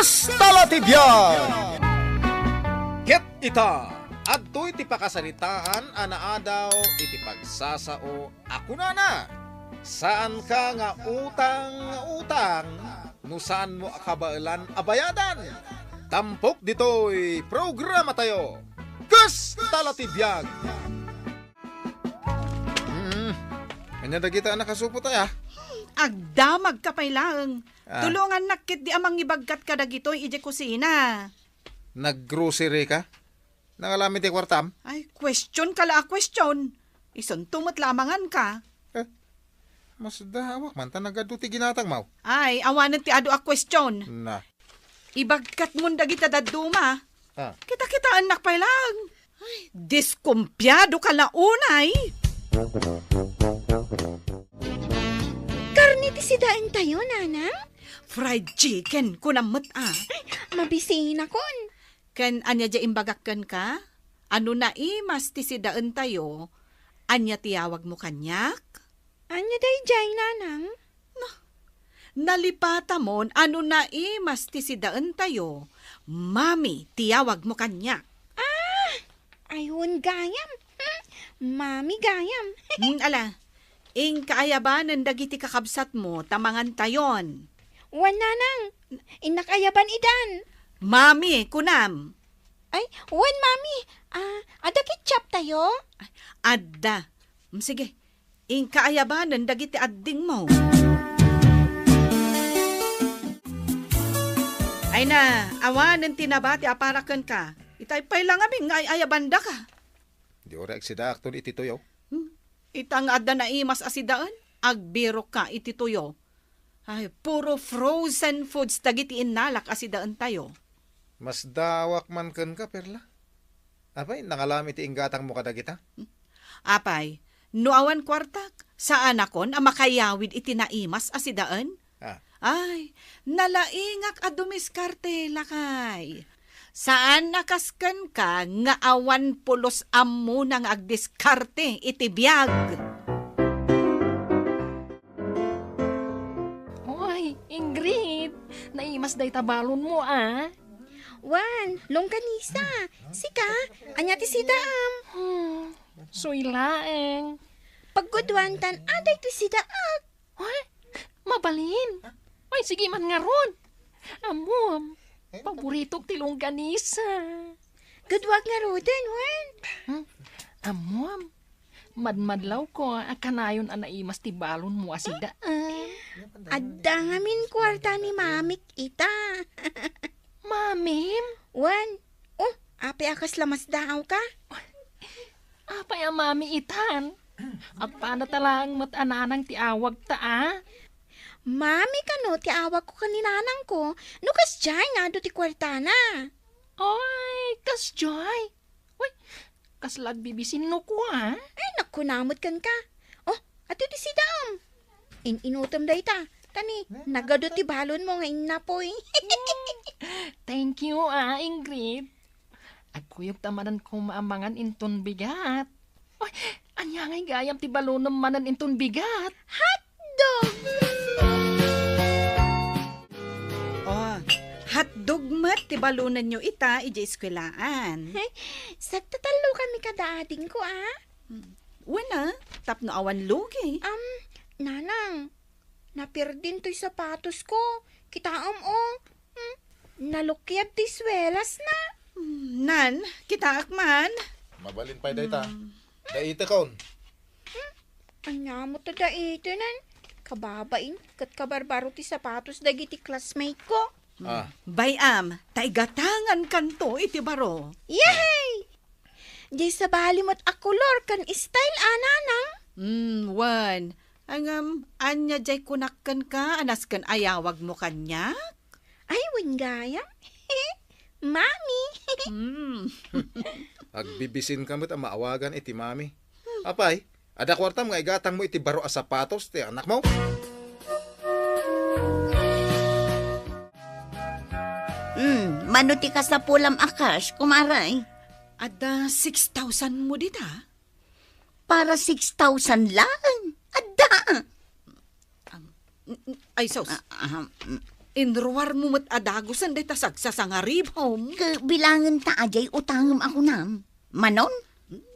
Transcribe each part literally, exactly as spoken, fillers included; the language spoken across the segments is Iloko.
Talatibiag! Ket ita, adtoy ti pakasaritaan a naadaw iti pagsasao a kunana, "Saanka nga utang nga utang no saanmo a kabaelan a bayadan." Tampok ditoy programatayo, Kas Talatibiag! Hmm. Ania dagita a nakasupot aya? Agdamagka pay laeng. Ah. Tulongannak ketdi a mangibaggat kadagitoy idiay kusina. Nag-grocery ka? Nangalam iti kuartam? Ay, question ka la a question. Isunto met la a manganka. Eh, masdaawak man ta nagadu ti ginatangmo. Ay, awanen ti adu a question. Na. Ibagkatmon dagita dadduma. Ah. Kita-kitaennak pay laeng. Ay, diskumpiado ka la unay. Karne ti sidaentayo, nanang? Fried chicken, kunam met a. Ay, mabisinakon. Ken ania diay imbagak kenka? A no naimas ti sidaentayo, ania ti yawagmo kaniak? Ania daydiay, nanang? No, nalipatamon a no naimas ti sidaentayo, Mami ti yawagmo kaniak. Ah! Ay, wen gayam. Hmm, Mami gayam. Hmm, ala, inka ayabanen dagiti kakabsatmo ta mangantayon. Wen, nanang, innak ayaban idan. Mami, kunam. Ay, wen, Mami. Ah, adda ketchuptayo? Adda. Mm, sige. Inka ayabanen dagiti addingmo. Ay na, awanen ti nabati a para kenka. Itay pay la ngamin nga ay-ayabandaka. Di uray agsidaakton iti tuyo. Hmm. Ita nga adda naimas a sidaen, agbirokka iti tuyo. Ay, puro frozen foods dagiti innalak a sidaentayo. Masdaawak man kenka, Perla. Apay, nangalam iti inggatangmo kadagita? Apay, no awan kuartak, saanakon a makayawid iti naimas a sidaen? Ah. Ay, nalaingak a dumiskarte, lakay. Saan a kas kenka nga awan pulos ammona nga agdiskarte iti biag. Oy, Ingrid, naimas dayta balonmo, a? Wen, longganisa. Sika, ania ti sidaam? Hmm, suy laeng. Pagguduan tan aday ti sidaak. Ay, mabalin. Ay, sige man ngarud. Ammom, paboritok ti longganisa. Guduak ngaruden, wen. Hmm? Ammom, madmadlawko a kanayon a naimas ti balonmo a sidaam. Adda ngamin kuarta ni mamik ita. Mamim? Wen. Oh, apay a kasla masdaawka? Apay a mami itan? Agpanata laeng met a nanang ti awagta, a? Mami kano ti awagko ken ni nanangko, no kasdiay nga adu ti kuartana. Ay, kasdiay? Uy, kasla agbibisinno kua? Ay, nagkuna met kenka. Oh, adu ti sidaam. In-inutem dayta. Ta ni, nagadu ti balonmo nga innapoy. Thank you, a, Ingrid. Agkuyogta manen koma a mangan inton bigat. Ay, ania ngay gayam ti balonem manen inton bigat? Hotdog! Oh, hotdog met ti balonenyo ita idiay eskuelaan. Ay, sagtatallokanmi kada adingko, a? Hmm. Wen a, tapno awan lugi. Am, nanang, napirdin toy sapatosko. Kitaem, o. Hmm? Nalukiad ti suelasna. Hmm, nan, kitaak man. Mabalin pay dayta. Hmm. Daitekon. Hmm? Ania met ta daitenen? Kababain ket kabarbaro ti sapatos dagiti classmate-ko. Hmm. Ah. Bay-am, ta igatangankanto iti baro. Yay! Diay sabali met a kolor ken style a, nanang? Hmm, wen. Ngem, ania diay kunak kenka a nasken a yawagmo kaniak? Ay, wen gayam. Mami. Hmm. Agbibisinka met a maawagan iti mami. Apay, adda kuartam nga igatangmo iti baro a sapatos ti anakmo? Hmm, mano ti kasapulam a cash, kumare? Adda six thousand mo dita? Para six thousand laeng? Adda! Am, n-, n-, ay, sus. Ah, ah, mm. Inruarmo met a dagusen dayta sagsasangaribom. Ket bilangenta a diay utangem a kunam. Manon?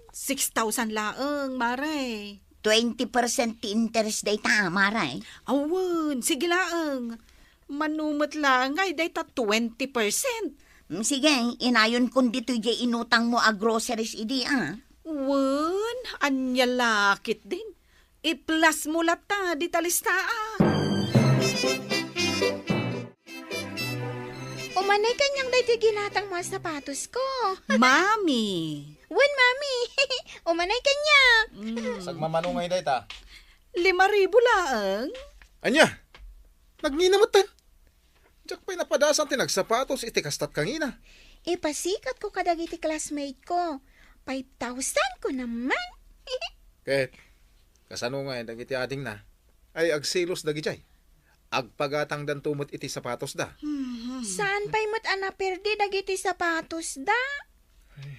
Six thousand laeng, Mare. Twenty percent ti interes dayta, Mare. Awen, sige laeng. Mano met laeng ngay dayta twenty percent. Mm, sige, inayonkon ditoy diay inutangmo a groceries idi, a. Wen, ania la ketdin. I-plus mo latta dita listaa. Umanay kaniak daytoy ginatangmo a sapatosko. Mami! Wen, Mami! Umanay kaniak. Mm. Sagmamano ngay dayta? Lima ribu laeng. Ania? Nagngina metten? Diak pay napadasan ti nagsapatos iti kastat kangina. Ipasikatko kadagiti classmate ko. Five thousand ko naman. Ket, kasano ngay dagiti adingna? Ay, agselos dagidiay. Agpagatangdanto met iti sapatosda. Mhm. Saan pay met a naperdi dagiti sapatosda? Ay,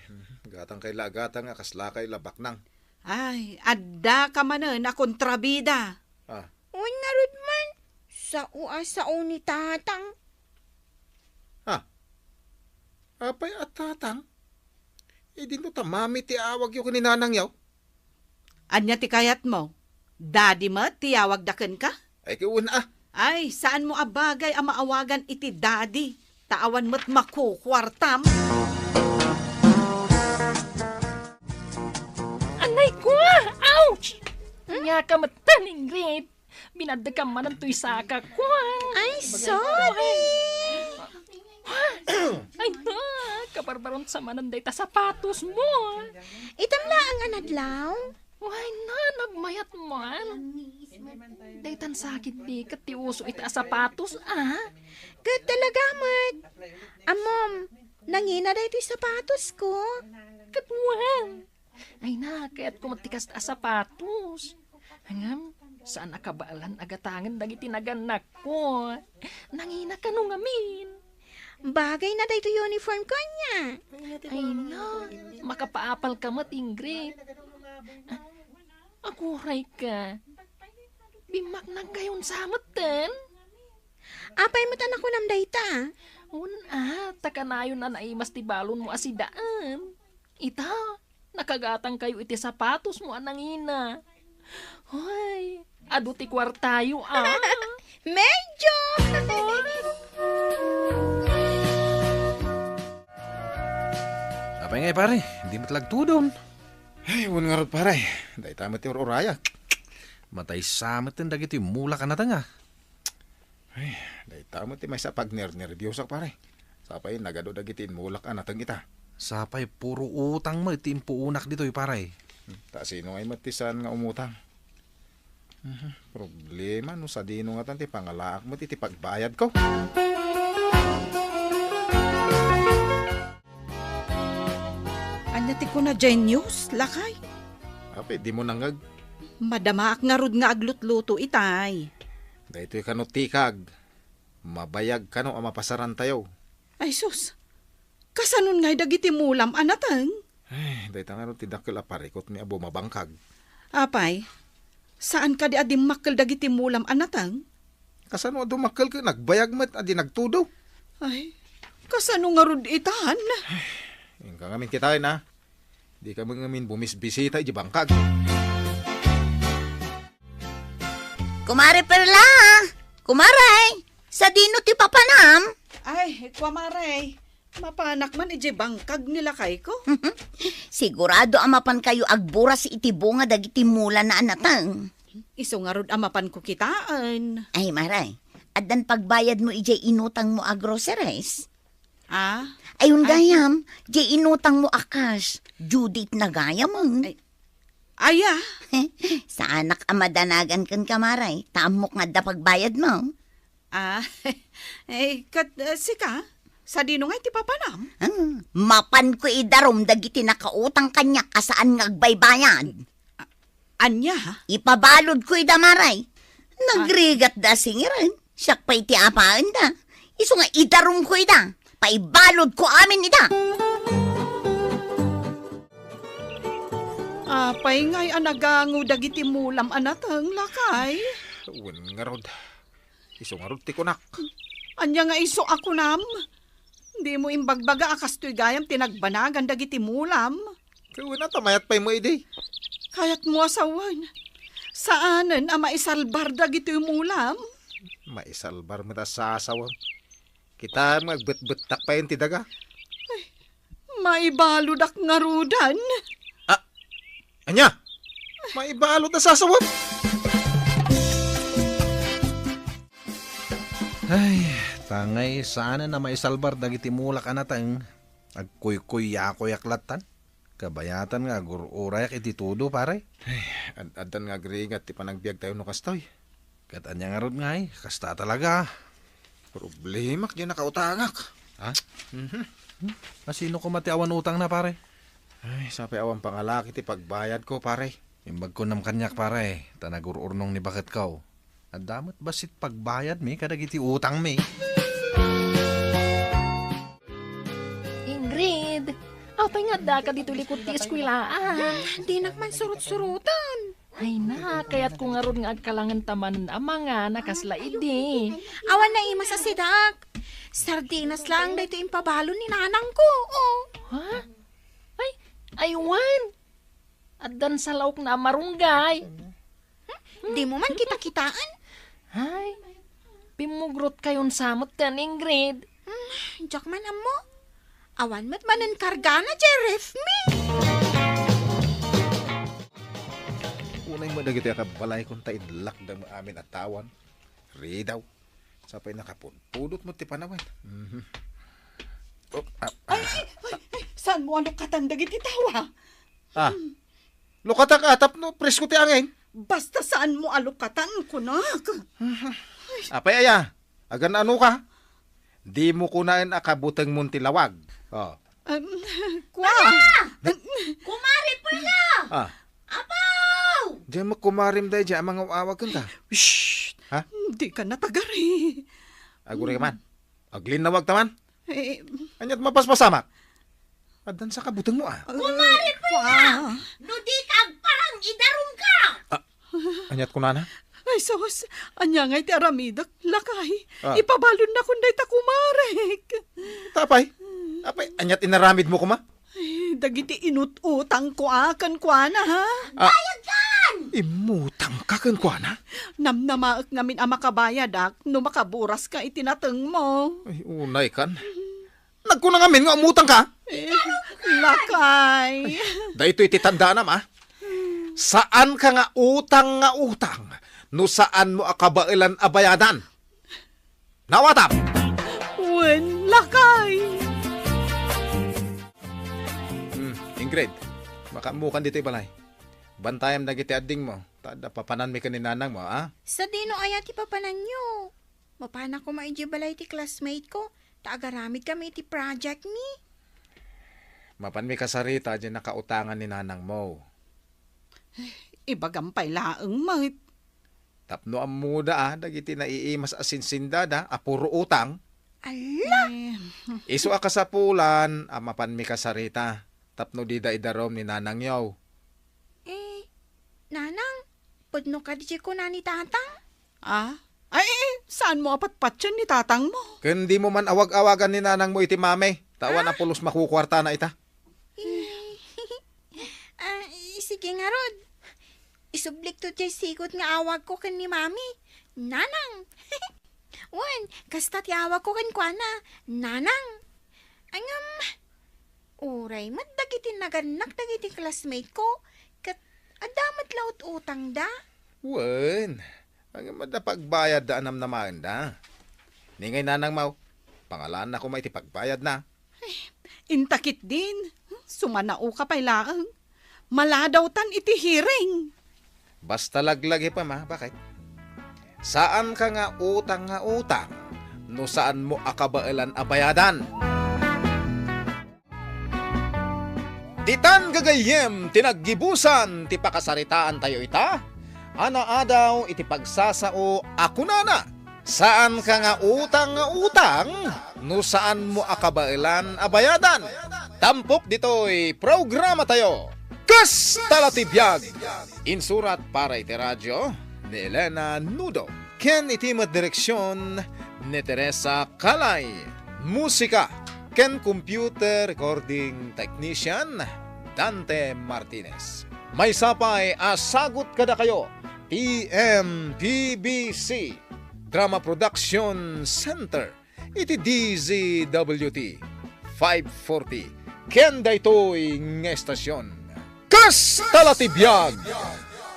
gatangkay la a gatang a kaslakay la baknang. Ay, adda ka manen a kontrabida. Ah. Wen ngarud man, sao a sao ni Tatang. Ah, apay a Tatang? Idinto ta Mami ti awagyo ken ni Nanangyo. Ania ti kayatmo? Daddy met ti yawagda kenka? Ay, ket wen a. Ay, saanmo a bagay a maawagan iti daddy, ta awan met makukuartam. Anay ko! Ouch! Ania ka met, Ingrid? Binaddekam manen toy sakak. Ay, sorry. Ay, na, kabarbaron sa manen dayta sapatosmo. Itam laeng a nadlaw? Ay, na, nagmayat man. Daytan sakit di ket ti uso ita a sapatos, a? Ket talaga met. Ammom, nangina daytoy sapatosko. Ket wen. Ay na, kayatko met ti kasta a sapatos. Ngem, saan a kabaelan a gatangen dagiti nagannakko. Nangina kano ngamin. Bagay na daytoy uniform ko, ania? Ay na, makapaapal ka met, Ingrid. Ah, aguray ka. Bimmaknang kayon sa metten? Apay met a nakunam dayta? Wen a, ta kanayon a naimas ti balonmo a sidaan. Ita, nakagatang kayo iti sapatosmo a nangina. Hoy, adu ti kuartayo, a. Medyo! Apay ngay, pare? Di met lagtudon. Ay, wen ngarud, pare. Dayta met ti ur-urayak. Matay sa met dagiti mulak a nateng, a. Ay, dayta met ti maysa a pagnernerbiosak, pare. Sapay nagadu dagiti inmulak a nateng ita. Sapay puro utang met ti impuunak ditoy, pare. Hmm, ta sino ngay met ti saan nga umutang? Mhm, problema no sadino ngatan ti pangalaak met iti pagbayadko. Ania ti kuna diay news, lakay? Apay, dimo nangngeg? Madamaak ngarud nga aglutluto itay. Daytoy kano tikag, mabayag kano a mapasarantayo. Ay sus, kasanon ngay dagiti mulam a nateng? Ay, dayta ngarud ti dakkel a parikutmi a bumabangkag. Apay, saan kadi a dimmakkel dagiti mulam a nateng? Kasano a dumakkel ket nagbayag met a di nagtudo? Ay, kasano ngarud itan? Inka ngamin kitaen, a. Dika met ngamin bumisbisita iti bangkag. Kumare Perla! Kumare! Sadino ti papanam? Ay, kumare. Mapanak man iti bangkag ni lakayko. Sigurado a mapankayo agburas iti bunga dagiti mulana a nateng. Isu ngarud a mapanko kitaen. Ay, mare, addan pagbayadmo idiay inutangmo a groceries? Ah? Ayun, ay, gayam, diay inutangmo a cash, due date na gayam, eh. Ay, aya? Saanak a madanagan kenka, mare, ta ammok nga adda pagbayadmo. Ah, eh, ket, eh, sika, sadino nga iti papanam? Hmm, mapanko idarum dagiti nakautang kaniak a saan nga agbaybayad. A-, ania? Ipabaludko ida, mare. Ah. Nagrigatda a singiren. Siak pay ti apaenda. Isu nga idarumko ida. Paibaludko amin ida. Apay ngay a nagango dagiti mulam a nateng, lakay? Wen ngarud. Isu ngarud ti kunak. Ania nga isu a kunam? Dimo imbagbaga a kastoy gayam ti nagbanagan dagiti mulam? Ket wen a ta mayat pay met idi. Kayatmo a sawen, saanen a maisalbar dagitoy mulam? Maisalbar met a sasawem. Kitaem nga agbetbettak pay ti daga. Maibaludak ngaruden. Ah, ania? Maibalud a sasawem. Ay, tangay, saanen a maisalbar dagiti mulak a nateng. Agkuykuyakoyak lattan. Kabayatan nga agur-urayak iti tudo, pare. Ay, ad-, addan nga agrigat ti panagbiagtayo no kastoy. Ket ania ngarud ngay, kasta talaga. Problemak diay nakautangak. Ha? Mhm. Hmm? A sino koma ti awan utangna, pare? Ay, sapay awan pangalaki ti pagbayadko, pare. Imbag kunam kaniak, pare, ta nagur-urnong ni baketko. Adda met bassit pagbayadmi kadagiti utangmi. Ingrid, apay nga addaka ditoy likod ti eskuelaan? Dinak man surot-surotan. Ay na, kayatko ngarud nga agkalangen ta manen a mangan a kasla idi. Awan naimas a sidak. Sardinas laeng daytoy impabalon ni nanangko. Oh. Ha? Ay, aywan. Addan sa laokna a marunggay. Hmm? Dimo man kita-kitaan? Ay, pimmugrutkayonsa metten, Ingrid. Hmm, diak man ammo. Awan met manen kargana, Jerry, mi. Unay mo dagiti akabalaykon ta inlakda mo amin a tawan. Ridaw. Sapay nakapudpudot mo ti panawen. Mhm. Oh, ah, ah. Ay, ay, ay, ay, saanmo a lukatan dagiti tawa? Ah. Lukatak a tapno presko ti angin. Basta saanmo a lukatan, kunak. Apay aya? Agan-ano ka? Dimo kunaen a kabutengmon ti lawag. Oh. Em, kua. Kumare Perla! Ah. Apaw! Diay met kumarem daydiay a mangaw-awag kenka. Shh! Ha? Dika natagari. Aguri ka man. Aglinnawag ta man. Eh, ania't mapaspasamak? Addan sa kabutengmo, ah. Kumare Perla! No dika agparang, idarumka! Ah, ania't kunana? Ay, sus! Ania ngay ti aramidek, lakay? Ah. Ipabalonnakon dayta kumarek. Tapay? Apay, ania't inaramidmo koma? Ay, dagiti inut-utangko a kenkuana, ha? Ah. Bayadkan! Immutangka kenkuana? Namnamaek ngamin a makabayadak no makaburaska iti natengmo. Ay, unay kan. Nagkuna ngamin nga umutangka? Eh, lakay. Daytoy ti tandaanam, ah. Saanka nga utang nga utang no saanmo a kabaelan a bayadan. Nawatam! Wen, lakay! Hmm, Ingrid, makaammokan ditoy balay. Bantayam dagiti addingmo, ta adda papananmi ken ni nanangmo, a? Sadino aya ti papananyo? Mapanak koma idiay balay ti classmate ko, ta agaramidkami iti project mi. Mapanmi kasarita diay nakautangan ni nanangmo. Ibagam pay laeng met. Tapno ammoda a dagiti naiimas a sinsindada a puro utang. Ala! Eh. Isu a kasapulan a mapanmi kasarita tapno dida idarum ni nanangyo. Eh, nanang, pudno kadi ti kuna ni tatang? Ah? Ay, eh, saanmo a patpatien ni tatangmo? Ken dimo man awag-awagan ni nanangmo iti mami, ta awan a pulos makukuartana ita. Eh, ah, sige ngarud. Isublikto diay sigut nga awagko ken ni mami. Nanang! Wen, kasta ti awagko kenkuana. Nanang! Ngem, uray met dagiti nagannak dagiti classmate ko, ket adda met la ut-utangda. Wen, ngem adda pagbayadda a namnamaenda. Ni ngay nanangmo, pangalaanna koma iti pagbayadna. Inta ketdin, sumanaoka pay laeng. Maladawtan iti hearing. Basta laglagipem, a, baket. Saanka nga utang nga utang no saanmo a kabaelan a bayadan. Ditan gagayyem ti naggibusan ti pakasaritaantayo ita, a naadaw iti pagsasao a kunana, Saanka nga utang nga utang no saanmo a kabaelan a bayadan. Tampok ditoy programatayo, Kasta la ti Biag! Insurat para iti radio ni Elena Nudo ken iti met direksion ni Teresa Calay, musika ken computer recording technician, Dante Martinez. Maysa pay a sagut kadakayo ti M P B C Drama Production Center iti D Z W T five forty ken daytoy nga estasion. Kasta la ti biag!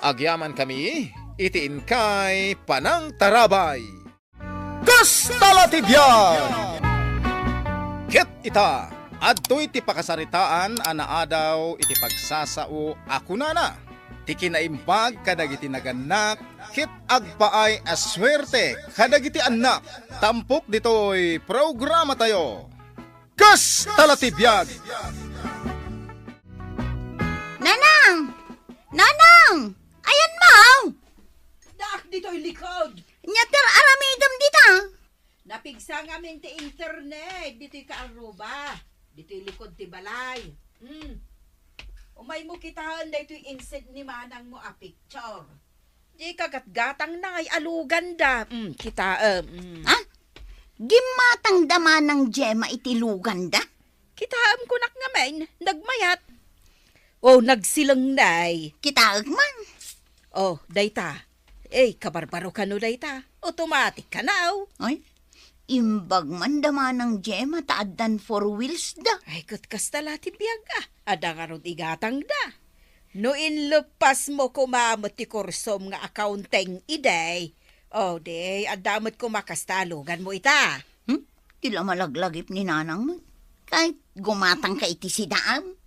Agyamankami iti inkay panangtarabay. Kasta la ti biag! Ket ita, adtoy ti pakasaritaan a naadaw iti pagsasao a kunana, ti kinaimbag kadagiti nagannak ket agpaay a suerte kadagiti annak. Tampok ditoy programatayo. Kasta la ti biag! Nanang! Nanang! Ayanmo! Daak ditoy likod. Nya ti aramidem dita? Napigsa ngamin ti internet ditoy kaaruba, ditoy likod ti balay. Hmm. Umaymo kitaen daytoy insend ni manangmo a picture. Di kagatgatangna nga aluganda. Hmm, kitaem. Hmm. Ha? Gimmatangda manang Gemma iti luganda? Kitaem kunak ngamin, nagmayat. Oh, nagsileng, nay. Kitaek man. Oh, dayta. Eh, kabarbaro kano dayta. Automatic kano. Ay, imbag man da manang Gemma ta addan four wheels da. Ay, ket kasta la ti biag, ah. Adda ngarud igatangda. No inleppasmo koma met ti kursom nga accounting idi, oh, di, adda met koma kasta a luganmo ita. Hmm? Ti la malaglagip ni nanang met. Kay gumatangka iti sidaam.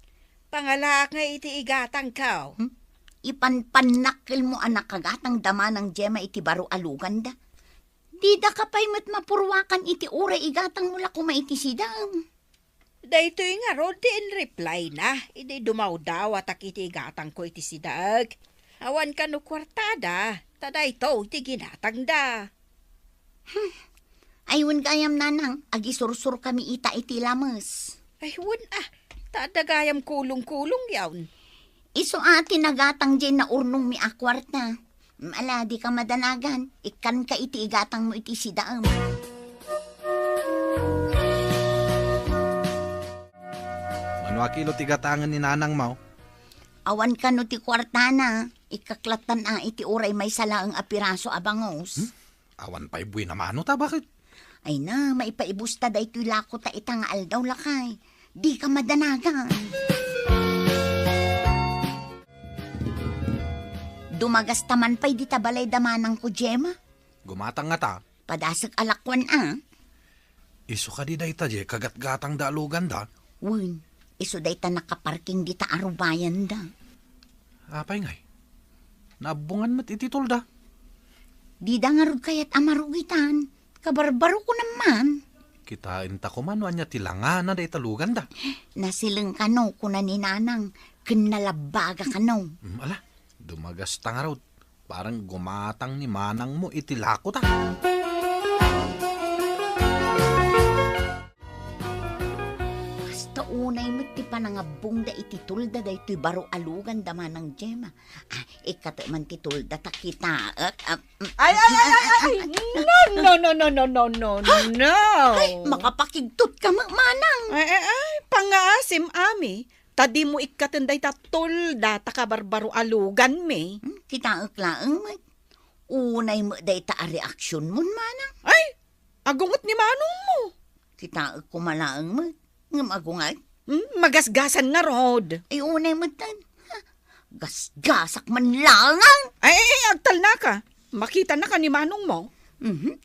Pangalaak nga iti igatangko. Hmm? Ipanpannakkelmo a nakagatang da manang Gemma iti baro a luganda. Didaka pay met mapurwakan iti uray igatangmo la koma iti sidaam. Daytoy ngarud ti in-reply na idi dumawdawatak iti igatangko iti sidaek. Awan kano kuartada, ta daytoy ti ginatangda. Hmm. Ay, wen gayam, nanang, agisursurkami ita iti lames. Ay, wen, ah, ta adda gayam kulong-kulong yaon. Isu a ti nagatang diay naurnongmi a kuarta. Ala, dika madanagan, ikkanka iti igatangmo iti sidaem. Mano a kilo ti gatangen ni nanangmo? Awan kano ti kuartana, ikkaklattan a iti uray maysa laeng a piraso a bangus. Hmm? Awan pay buin a mano ta, baket? Ay na, maipaibusta daytoy lako ta ita nga aldaw, lakay. Dika madanagan. Dumagasta man pay dita balay da manangko, Gemma. Gumatang ngata? Padasek a lakuan a. Isu kadi dayta diay kagatgatangda a luganda? Wen, isu dayta nakaparking dita arubayanda. Apay ngay? Naabbongan met iti tolda? Dida ngarud kayat a marugitan. Kabarbarokon man. Kitaenta koma no ania ti langana dayta luganda. Nasileng kano, kuna ni nanang, ken nalabbaga kano. Mm, ala, dumagasta ngarud. Parang gumatang ni manangmo iti lako ta. Kasta unay met ti panangabbongda iti tolda daytoy baro a luganda, manang Gemma. Ah, ikkato man ti tolda ta kitaek. Ah, mm, ay, ay, ay, ay, ay, ay. No, no, no, no, no, no, no, no. Ay, makapakigtot ka met, manang. Ay, ay, ay, pangngaasim, Ami. Ta dimo ikkaten dayta tolda ta kabarbaro a luganmi. Hmm, kitaek laeng met. Unay met dayta a reaksionmon, manang. Ay, agunget ni manongmo. Kitaek koma laeng met. Ngem agunget? Hmm, magasgasan ngarud. Ay, unay met ten. Ha, gasgasak man laeng. Ay, ay, ay, agtalnaka. Makitanaka ni manongmo. Mhm.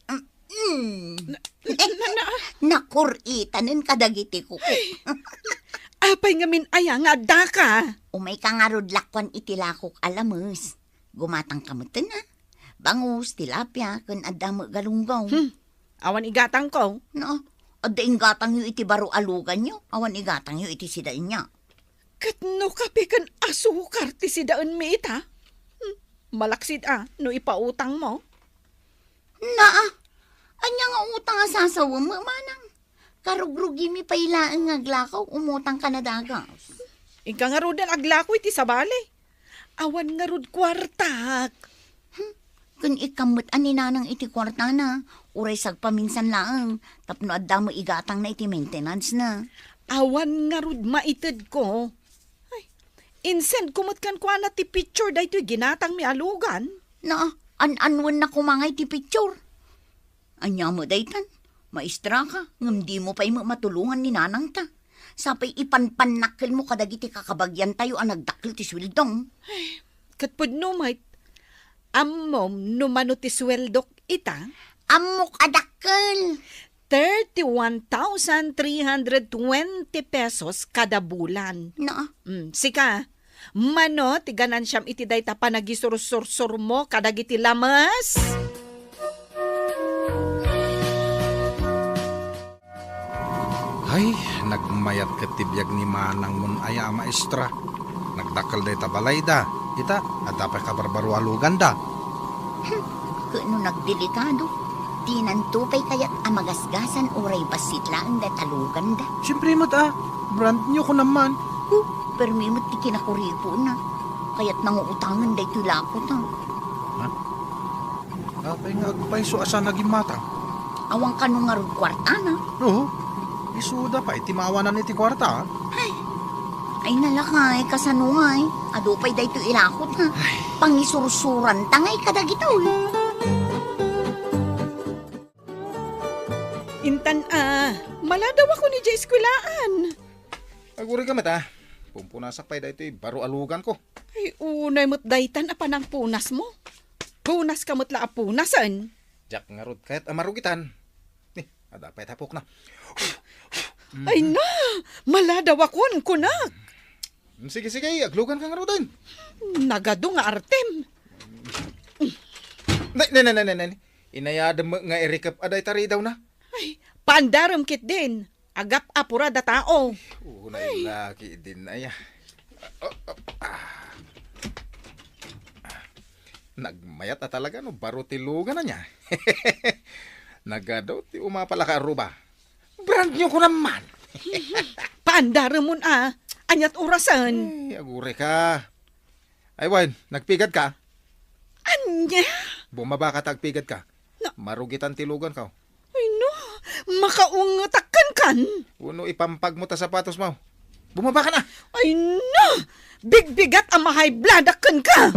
Mm. Na, na, na, na. Nakur-itanen kadagiti kuko. Apay ngamin aya nga addaka? Umayka ngarud lakuan iti lakok a lames. Gumatangka metten, a. Bangus, tilapia, ken adda met galunggong. Hmm. Awan igatangko. No, adda inggatangyo iti baro a luganyo, awan igatangyo iti sidaenyo. Ket no kape ken asukar ti sidaenmi ita? Hmm, malaksid a no ipautangmo. Naa, ania nga utang a sasawem, manang? Karugrugimi pay laeng nga aglako, umutang ka na dagas. Inka ngaruden aglako iti sabali. Awan ngarud kuartak. Hmm, Ken ikkan met a ni Nanang iti kuartana, uray sagpaminsan laeng, tapno adda met igatangna iti maintenance-na. Awan ngarud maitedko. Ay, insend ko met kenkuana ti picture daytoy ginatangmi a lugan. Na, an-anwenna koma ngay ti picture. Ania met daytan? Maestraka, ngem dimo pay met matulongan ni Nanangta. Sapay ipanpannakkelmo kadagiti kakabagiantayo a nagdakkel ti sueldom. Ay, ket pudno met, ammom no mano ti sueldok ita? Ammok a dakkel. Thirty-one thousand three hundred twenty pesos kada bulan. Na? Mm, sika, mano ti ganansiam iti dayta panagisursursurmo kadagiti lames? Ay, nagmayat ket ti biag ni Manangmon aya a maestra. Nagdakkel dayta balayda. Ita, adda pay kabarbaro a luganda. Hmm, ket no nagdelikado, dinanto pay kayat a magasgasan uray bassit laeng dayta luganda. Siempre met a, brand new ko naman. Oh, permi met ti kinakuripona. Kayat nanguutangen daytoy lakota. Ha? Apay nga agpayso a saan a gimmatang? Awan kano ngarud kuartana? Oo. Isuda pay ti maawanan iti kuarta, ah. Ay. Ay, nalakay, kasano ngay? Adu pay daytoy ilakot, ha? Ay. Pangisursuranta ngay kadagitoy. Intan a, maladawakon idiay eskuelaan. Agurigam met a. Pumpunasak pay daytoy baro a luganko. Ay, unay met daytan a panangpunasmo. Punaska met la a punasen. Diak ngarud kayat a marugitan. Ni, adda pay tapokna. Ay na, maladawakon, kunak. Sige, sige, agluganka ngaruden. Nagadu nga artem. Nay, nay, nay, nay, nay, nay. Inayadem nga irikep a dayta ridawna. Ay, pandarem ketdin. Agap-apura da tao. Unay laki din, ay, ah. Oh, oh, ah. Nagmayat a talaga no baro ti lugan ania. Nagadu ti umapal a kaarruba. Brand new ko naman. Pandaremon a. Aniat urasen? Ay, agurayka. Ay, wen, nagpigad ka? Ania? Bumaba ka ta agpigad ka. Na- Marugitan ti luganko. Ay, no. Makaungetak kenkan. Wenno ipampagmo ta sapatosmo. Bumaba ka na. Ay, no. Bigbigat a mahaybladak kenka.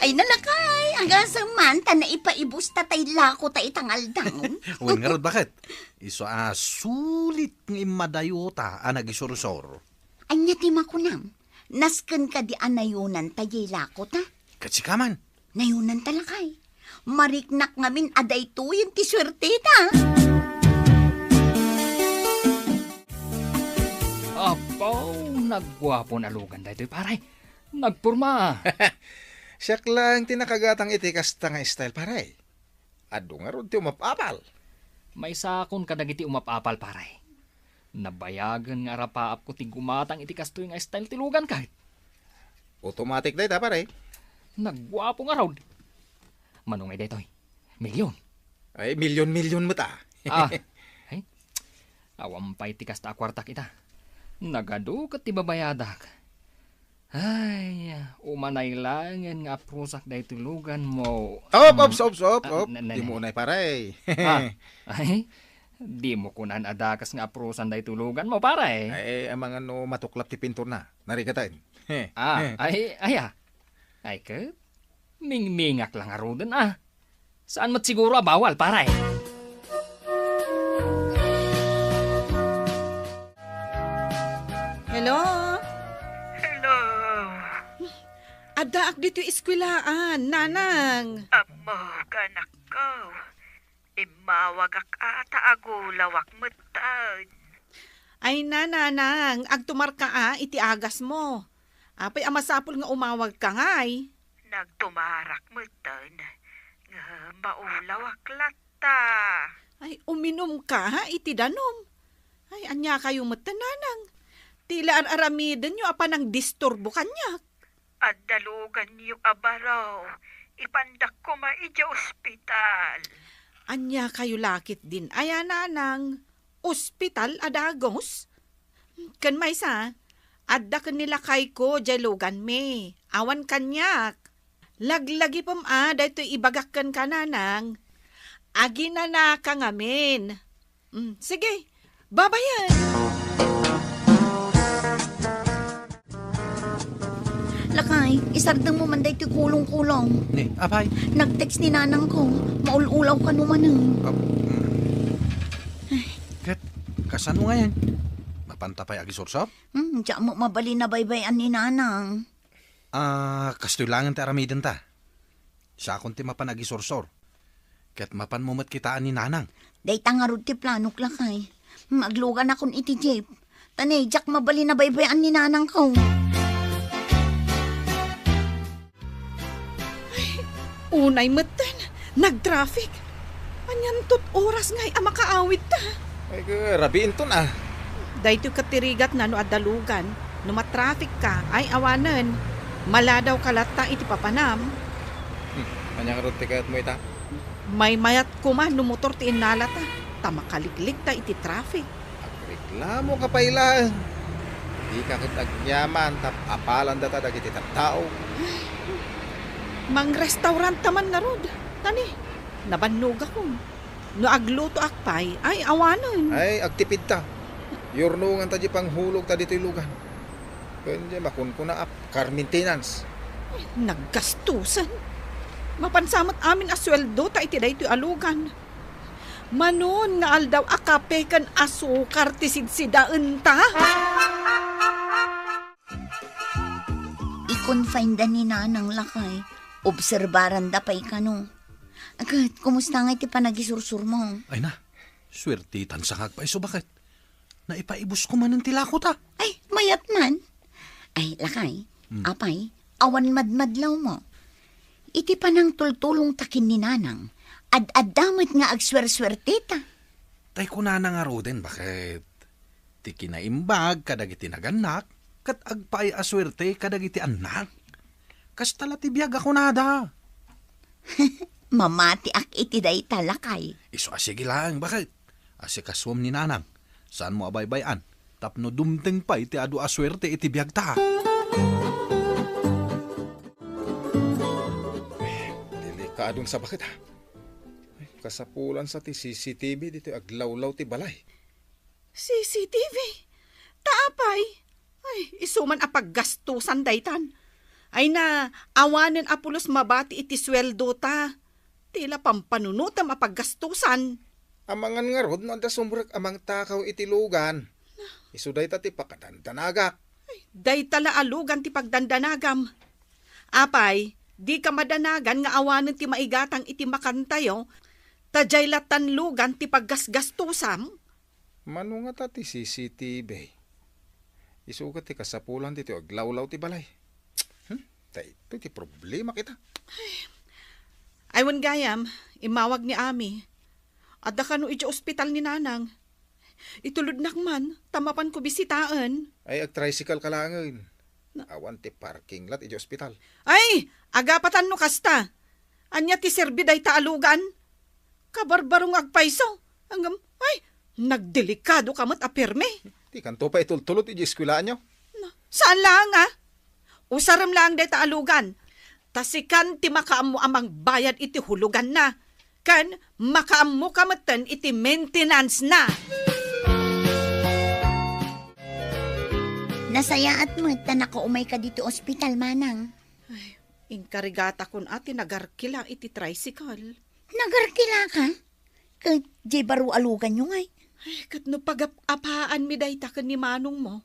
Ay, nalakay, agasem man, ta naipaibus ta tay lako ta itang aldaw. Wen ngarud, baket? Isu a sulit nga immadayota a nagisursor. Ania ti makunam? Nasken kadi a nayunan ta jay lako ta? Ket sika man? Nayunan ta lakay. Mariknak ngamin a daytoyen ti suerte ta. Apo, nagguapo a lugan daytoy, pare. Nagporma. Siak laeng ti nakagatang iti kasta nga style, pare. Adu ngarud ti umap-apal. Maisakon kadagiti umap-apal, pare. Nabayagen nga arapaapko ti gumatang iti kastoy nga style ti lugan ket. Automatic dayta, pare. Nagguapo ngarud. Mano ngay daytoy? Milyon. Ay, milyon-milyon met a. Ah, ay. Awan pay ti kasta a kuartak ita. Nagadu ket ti babayadak. Ay, umanay laengen nga aprusak daytoy luganmo. Op, op, Mm. op, op, Ah, op. na, na, Dimo na. Unay, pare. Ah, ay, dimo kunan a dakes nga aprusan daytoy luganmo, pare. Ay, amangan no matuklap ti pinturna. Narigatan. Ah, ay, ay, ah. Ay, ket, mingmingak lang aruden, ah. Saan met siguro a bawal, pare? Hello? Hello. Addaak ditoy eskuelaan, Nanang. Ammok, anakko. Immawagak a ta agulawak metten. Ay na, Nanang, agtumarka a iti agasmo. Apay a masapul nga umawagka ngay? Nagtumarak metten, ngem maulawak latta. Ay, uminumka iti danum. Ay, ania kayo metten, Nanang? Ti la ar-aramidenyo a panangdisturbo kaniak. Adda luganyo a baro, ipandak koma idiay ospital. Ania kayo la ketdin aya, Nanang? Ospital a dagus? Ken maysa, Adda ken ni lakayko jay luganmi. Awan kaniak. Laglagipem a daytoy ibagak kenka, Nanang. Aginanaka ngamin. Mm, sige. Babayen. Lakay, isardeng mo man daytoy kulong-kulong. Ni, apay? Nag-text ni nanangko. Maul-ulaw kano manen. Ah, mm. Ket, kasano ngayen? Mapanta pay agisursor? Hmm, diak mo mabalin a baybay-an ni nanang. Ah, kastoy laengen ti aramidenta. Siakon ti mapan agisursor. Ket mapanmo met kitaan ni nanang. Dayta ngarud ti planok, lakay. Hmm, agluganakon iti jeep. Ta ne, diak mabalin a baybay-an ni nanangko. Ay, unay metten, nag-traffic. Anianto ti oras ngay a makaawidta? Ay, rabiinton a. Daytoy ket ti rigatna no adda lugan. No ma-traffic ka, ay awanen. Maladawka latta iti papanam. Hmm, ania ngarud ti kayatmo ita? Maymayat koma no motor ti innalata, ta makaliklikta iti traffic. Agreklamoka pay laeng. Dika ket agyaman ta apalandata dagiti tattao. Mangrestauranta man ngarud. Ta ne, nabannogakon. No aglutoak pay, ay awanen. Ay, agtipidta. Yurnonganta diay panghulogta ditoy lugan. Ken diay makunkuna a car maintenance. Ay, naggastusan. Mapan sa met amin a sueldota iti daytoy a lugan. Manon nga aldaw a kape ken asukar ti sidsidaenta? I-confineda ni nanang, lakay. Obserbaranda pay kano. Ket, kumusta ngay ti panagisursur mo? Ay na, suertetan sa nga agpaiso, baket. Naipaibusko manen ti lakota. Ay, mayat man. Ay, lakay, Hmm. apay, awan madmadlaw mo. Iti panangtultulongta ken ni nanang, ad-adda met nga agsuersuerteta. Tay kunana ngaruden, baket? Ti kinaimbag kadagiti nagannak, ket agpaay a suerte kadagiti annak. Kasta la ti biag a kunada. Mamatiak iti dayta, lakay. Isu a sige laeng, baket? Asikasuem ni nanang. Saanmo a baybay-an tapno dumteng pay ti adu a suerte iti biagta. Delikadon sa, baket, a. Ay, kasapulan sa ti C C T V ditoy aglawlaw ti balay. C C T V? Ta apay? Ay, isu man a paggastusan daytan. Ay na, awanen a pulos mabati iti sueldo ta. Ti la pampanunotem a paggastusan. Amangan ngarud no adda sumrek a mangtakaw iti lugan. Isu dayta ti pakadandanagak. Ay, dayta la a lugan ti pagdandanagam. Apay, dika madanagan nga awanen ti maigatang iti makantayo, ta diay lattan lugan ti paggasgastusam? Mano ngata ti C C T V? Isu ket ti kasapulan ditoy aglawlaw ti balay. Hmm? Daytoy ti problema kita. Ay, wen gayam, immawag ni Ami. Adda kano idiay ospital ni Nanang. Itulodnak man, ta mapanko bisitaen. Ay, agtricycle ka laengen. Na- Awan ti parking lot idiay ospital. Ay, agapatan no kasta. Ania ti serbi dayta a lugan? Kabarbaro nga agpayso. Ngem, ay, nagdelikado ka met a permi. Dikanto pay tultulot idiay eskuelaanyo. Na, saan laeng a? Usarem laeng dayta a lugan. Ta sikan ti makaammo a mangbayad iti huluganna. Ken makaammoka metten iti maintenance na. Nasayaat met ta nakaumayka ditoy ospital, Manang. Ay, inkarigatakon a ti nagarkila iti tricycle. Nagarkilaka? Ket diay baro a luganyo ngay? Ay, ket no pagap-apaanmi dayta ken ni manongmo,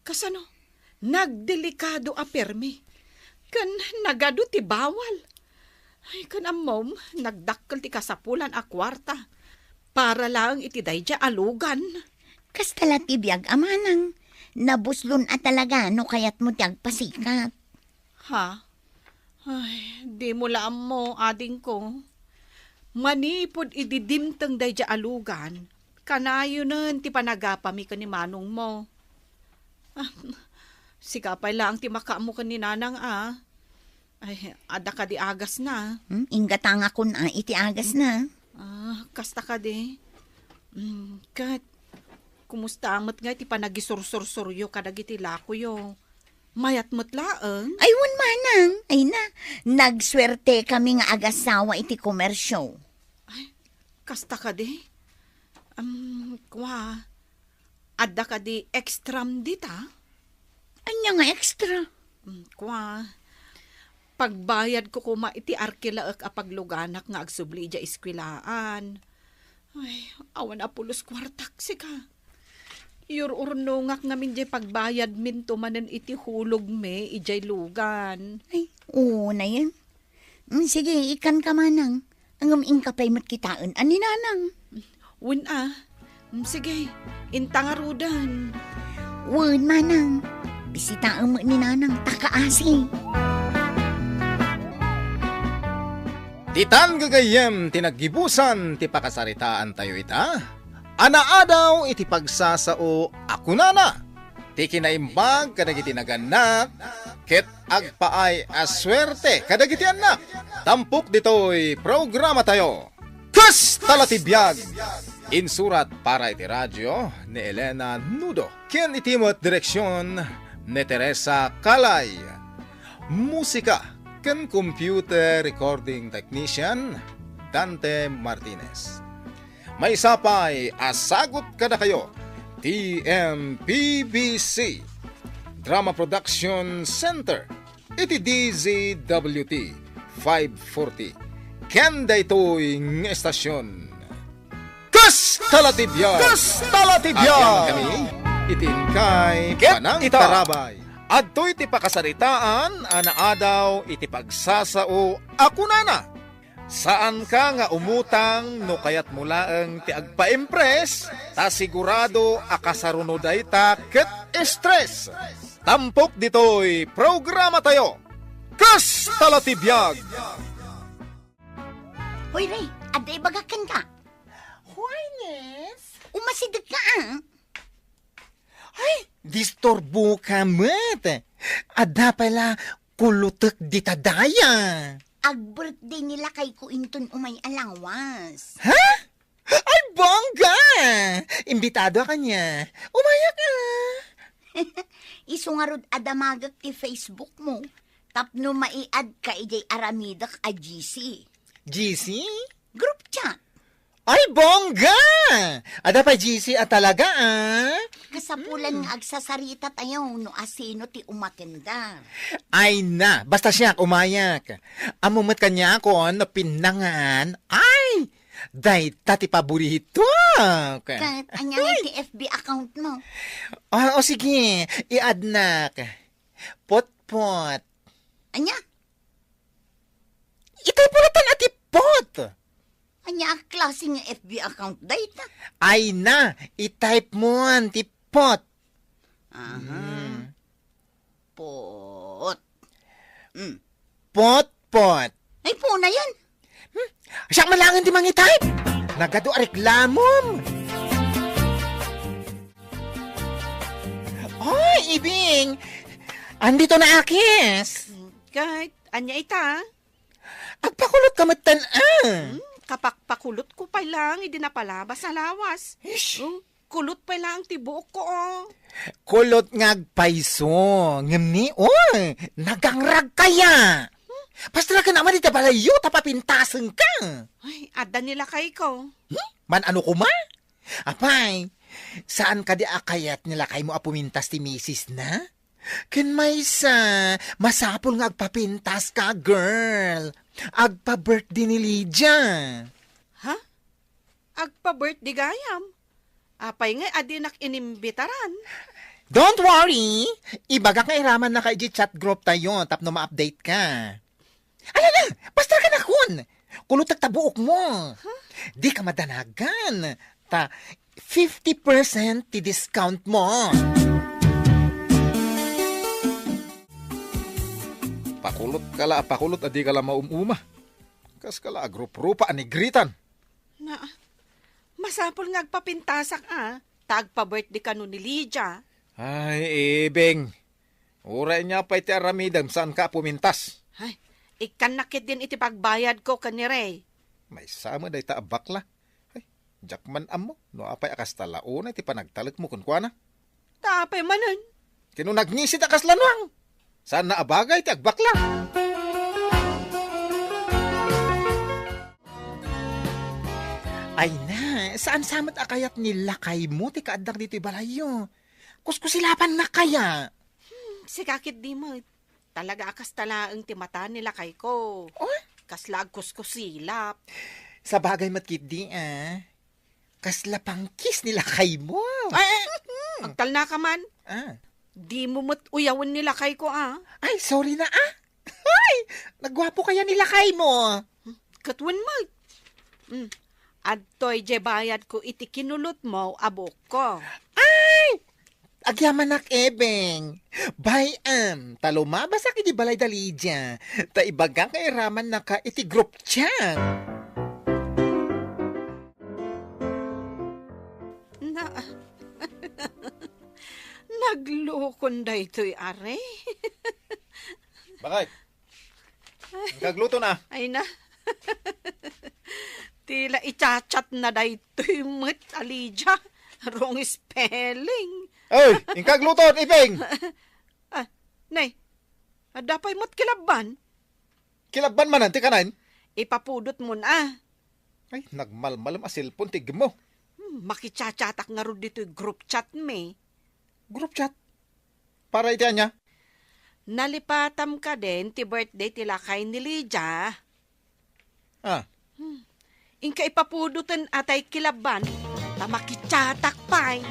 kasano? Nagdelikado a permi. Ken nagadu ti bawal. Ay, ken ammom, nagdakkel ti kasapulan a kuarta para laeng iti daydiay a lugan. Kasta la ti biag a manang. Nabuslon a talaga no kayatmo ti agpasikat. Ha? Ay, dimo la ammo, adingko. Manipud idi dimteng daydiay a lugan, kanayonen ti panagapami ken ni manongmo. Ah, sika pay laeng ti makaammo ken ni nanang a. Ay, adda kadi agasna? Hmm, inggatangakon a iti agasna. Ah, kasta kadi. Hmm, ket Kumusta met ngay ti panagisursursuryo kadagiti lakoyo? Mayat met laeng? Ay, wen manang. Ay na, nagsuerte kami nga agasawa iti komersio. Ay, kasta kadi? Am, kua, adda kadi extram dita? Ania nga extra? Mm, kua, pagbayadko koma iti arkelaek a pagluganak nga agsubli idiay eskuelaan. Ay, awan a pulos kuartak, sika. Yur-urnongak ngamin diay pagbayadminto manen iti hulogmi idiay lugan. Ay, oo na yan. Mm, sige, ikkanka manang. Ngem inka pay met kitaen a ni nanang. Wen a. Mm, sige, inta ngaruden. Wen, manang. Bisitaem met ni nanang, ta kaasi. Ditan gagayyem ti naggibusan ti pakasaritaantayo ita. Anaadaw iti pagsasao a kunana, ti kinaimbag kadagiti nagannak, ket agpaay a suerte kadagiti annak. Tampok ditoy programatayo, Kasta la ti biag! Insurat para iti radio ni Elena Nudo, ken iti met direksion ni Teresa Calay. Musika ken computer recording technician, Dante Martinez. Maysa pay a sagut kadakayo ti M P B C Drama Production Center iti D Z W T five forty ken daytoy nga estasion. Kasta la ti biag! Kasta la ti biag! Agyaman kami iti inkay Ket panangtarabay. Adtoy ti pakasaritaan a naadaw iti pagsasao a kunana, saanka nga umutang no kayatmo laeng ti agpa-impress, ta sigurado a kasaruno dayta ket stress. Tampok ditoy programatayo, Kasta la ti biag! Hoy, Ray, adda ibagak kenka. Hoy, Nes. Umasidegka, a. Ay, disturboka met. Adda pay la kulutek dita daya. Ag-birthday ni lakayko inton umay a lawas. Ha? Ay, bongga! Imbitadoka kaniak. Umayak, a. Isu ngarud a damagek ti Facebook mo tapno maiadka idiay aramidek a G C. G C? Group chat. Ay, bongga! Adda pay G C a talaga, a. Kasapulan nga agsasarita tayo no asino ti umatendar. Ay na, basta siak, umayak. Ammo met kaniakon no pinnangan. Ay, dayta ti paborito. Ket ania ngay ti F B account mo? Ah, o sige, i-add-nak. Potpot. Ania? Itay puratan a ti pot. Ania a klase nga F B account dayta? Ay na, i-type mo ti pot. Aha. Mm. Pot. Mm. Pot, pot. Ay, puna yan. Hmm? Siak man laeng ti mangi-type. Nagadu a reklamom. Oy, Ibing! Andito na, Akis! Ket, ania ita? Agpakulot ka met tan, a. Hmm, kapakpakulot ko pay lang idi napalabas a lawas. Ish. Oh, kulot pay lang ti buok ko, oh. Kulot nga agpayso. Ngem ni, oh, nagangrag kaya. Hmm? Pastraken a man iti balayyo ta papintasen ka. Ay, adda ni lakay ko. Hmm? Man ano kuma? Apay, saan kadi a kayat ni lakaymo a pumintas ti misis na? Ken maysa, masapul nga agpapintas ka, girl. Agpa-birthday ni Lydia. Ha? Agpa-birthday gayam? Apay ngay a dinak inimbitaran? Don't worry! Ibagak nga iraman na ka iti chat group tayo tapno ma-update ka. Ala na! Basta ka na kun! Kulutek ta buok mo! Huh? Di ka madanagan! Ta fifty percent ti discount mo! Pakulot ka la, pakulot a di ka la maum-uma. Kas ka la agrup-rupa a nigritan. Na, masapul nga agpapintasak a, ta agpa-birthday kano ni Lydia. Ay, Ibing. Uray nia pay ti aramidem, saan ka a pumintas? Ay, ikkan na ketdin iti pagbayad ko ken ni Ray. Maysa met dayta a bakla. Ay, Diak man ammo no apay a kasta la unay ti panagtalekmo kenkuana. Ta apay manen? Ken no nagngisi ta kasla nuang, saanna a bagay ti agbakla. Ay na, saan sa met a kayat ni lakaymo ti kaaddak ditoy balayyo? Kuskusilapannak kaya? Hmm, sika ketdi met. Talaga a kasta laeng ti mata ni lakayko. Oh? Kasla agkuskusilap. Sabagay met ketdi, ah. Kasla pangkis ni lakaymo. Ay, ay, agtalnaka man. Ah. Dimo met uyawen ni lakayko, ah. Ay, sorry na, ah. Ay, nagguapo kaya ni lakaymo. Ket wen met. Mm. Adtoy diay bayadko iti kinulotmo a buokko. Ay! Agyamanak, Ebeng. Bay-am, ta lumabasak iti balay da Lydia. Ta ibagak nga iramannaka iti group chat. Na, naglukon daytoy, are. Bakit? Inkagluto na. Ay na. Ti la i-chat-chat na daytoy met a Lydia. Wrong spelling. Oy, inkagluto, Iping! Ah, nay, adda pay met kilabban? Kilabban manen ti kanen? Ipapudot mo na. Ay, nagmalmalem a cellphone ti igmo. Hmm, makichachatak ngarud ditoy group chat mi. Group chat? Para iti ania? Nalipatam kadin ti birthday ti lakay ni Lydia. Ah. Hmm. Inka ipapudoten atay kilabban, ta makichatak pay.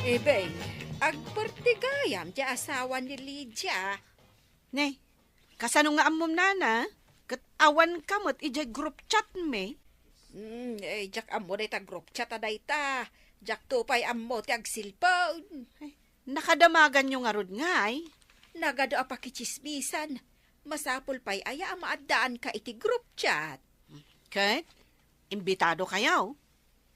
Ibay, agpartigayam ti asawa ni Lydia. Ne, kasano nga ammom, nana? Ket awan ka met idiay group chat mi? Hmm, eh, diak ammo dayta group chat a dayta. Diakto pay ammo ti agsilpon. Ay, nakadamaganyo ngarud ngay? Nagadu a pakitsismisan. Masapul pay aya a maaddaanka iti group chat? Ket, imbitado kayo?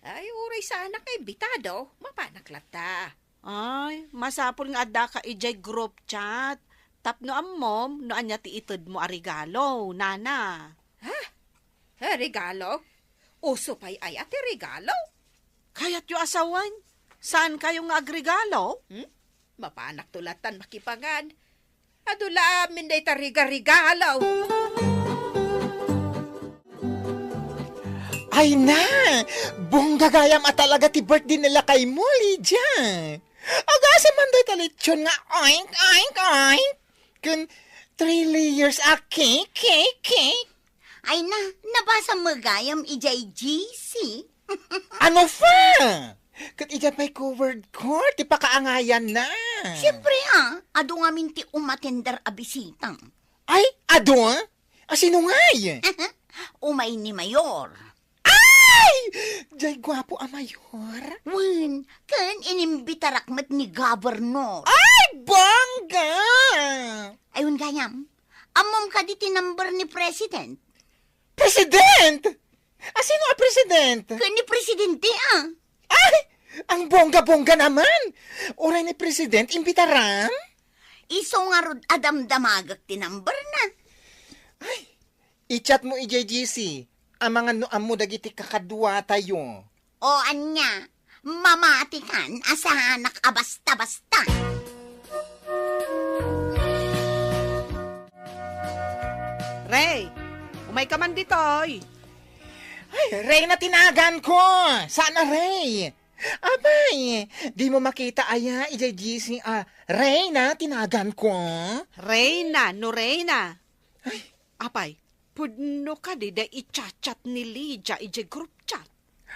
Ay, uray saanak nga imbitado, mapanak latta. Ay, masapul nga addaka idiay group chat. Tapno ammom no ania ti itedmo a regalo, nana. Ha? Eh, regalo? Uso pay aya ti regalo? Kayatyo a sawen? Saan kayo nga agregalo? Hmm? Mapanakto lattan makipangan. Adu la amin dayta riga-rigalo. Ay na! Bongga gayam a talaga ti birthday ni lakaymo, Lydia. Agasem man dayta lechon nga oink, oink, oink. Ken three layers a cake, cake, cake. Ay na, nabasam met gayam idiay G C. Ano pa? Ket idiay pay covered court ti pakaangayanna. Siempre, ah, adu ngamin ti umatender a bisita. Ay, adu? A sino ngay? Umay ni Mayor. Ay! Diay guapo a Mayor? Wen, ken inimbitarak met ni Governor. Ay, bongga! Ay, wen gayam, ammom kadi ti number ni President? President? A sino a president? Ken ni Presidente, ah. Ay! Ang bongga-bongga naman! Uray ni President, imbitaram? Isu ngarud a damdamagek ti number na. Ay! I-chat mo idiay G C, amangan no ammo dagiti kakaduatayo. O ania, mamatikan a saanak a basta-basta. Ray, umay ka man ditoy. Ay, Reyna tinagan ko. Saan a Ray? Abay, di mo makita aya idiay G C a Reyna tinagan ko? Reyna, no Reyna. Ay. Apay, pudno kadi da i-chat-chat ni Lydia idiay group chat?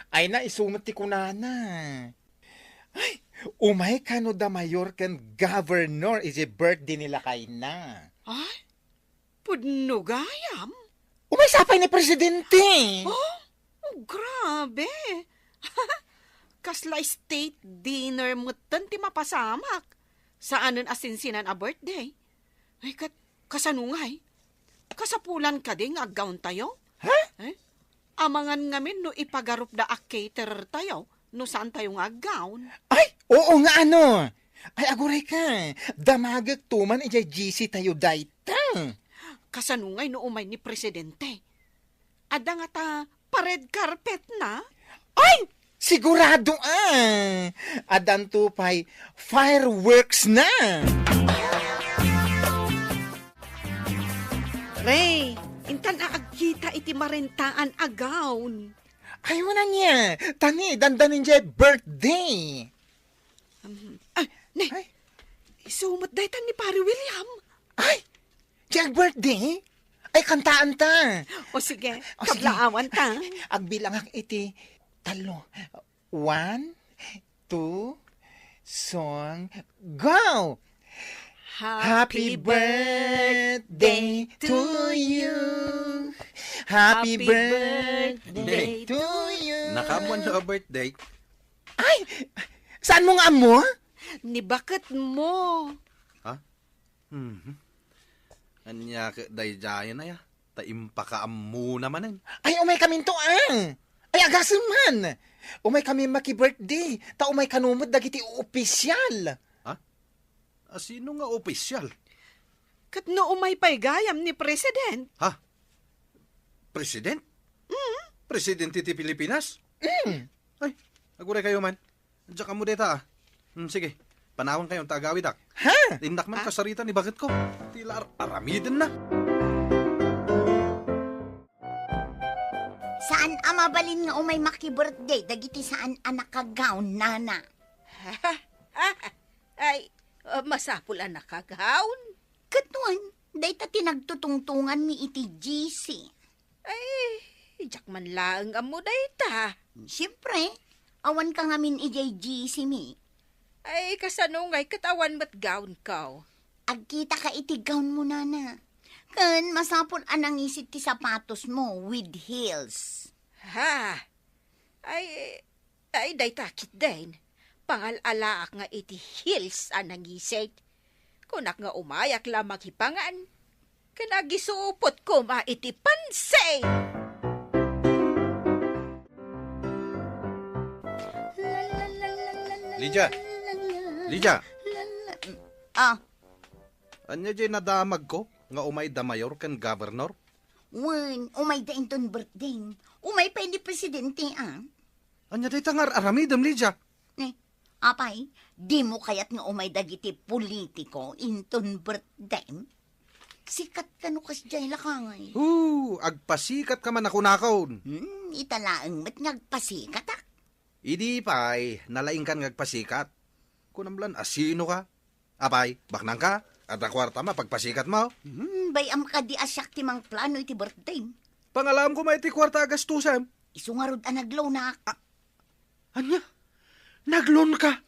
Ay na, isu met ti kunana. Ay, umay kano da Mayor ken Governor idiay birthday ni lakayna. Ay, pudno gayam? Umay sa pay ni Presidente. Oh, oh, grabe. Kasla state dinner metten ti mapasamak. Saanen a sinsinan a birthday. Ay, ket, kasano ngay? Kasapulan kadi nga aggawn tayo? Ha? Eh? Amangan ngamin no ipagarup da a caterer tayo, no saan tayo nga aggawn. Ay, oo nga ano. Ay, aguray ka. Damagek tuman idiay G C tayo dayta. Kasano ngay no umay ni Presidente? Adda ngata pa-red carpet na? Ay! Sigurado, ah! Addanto pay fireworks na! Ray, intan a agkita iti marentaan a gown. Ay, wen ania, ta ni, dandanin jay birthday. Um, ah, ne, Ay. Isu met dayta ni Pare William. Ay, jay birthday? Ay, kantaanta. O sige, O sige. Kablaawanta. Agbilangak iti tallo. One, two, song, go! Happy birthday to you. Happy birthday to you. Nakaammoan a birthday? Ay! Saanmo nga ammo? Ni baketmo. Ha? Mhm. Ania ket daydiayen aya? Ta impakaammona manen. Ay, umaykaminto, ah! Ay, agasem man! Umaykami maki-birthday, ta umay kano met dagiti opisyal. Ha? A, sino nga opisyal? Ket no umay pay gayam ni President? Ha? President? Mm. Presidente ti Pilipinas? Mm. Ay, aguray kayo man. Diak ammo dayta, ah. Hmm, sige. Panawan kayo ta agawidak. Ha? Innak man Ah? kasarita ni baketko. Ti la ar-, aramiden na. Saan a mabalin nga umay maki-birthday dagiti saan a naka-gown, nana? Ay, uh, masapul a naka-gown. Ket wen, dayta ti nagtutungtunganmi iti G C. Ay, diak man laeng ammo dayta. Siempre, awan ka ngamin idiay G C mi. Ay, kasano ngay ket awan met gown ko? Agkita ka iti gown mo, nana. Ken masapul a nangisit ti sapatos mo with heels. Ha? Ay, ay, dayta ketdin. Pangal-alaak nga iti heels a nangisit. Kunak nga umayak la makipangan. Ken agisupot koma iti pansit. Lydia! Lydia! Ah, Ania jay nadamagko nga umay da mayor ken governor? Wen, umay da inton birthday. Umay pay ni presidente, ah. Ania dayta nga ar-aramidem, Lydia? Eh, apay, dimo kayat nga umay dagiti politiko inton birthday? Sikat kano kasdiay, lakay. Hoo, agpasikat ka man a kunakon. Hmm, ita laeng met nga agpasikatak. Idi pay, nalaingkan nga agpasikat. Kunam lan a sino ka? Apay, baknang ka? Adda kuartam a pagpasikat mo? Hmm, bay-am kadi a siak ti mangplano iti birthday. Pangalam ko met ti kuarta a gastusem. Isu ngarud a nagloanak. Ah, ania? Nagloan ka?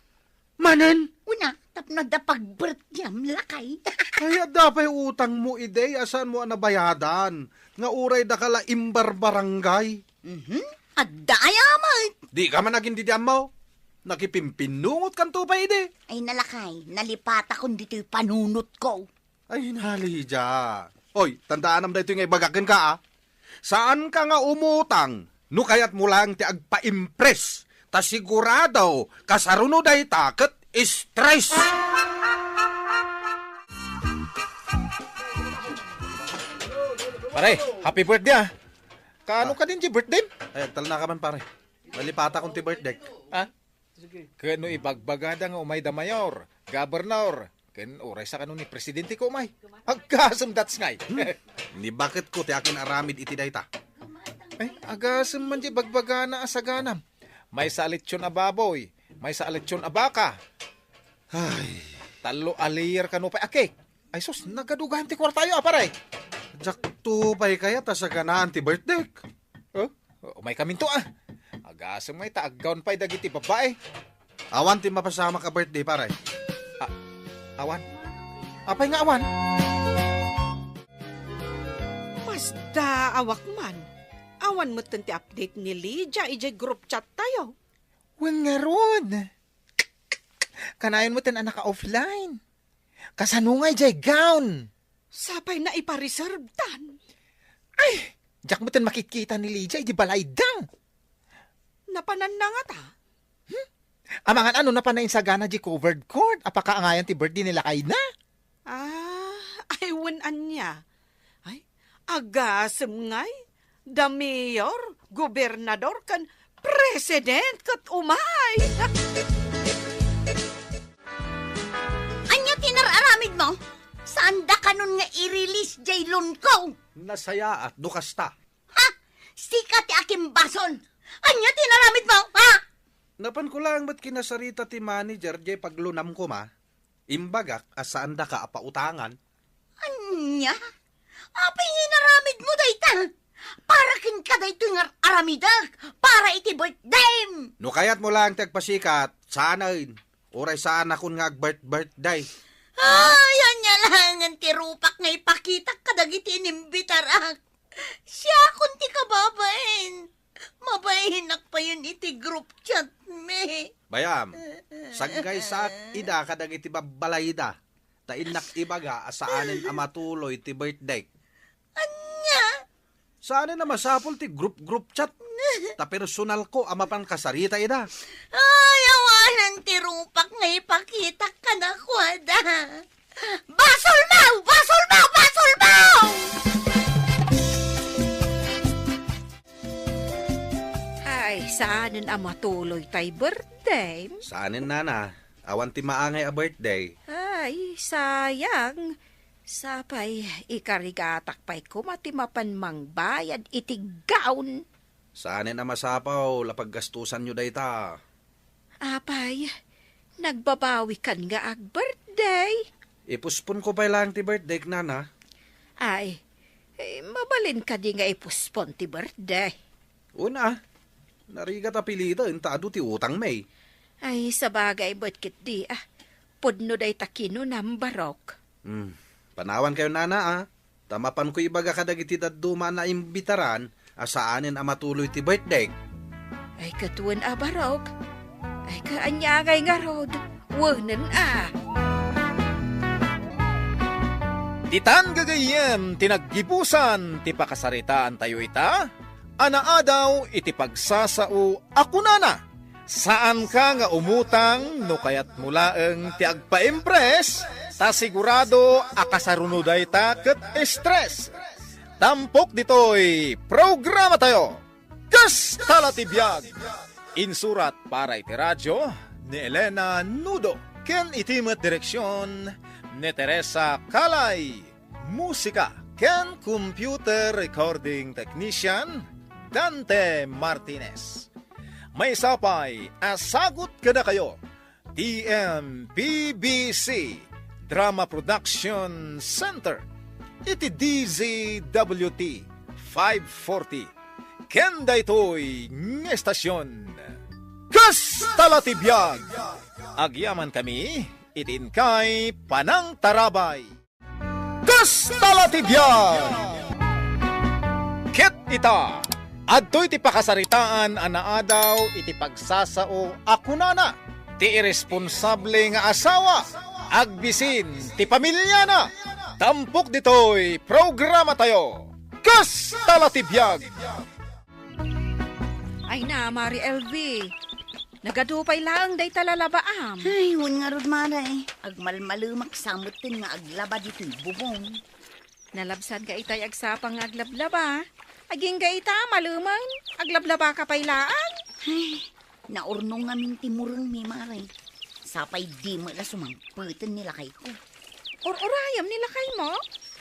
Manen? Una, tapno adda pagbirthday-am, lakay. Ay, adda pay utang mo, idi, a saan mo a nabayadan? Nga uray daka la imbarbarangay. Mhm. Adda aya met? Di ka man agin didi ammo. Nakipimpinnungot kanto pay idi. Ay, nalakay, nalipatakon ditoy panunotko. Ay, nalidia. Oy, tandaanam daytoy nga ibagak kenka, ah. Saan ka nga umutang no kayat mo lang ti agpa-impress. Ta sigurado, kasaruno dayta ket stress. Pare, happy birthday, ah. Kaano Ah. ka din di birthday? Ay, agtalna ka man, pare. Nalipatakon ti birthday. Ah? Ken no ibagbagada nga umay da mayor, gobernador, ken uray sa kano ni presidente ko umay. Agkasem that's ngay. Hmm. Ni baketko ti akin aramid iti dayta. Ay, agasem man di bagbagana a saganam. Maysa a lechon a baboy, maysa a lechon a baka. Ay. Tallo a layer kano pay a cake. Ay sus, nagadugayan ti kuartayo, a, pare. Diak to pay kayat a saganaan ti birthday. Oh, umay kaminto, ah. Agasem ngay ta aggawn pay dagiti babbai. Awan ti mapasamak a birthday, pare. Ah, awan. Apay nga awan? Masdaawak man. Awan metten ti update ni Lydia idiay group chat tayo. Wen ngarud. Kanayon metten a naka-offline. Kasano ngay jay gown? Sapay naipareservetan. Ay, diak metten makitkita ni Lydia idi balayda. Napananna ngata? Hmm? Amangan a no napan insagana jay covered court a pakaangayan ti birthday ni lakayna? Ah, ay wen ania. Ay, agasem ngay. Da mayor, gobernador, ken president ket umay. Ania ti nar-aramidmo? Saanda kanon nga i-release jay loan ko? Nasayaat no kasta. Ha? Sika ti akimbasol. Ania ti inaramidmo, ha? Napanko laeng met kinasarita ti manager jay paglunam koma. Imbagak a saandaka a pautangan. Ania? Apay nga inaramidmo dayta? Para kenka daytoy nga aramidek, para iti birthdayem. No kayatmo laeng ti agpasikat, saanen. Uray saanakon nga agbirth-birthday. Ay, ania laengen ti rupak nga ipakitak kadagiti inimbitarak. Siakon ti kababain. Mabainak payen iti group chat mi. Bayam, saggaysaak ida kadagiti babbalayda, ta innak ibaga a saanen a matuloy ti birthday. Ania? Saanen a masapul ti group-group chat, ta personal ko a mapan kasarita ida. Ay, awanen ti rupak nga ipakitak kadakuada. Basolmo! Basolmo! Basolmo! Ay, saanen a matuloy tay birthday. Saanen, nana. Awan ti maangay a birthday. Ay, sayang. Sapay, ikarigatak pay koma ti mapan mangbayad iti gown. Saanen a masapul a paggastusanyo dayta. Apay, nagbabawikan nga ag-birthday. Ipuspon ko pay laeng ti birthday, nana. Ay, eh, mabalin kadi nga ipuspon ti birthday? Una, narigat a piliten ta adu ti utang mi. Ay, sabagay met ketdi, ah. Pudno dayta kinunam, Barok. Hmm, panawan kayo, nana, ah. Ta mapanko ibaga kadagiti dadduma a naimbitaran a saanen a matuloy ti birthday. Ay, ket wen a, Barok. Ay, kaaniagay ngarud. Wenen a. Ditan gagayyem ti naggibusan ti pakasaritaantayo ita a naadaw iti pagsasao a kunana, saanka nga umutang no kayatmo laeng ti agpa-impress, ta sigurado a kasaruno dayta ket stress. Tampok ditoy programatayo, Kasta la ti Biag! Insurat para iti radyo ni Elena Nudo ken iti met direksion ni Teresa Calay. Musika ken computer recording technician, Dante Martinez. Maysa pay a sagut kadakayo, T M P B C Drama Production Center, iti D Z W T five forty, ken daytoy nga estasion. Kasta la ti biag! Agyamankami iti inkay panangtarabay. Kasta la ti biag! Ket ita, adtoy ti pakasaritaan a naadaw iti pagsasao a kunana, ti iresponsable nga asawa, agbisin ti pamiliana. Tampok ditoy programatayo, Kasta la ti biag! Ay na, Mari L V. Nagadu pay laeng dayta lalabaam. Ay, wen ngarud, Mare. Agmalmalemak sa metten nga aglaba ditoy bubong. Nalabsanka itay agsapa nga aglablaba. Agingga ita, malemen. Aglablabaka pay laeng. Ay, naurnong ngamin ti murengmi, Mare. Sapay di met la sumangpeten ni lakayko. Ur-urayem ni lakaymo?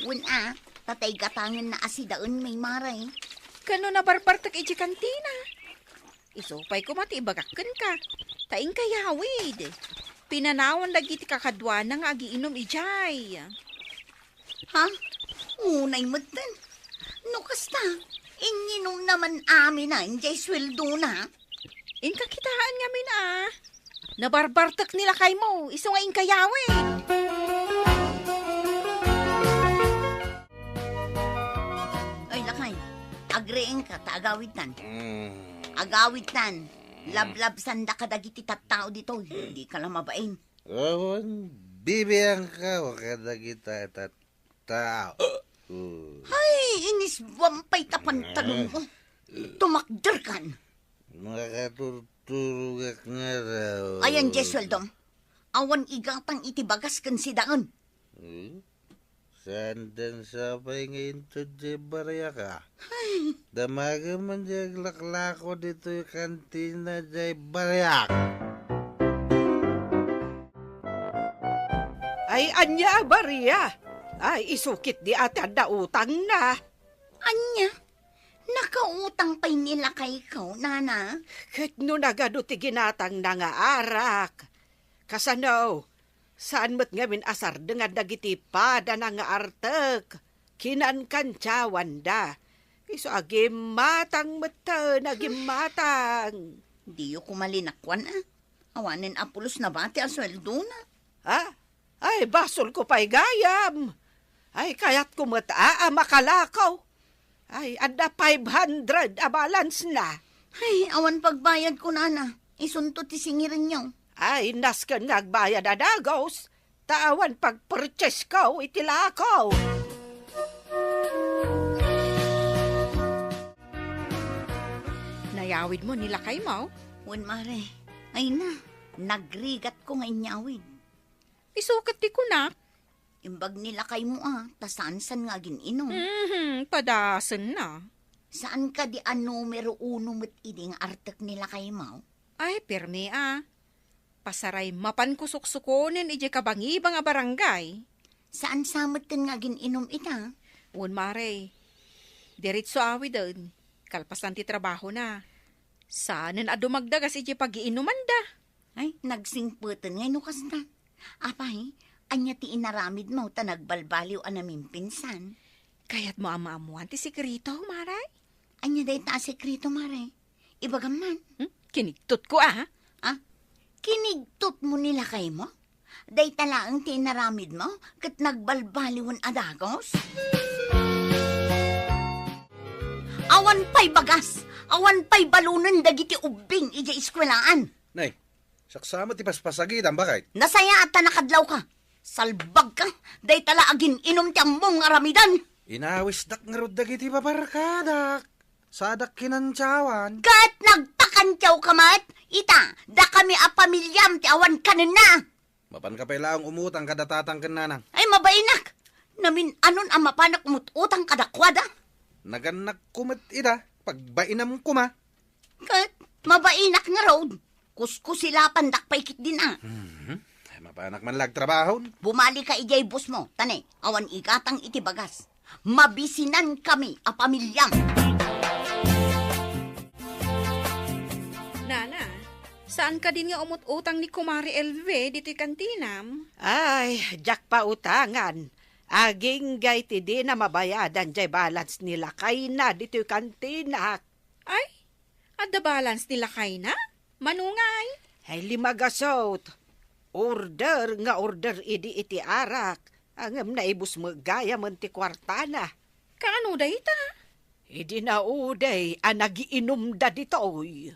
Wen a, ta tay gatangenna a sidaenmi, Mare. Ken no nabarbartek idiay kantina? Isu pay koma ti ibagak kenka, ta inkayawid. Pinanawan dagiti kakaduana nga agiinum idiay. Ha? Unay metten. No kasta, inginumna man aminen jay sueldona. Inka kitaen ngamin a. Nabarbartek ni lakaymo, isu nga inkayawid. Oy, lakay, agriingka ta agawidtan. Mm. Agawidtan. Mm. Lablabsanda kadagiti tattao ditoy. Dika la mabain. Awan, bibiangka kadagita tattao. Mm. Ay, inisbuam pay ta pantalon mo. Tumakderkan. Makaturturogak nga daw. Ayan, jay sueldom. Awan igatang iti bagas ken sidaen. Hmm? Saan den sapay nga inted jay bariak, a? Ay. Damagem man jay aglaklako ditoy kantina jay bariak. Ay, ania a baria? Ay, isukit di ati adda utangna. Ania? Nakautang pay ni lakayko, nana? Ket no nagadu ti ginatangna nga arak, kasano? Saan met ngamin a sardengan dagiti padana nga artek. Kinankantiawanda. Isu a gimmatang metten a gimmatang. Diyo koma linakuan, a? Awanen a pulos nabati a sueldona. Ha? Ay, basolko pay gayam. Ay, kayatko met a, a makalakaw. Ay, adda five hundred a balance na. Ay, awan pagbayadko, nana. Isunto ti singirenyo. Ay, nasken nga agbayad a dagus, ta awan pagpurchasesko iti lakaw. Nayawidmo ni lakaymo? Wen, mare. Ay na, nagrigatko nga inyawid. Isu ket ti kunak. Imbag ni lakaymo, a, ta saansan nga agin-inom. Mhm, padasenna. Saan kadi a numero uno met idi nga artek ni lakaymo? Ay, permi, a. Pasaray, mapanko suksukonen idiay kabangibang a barangay. Saan sa metten nga agin-inom ita? Wen, mare. Diretso awiden. Kalpasan ti trabahona. Saanen a dumagdagas idiay pagiinumanda. Ay, nagsingpeten ngay no kasta. Apay, ania ti inaramidmo ta nagbalbaliw a namimpinsan? Kayatmo a maammoan ti sekreto, mare? Ania dayta a sekreto, mare? Ibagam man. Hmm? Kinigtotko, a? A? Kinigtotmo ni lakaymo? Dayta laeng ti inaramidmo ket nagbalbaliwen a dagus? Awan pay bagas, awan pay balonen dagiti ubbing idiay eskuelaan. Nay, saksa met ti paspasagitam, baket. Nasayaat ta nakadlawka. Salbagka, dayta la agin-inom ti ammom nga aramiden. Inawisdak ngarud dagiti babarkadak. Sadak kinantiawan. Ket nagpakantiawka met? Ita, dakami a pamiliam ti awan kanenna. Mapanka pay laeng umutang kada tatang ken nanang. Ay, mabainak! Namin-anon a mapanak umut-utang kadakuada? Nagannakko met ida, pagbainam koma. Ket mabainak ngarud, kuskusilapandak pay ketdin a. Mhm. Ay, mapanak man la agtrabahon. Bumalika idiay busmo, ta ne, awan igatang iti bagas. Mabisinankami a pamiliam. Nana, saan kadin nga umut-utang ni Kumare Elve ditoy kantinam? Ay, diak pautangan. Agingga iti dina mabayadan jay balance ni lakayna ditoy kantinak. Ay, adda balance ni lakayna? Mano ngay? Ay, limagasut. Order nga order idi iti arak. Ngem naibus met gayamen ti kuartana. Kaano dayta? Idi naudey a nagiinumda ditoy.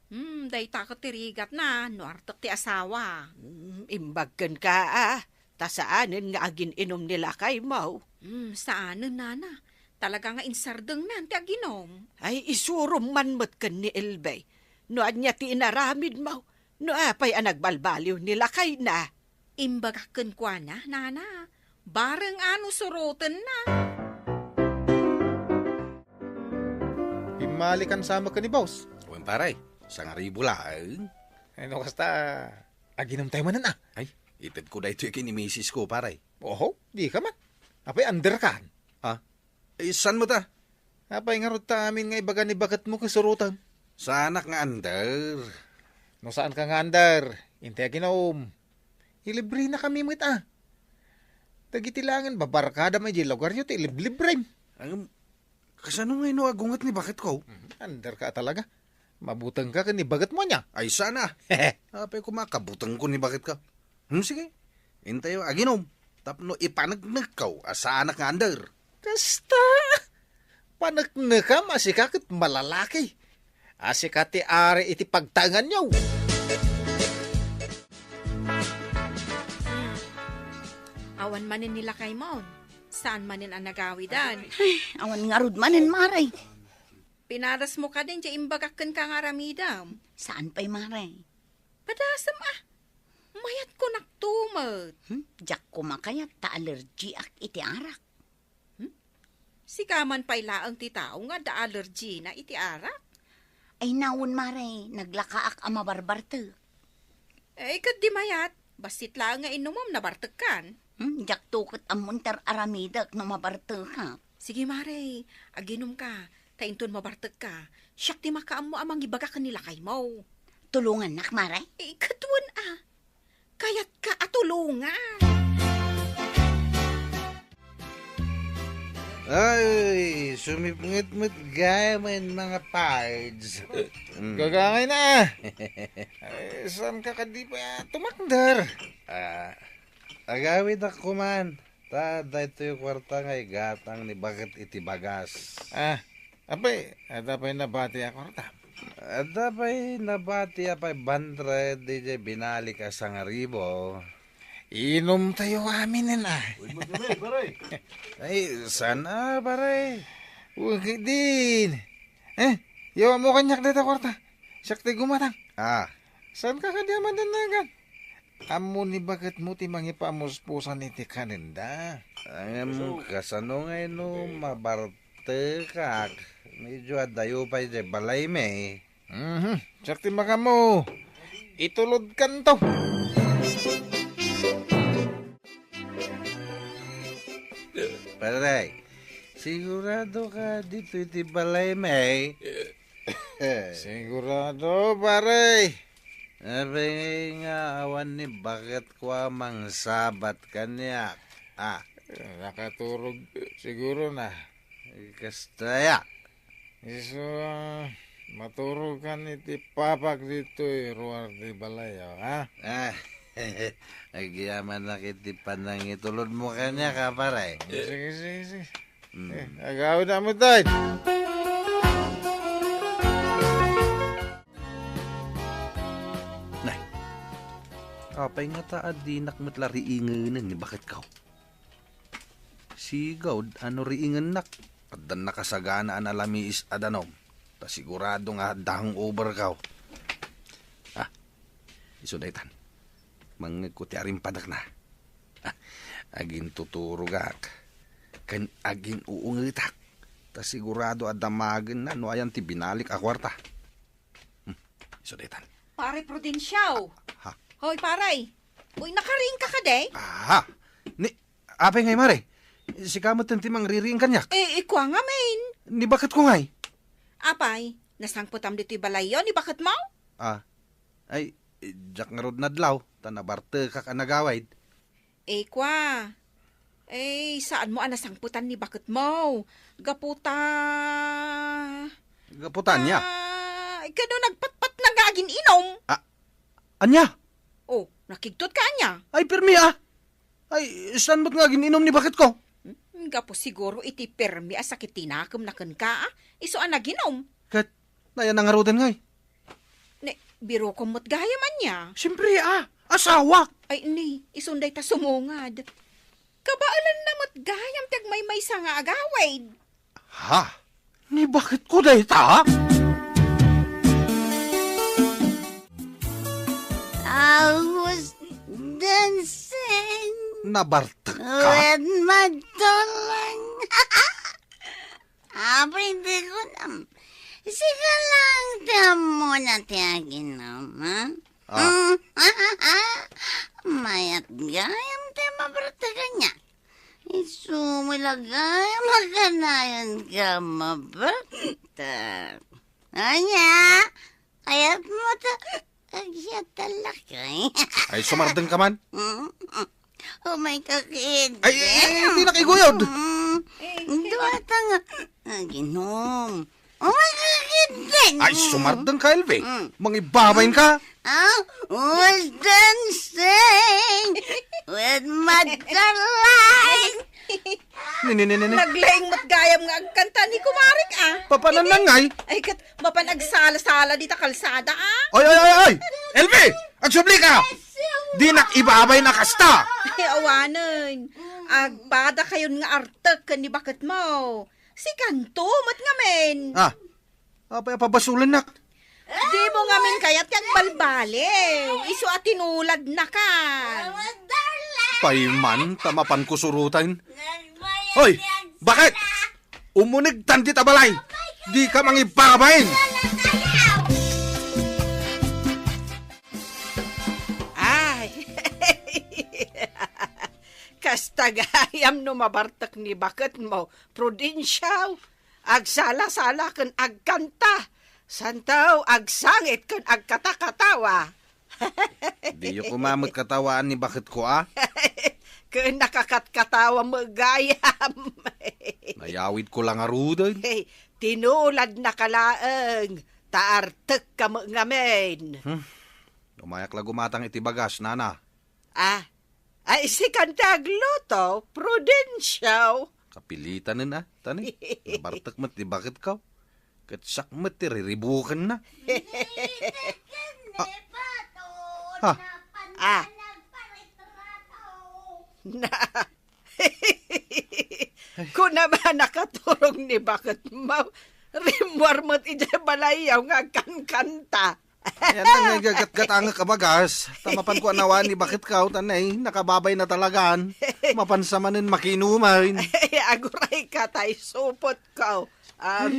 Hmm, dayta ket ti rigatna no artek ti asawa. Hmm, imbag kenka, a. Ta saanen nga agin-inom ni lakaymo. Hmm, saanen, nana. Talaga nga insardengnan ti aginom. Ay, isurom man met ken ni Elbe. No ania ti inaramidmo, no apay a nagbalbaliw ni lakayna. Imbagak kenkuana, nana. Bareng a no surotenna. Pimmalikan sa met ken ni boss. Wen, pare, sangaribu laeng. Ay, no kasta, aginom tayo manen, a. Ay, itedko daytoy ken ni misis ko, pare. Oho, dika man. Apay, under kan? Ha? Eh, saan met a? Apay ngarud ta amin nga ibaga ni baketmo ken suroten? Saanak nga under. No saanka nga under, intay aginom. Ilibrenakami met a. Dagiti laengen babarkadam idiay lugaryo ti iliblibrem. Ang, kasano nga ino agunget ni baketko? Mhm, underka talaga. Mabutengka ken ni baketmo ania? Ay, saan a. Apay koma kabutengko ni baketka. Hmm, sige. Intayo aginom. Tapno ipaneknekko a saanak nga under. Kasta! Paneknekam a sika ket malalaki. A sika ti ari iti pagtaenganyo. Hmm. Awan manen ni lakaymo. Saan manen a nagawidan? Ay, awan ngarud manen, mare. Pinadasmo kadin ti imbagak kenka nga aramidem. Saan pay, mare? Padasem a. Mayat kunak to met. Hmm? Diak koma kayat ta allergiak iti arak. Hmm? Sika man pay laeng ti tao nga adda allergina iti arak. Ay, nawen, Mare, naglakaak a mabarbartek. Eh, ket di mayat, bassit laeng nga inumem, nabartekkan. Hmm, diak to ket ammon ti ar-aramidek no mabartekak. Sige, Mare, aginumka, ta inton mabartekka, siak ti makaammo a mangibaga ken ni lakaymo. Tulongannak, Mare? Eh, ket wen a. Kayatka a tulongan. Ay, sumipnget met gayam, mga pards. Mm. Gagangay na. Ay, saan ka kadi pa tumakder? Ah, agawidak kuman. Ta daytoy kuarta nga igatang ni baket iti bagas. Ah, apay, adda pay nabati a kuarta? Adda pay nabati a five hundred idiay binalik a sangaribu. Inumtayo aminen, ah. Uy, matunay, pare. Ay, saan, ah, pare? Uy, din. Eh, yawa mo kaniak dayta kuarta. Siak ti gumatang. Ah. Saan ka kadi a mandannagan? Ammo ni baketmo ti mangipamuspusan iti kanenda. Ngem kasano ngay no mabartekak? Medyo adayo pay di balaymi. Mhm. Siak ti makaammo. Itulodkanto. Pare, sigurado ka ditoy ti balaymi? Sigurado, pare. Apay nga awan ni baketko a mangsabat kaniak? Ah. Nakaturog siguro na. Kasta ya. Isu, ah, maturog kan iti papak ditoy ruar ti balay, oh, ha? Ah, agyamanak iti panangitulodmo kaniak, pare. Sige, sige, sige. Mm. Eh, agawid na mo, tay. Nay, apay ngata a dinak met la riingenen ni baketko? Sigud a no riingennak, addan nakasagana a nalamiis a danum. Ta sigurado nga adda hangover kaw. Ah, isu daytan. Mangngegko ti arimpadakna. Ah, agintuturogak ken agin-uungetak. Ta sigurado a damagenna no ayan ti binalik a kuarta. Hmm, isu daytan. Pare Prudencio. Ha? Hoy, pare. Uy, nakariing ka kadi? Aha. Ni, apay ngay, mare? Sika met ti mangririing kaniak? Eh, ikua ngamin. Ni baketko ngay? Apay, nasangpetam ditoy balayyo ni baketmo? Ah. Ay, diak ngarud nadlaw, ta nabartekak a nagawid. Eh, kua. Eh, saanmo a nasangpetan ni baketmo? Gapu ta... Gapu ta ania? Ah, kano nagpatpatna nga agin-inum? Ah, ania? Oh, nakigtot ka ania? Ay, permi, ah. Ay, saan met nga agin-inum ni baketko? Hmm, gapu siguro iti permi a sakit ti nakemna kenka, ah. Isu a naginum. Ket, nayan na ngaruden ngay? Ne, birokom met gayam ania? Siempre, ah, asawak. Ay, ni, isun dayta sumungad. Kabaelanna met gayam ti agmaymaysa nga agawid. Ha? Ni baketko dayta? I was dancing Nabartek ka? With my darling. Apay, di ko nam-, sika lang ti ammona ti aginum, ha? Ah. Mayat gayam ti mabartek kaniak. Isu met la gayam a kanayon ka mabartek. Ania? Kayatmo ta agyat a lakay? Ay, sumardeng ka man. Mm. Umay ka, kid. Ay, ay, ay, di na kay guyod. Mm. Dua ta nga aginum. Umay ka, kid. Ay, sumardeng ka, Elvie. Mm. Mangibabain ka. Ah, was dancing with my darling. Ni, ni, ni, ni, ni. Naglaing met gayam nga agkanta ni kumarik, ah. Papanan na ngay? Ay, ket mapan agsala-sala dita kalsada, ah. Oy, oy, oy, oy! Elvie! Agsubli ka! Dinak ibabain a kasta! Ay, awanen. Agpada kayon nga artek ken ni baketmo. Sikanto met ngamin. Ah, apay a pabasolennak? Dimo ngamin kayat nga agbalbaliw. Isu a tinuladnaka. Payman, ta mapanko suruten. Hoy, bakit? Umunegtan dita balay. Dika mangiparabain. Ay. Kasta gayam no mabartek ni baketmo, Prudencio. Agsala-sala ken agkanta. Santo, agsangit ken agkatakatawa. Diyo koma met katawaan ni baketko, a? Ken nakakatkatawa met gayam. Nayawidko la ngaruden. Hey, tinuladnaka laeng, ta artekka met ngamin. Hmm. Umayak la gumatang iti bagas, nana. Ah, ay, sikan ti agluto, Prudencio. Kapilitanen, a, tani. Nabartek met ti baketko. Ket siak met ti riribukenna. Ah. Ha? Ah. Na. Kuna ba nakaturong ni baketmo? Rimmuar met idiay balayyo nga agkankanta. Ayan na nga gagatgatangek a bagas. Ta mapanko a nawaan ni baketko, ta nay, nakababayna talagan. Mapansa manen makiinumen. Agurayka ta isupotko. Um,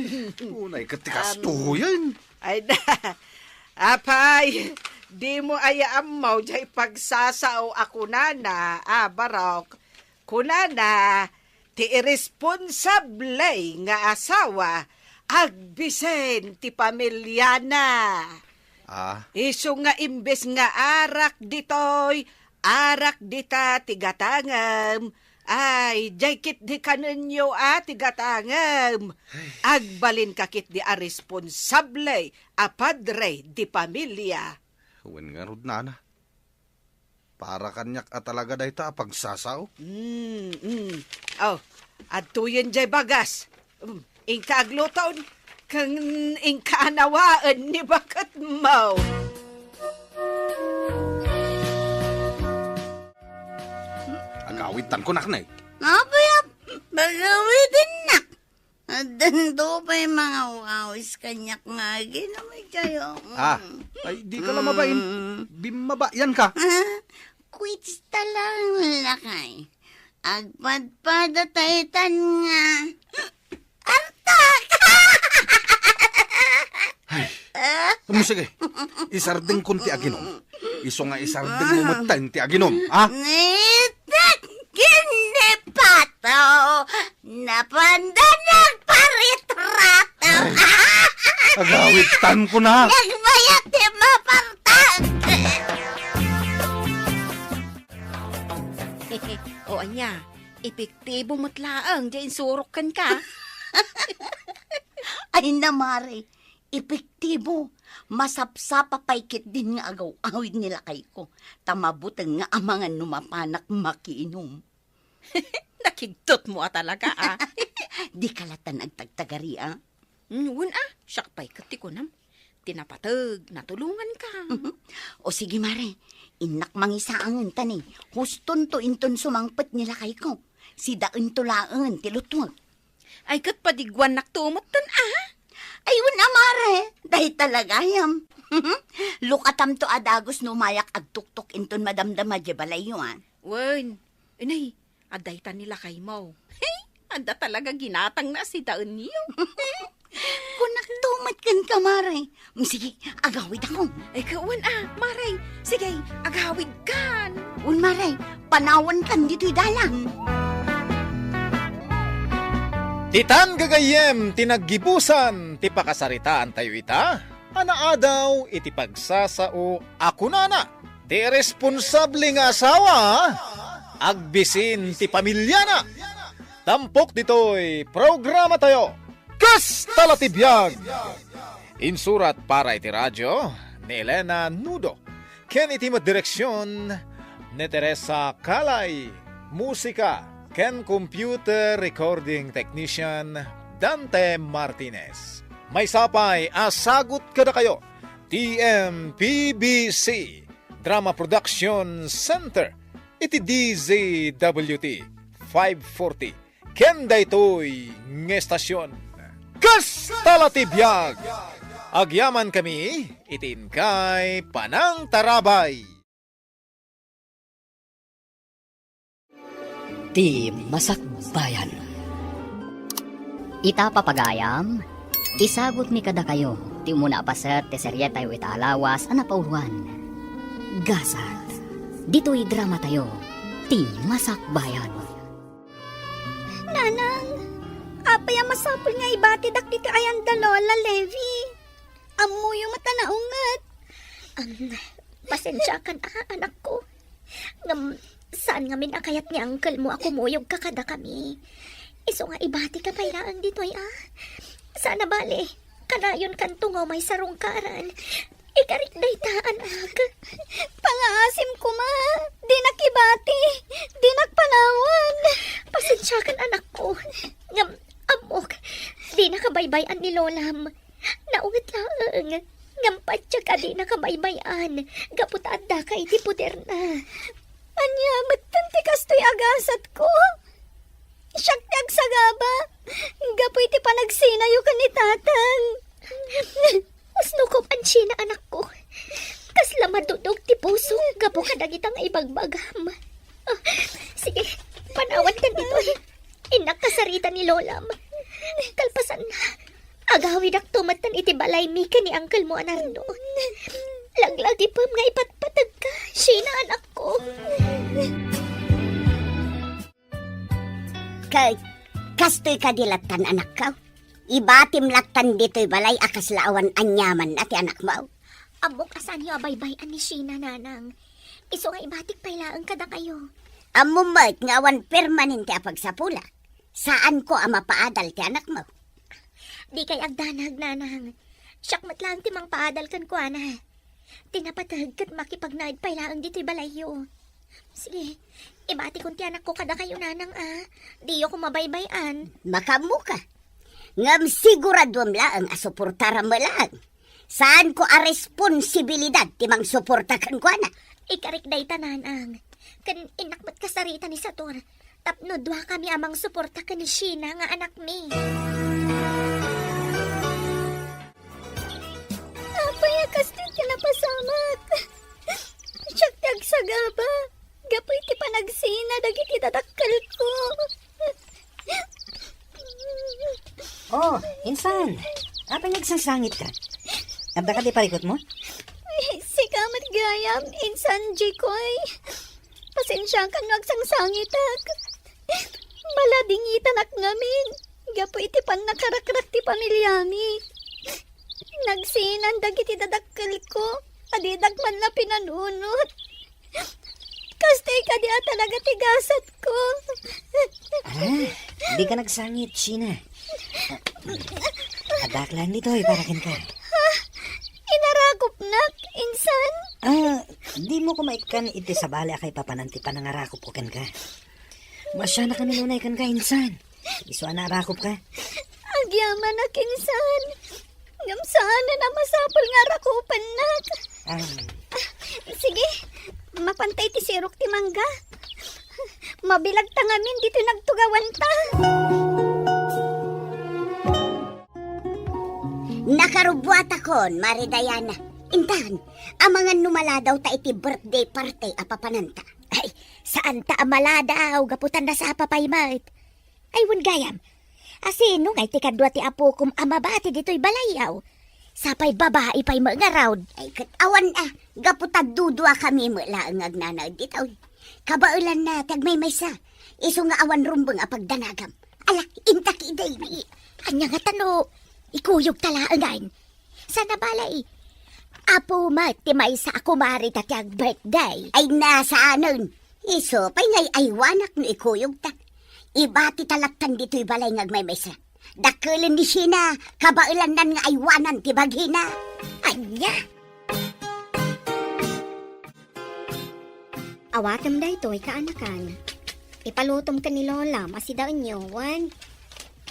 Unay ket ti um, kastoyen. Ay na. Apay, dimo aya ammo, diay pagsasao a kunana, a, Barok. Kunana, ti irresponsable nga asawa, agbisin ti pamiliana. Ah. Isu nga imbes nga arak ditoy, arak dita ti gatangem. Ay, diay ketdi kanenyo a ti gatangem. Ay. Agbalinka ketdi a responsable a padre di pamilya. Wen ngarud, nana. Para kaniak a talaga dayta a pagsasao. Mm, mm. Oh, adtoyen diay bagas. Mm, inka agluton, ken inka anawaen ni baketmo. Agawidtan kunak, nay. Apay a pagawidennak? Addanto pay mangawawis kaniak nga aginom itayo. Ah, ay, di ka la mabain. Mm. Bimmabayan ka. Ah, kwits ta lang, lakay. Agpadpada ta itan nga artak. Ay, um, sige. Isardengkon ti aginom. Isu nga isardengmo metten ti aginom, ha? Nitek ken ni Pato, napanda nagparitrato. Ay, agawidtan kunak. Nagbayat ti mapartak. O ania, epektibo met laeng diay insurok kenka. Ay, namare, epektibo. Masapsapa pay ketdin nga agaw-awid ni lakayko, ta mabuteng nga amangan no mapanak makiinom. Nakigtotmo a talaga, a. Di ka latta nagtagtagari, a? Mm, wen, a, siak pay ket ti kunam. Ti napateg, natulonganka. O sige, mare, innak mangisaangen ta ni, hustonto inton sumangpet ni lakayko. Sidaento laengen ti lutwek. Ay, ket padiguannakto metten, a? Ay, wen a, mare, dayta la gayam. Lukatamto a dagus no umayak agtuktok inton madamdama diay balayyo, a. Wen, inay, adda ita ni lakaymo. Adda talaga ginatangna a sidaenyo. Kunakto met kenka, mare. Sige, agawidakon. Ay, ka, wen a, mare. Sige, agawidkan. Wen, mare, panawankan ditoy dalan. Ditan gagayyem ti naggibusan ti pakasaritaantayo ita a naadaw iti pagsasao a kunana, ti iresponsable nga asawa, agbisin ti pamiliana. Tampok ditoy programatayo, Kasta la ti biag! Insurat para iti radio ni Elena Nudo, ken iti met direksion ni Teresa Calay, musika ken computer recording technician Dante Martinez. Maysa pay a sagut kadakayo ti M P B C Drama Production Center iti D Z W T five forty ken daytoy nga estasion. Kasta la ti biag! Agyamankami iti inkay panangtarabay. Ti Masakbayan. Ita, papagayam, isagutmi kadakayo ti umuna a paset ti serietayo ita a lawas a napauloan, Gasat. Ditoy dramatayo, Ti Masakbayan. Nanang, apay a masapul nga ibatidak ditoy ayan da Lola Levi? Ammoyo met a naunget. Am, pasensiakan a, anakko. Ngem, saan ngamin a kayat ni uncle mo a kumuyogka kadakami. Isu nga ibatika pay laeng ditoy a. Saan a bale, kanayonkanto nga umay sarungkaran. Ikarik dayta, anak. Pangaasim koma. Dinak ibati. Dinak panawan. Pasensiakan, anakko. Ngem, ammok, dinaka baybay-an ni lolam. Naunget laeng. Ngem patiek a dinaka baybay-an. Gapu ta addaka iti poderna. Ania metten ti kastoy a gasatko? Siak ti agsagaba gapu iti panagsinayo ken ni Tatang. Usno ko, Pansina, anakko. Kasla madudog ti pusok gapu kadagita nga ibagbagam. Ah, sige, panawankan ditoy. Innak kasarita ni Lolam. Kalpasanna, agawidakto metten iti balaymi ken ni uncle mo a Nardo. Laglagipem nga ipatpategka, Sheena, anakko. Ket kastoy kadi lattan, anakko? Ibatim lattan ditoy balay a kasla awan aniamanna ti anakmo? Ammok a saanyo a baybay-an ni Sheena, nanang. Isu nga ibatik pay laeng kadakayo. Ammom met nga awan permanente a pagsapulak. Saanko a mapaadal ti anakmo. Dikay agdanag, nanang. Siak met laeng ti mangpaadal kenkuana. Ti napateg ket makipagnaed pay laeng ditoy balayyo. Sige, ibatikon ti anakko kadakayo, nanang, a. Diyo ko mabaybay-an. Makaammoka. Ngem siguraduem laeng a suportaram met laeng. Saanko a responsibilidad ti mangsuporta kenkuana. Ikarik dayta, nanang. Ken innak met kasarita ni Sator. Tapno duakami a mangsuporta ken ni Sheena nga anakmi. Apay a kastoy ti napasamak? Siak ti agsagaba gapu iti panagsina dagiti dadakkelko. Oh, insan, apay nagsangsangitka? Adda kadi parikutmo? Ay, sika met gayam, Insan Jikoy. Pasensiakan no agsangsangitak. Maladingitanak ngamin gapu iti pannakarakrak ti pamiliami. Nagsinan dagiti dadakkelko a didak man la pinanunot. Kastoy kadi a talaga ti gasatko. Ah, dika nagsangit, Sheena. Addak laeng ditoy para kenka. Ha? Inarakupnak, insan? Ah, dimo koma ikkan iti sabali a kaipapanan ti panangarakupko kenka. Maasianakami nunay kenka, insan. Isu a naarakupka. Agyamanak, insan. Ngem saanen a masapul nga arakupennak. Ah. Ah, sige, mapanta iti sirok ti mangga. Mabilagta ngamin ditoy nagtugawanta. Nakarubbuatakon, Mari Diana. Intan, amangan no maladawta iti birthday party a papananta. Ay, saanta a maladaw, gapu ta nasapa pay met. Ay, wen gayam, asino ngay ti kadua ti apokom a mabati ditoy balayyo? Sapay babai pay met ngarud. Ay, ket awan a, gapu ta duduakami met laeng nga agnanaed ditoy. Kabaelanna ti agmaymaysa, isu nga awan rumbeng a pagdanagam. Ala, intak idi. Ay, ania ngata no ikuyogta laengen? Saan a bale, apo met ti maysa a kumarita ti ag-birthday. Ay, na saanen. Isu pay nga ay-aywanak no ikuyogta. Ibatita lattan ditoy balay nga agmaymaysa. Dakkelen ni Sheena, kabaelannan nga aywanan ti bagina. Ania? Awatem daytoy, kaanakan. Ipalutom ken ni Lolam a sidaenyo, wen?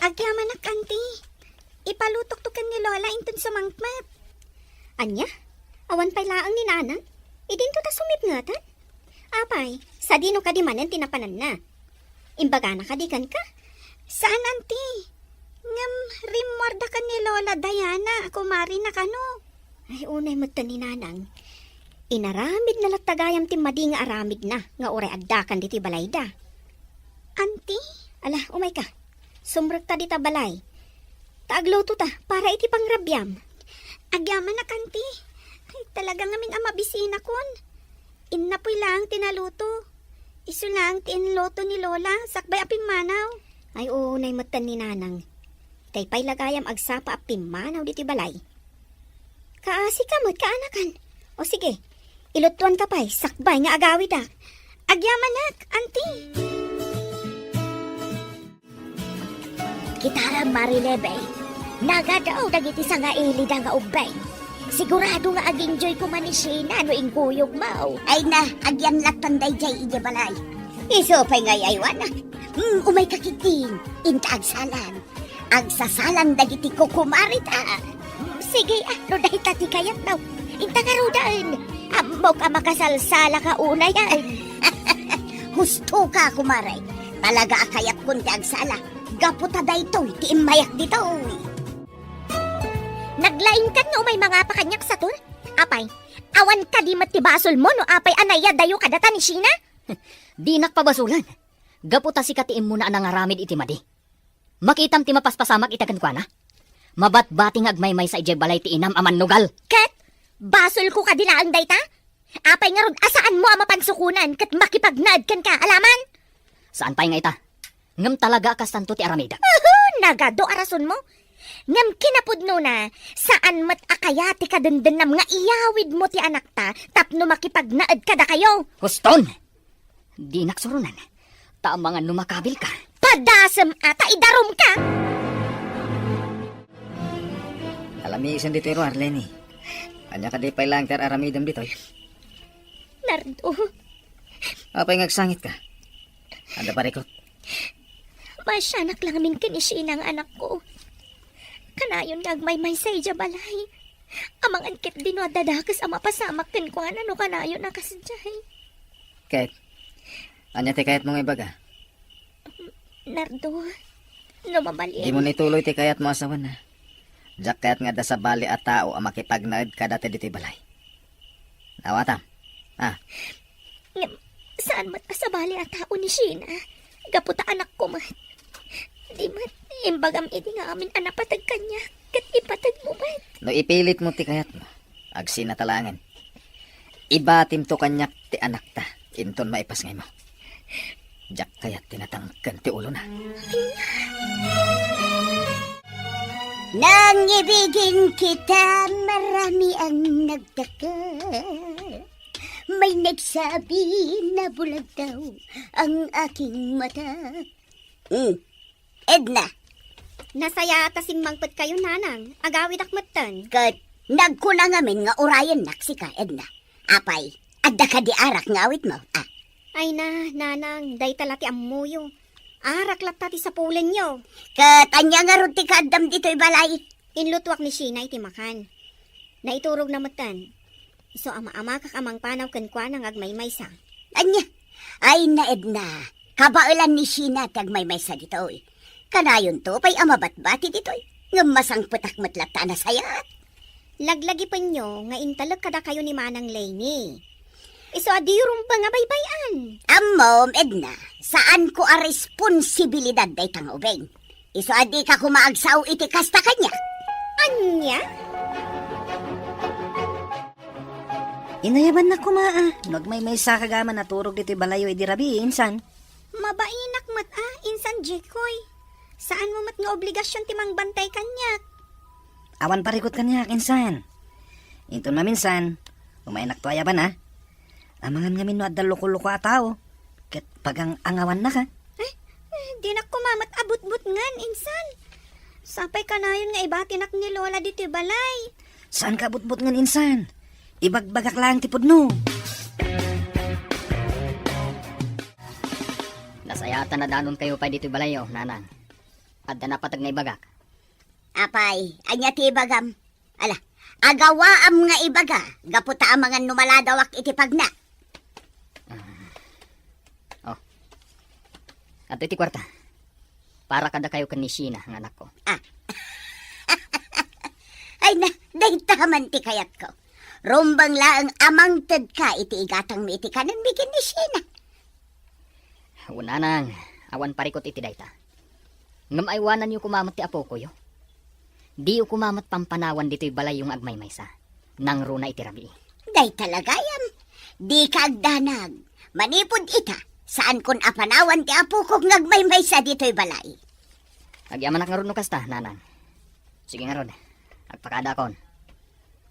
Agyamanak, Auntie. Ipalutokto ken ni Lola inton sumangpet. Ania? Awan pay laeng ni Nanang? Idinto ta sumipngeten? Apay, sadino kadi manen ti napananna? Imbagana kadi kenka? Saan, Auntie. Ngem rimmuardakan ni Lola Diana a kumarina kano? Ay, unay metten ni Nanang. Inaramidna latta gayam ti madi nga aramidna nga uray addakan ditoy balayda. Anti? Ala, umayka. Sumrekta dita balay. Ta aglutota para iti pangrabiam. Agyamanak, anti. Ay, talaga ngamin a mabisinakon. Innapoy laeng ti naluto. Isu laeng ti inluto ni Lola, sakbay a pimmanaw. Ay, unay metten ni Nanang. Tay pay la gayam agsapa a pimmanaw ditoy balay. Kaasi ka met, kaanakan. O sige, ilutuanka pay, sakbay nga agawidak. Agyamanak, anti. Kitaem, Marilebe, nagadu dagiti sangailida nga ubbing. Sigurado nga ag-enjoy koma ni Sheena no inkuyogmo. Ay na, agyan lattan daydiay idiay balay. Isu pay nga ay-aywanak. Hmm, umayka ketdin, inta agsalan. Agsasalan dagiti kukumarita. Hmm, sige, ah, no dayta ti kayatmo. Inta ngaruden. Ammok a makasalsalaka unayen. Hustoka, kumare. Talaga a kayatkon ti agsala. Gapu ta daytoy ti immayak ditoy. Naglaingkan nga umay mangapa kaniak, saton? Apay, awan kadi met ti basolmo no apay a naiyadayo kadata ni Sheena? Dinak pabasolan. Gapu ta sika ti immuna a nangaramid iti madi. Makitam ti mapaspasamak ita kenkuana? Mabatbati nga agmaymaysa idiay balay ti inam a mannugal. Ket basolko kadi laeng dayta? Apay ngarud a saanmo a mapansukonan ket makipagnaed kenka, alaman? Saan pay nga ita. Ngem talaga a kastanto ti aramidek. Uhu, nagadu a rasonmo. Ngem kinapudnona, saan met a kayat ti kadendennam nga iyawidmo ti anakta tapno makipagnaed kadakayo. Huston! Dinak suronan. Ta amangan no makabilka. Padasem a ta idarumka! Alamisen ditoy ruar, Lenny. Ania kadi pay laeng ti ar-aramidem ditoy? Nardo. Apay nga agsangitka? Adda parikut? Maasianak la ngamin ken ni Sheena nga anakko. Kanayon nga agmaymaysa idiay balay. Amangan ketdi no adda dakes a mapasamak kenkuana no kanayon a kasdiay. Ket, ania ti kayatmo nga ibaga? Nardo, no mabalin. Dimo ituloy ti kayatmo a sawen, ha? Diak kayat nga adda sabali a tao a makipagnaed kadata ditoy balay. Awatam. Ah. Ngem, saan met a sabali a tao ni Sheena? Gapu ta anakko met. Di met, imbagam idi nga amin a napateg kaniak, ket ipateg mo met. No ipilitmo ti kayatmo, agsinata laengen. Ibatimto kaniak ti anakta, inton maipasngaymo. Diak kayat ti natangken ti ulona. Nangibigin kita, marami ang nagtaka. May nagsabi na bulag daw ang aking mata. Hmm. Edna. Nasaya ta simmangpet kayo, Nanang. Agawidak metten. Ket nagkuna ngamin nga urayennak sika, Edna. Apay, adda kadi arak nga awitmo? Ah. Ay na, Nanang, dayta la ti ammoyo. Arak latta ti sapulenyo. Ket ania ngarud ti kaaddam ditoy balay? Inlutuak ni Sheena iti makan. Naiturogna metten. Isu a maamakak a mangpanaw kenkuana nga agmaymaysa. Ania? Ay na, Edna, kabaelan ni Sheena ti agmaymaysa ditoy. Kanayonto pay a mabatbati ditoy, ngem masangpetak met latta a nasayaat. Laglagipenyo nga intalek kadakayo ni Manang Lenny. Isu a diyo rumbeng a baybay-an. Ammom, Edna, saanko a responsibilidad dayta nga ubing. Isu a dika koma agsao iti kasta kaniak. Ania? Inayabannak koma, a, no agmaymaysa ka gayam a naturog ditoy balayo idi rabii, insan. Mabainak met, a, insan Jikoy. Saanmo met nga obligasion ti mangbantay kaniak. Awan parikut kaniak, insan. Inton maminsan, umaynakto ayaban, a. Amangan ngamin no adda loko-loko a tao, ket pagang-angawannak, a. Eh, eh, dinak koma met a butbutngen, insan. Sapay kanayon nga ibatinak ni Lola ditoy balay. Saanka a butbutngen, insan. Ibagbagak laeng ti pudno. Nasayaat a nadanonkayo pay ditoy balayo, Nanang. Adda napateg nga ibagak. Apay, ania ti ibagam? Ala, agawaam nga ibaga, gapu ta amangan no maladawak iti pagna. Ah. Oh. Adtoy ti kuarta. Para kadakayo ken ni Sheena nga anakko. Ah. Ay na, dayta man ti kayatko. Rumbeng laeng a mangtedka iti igatangmi iti kanenmi ken ni Sheena. Wen, nanang, awan parikut iti dayta. Ngem aywananyo koma met ti apokoyo. Diyo koma met pampanawan ditoy balayyo nga agmaymaysa. Nangruna iti rabii. Dayta la gayam. Dika agdanag. Manipud ita, saankon a panawan ti apokok nga agmaymaysa ditoy balay. Agyamanak ngarud no kasta, nanang. Sige ngarud, agpakadakon.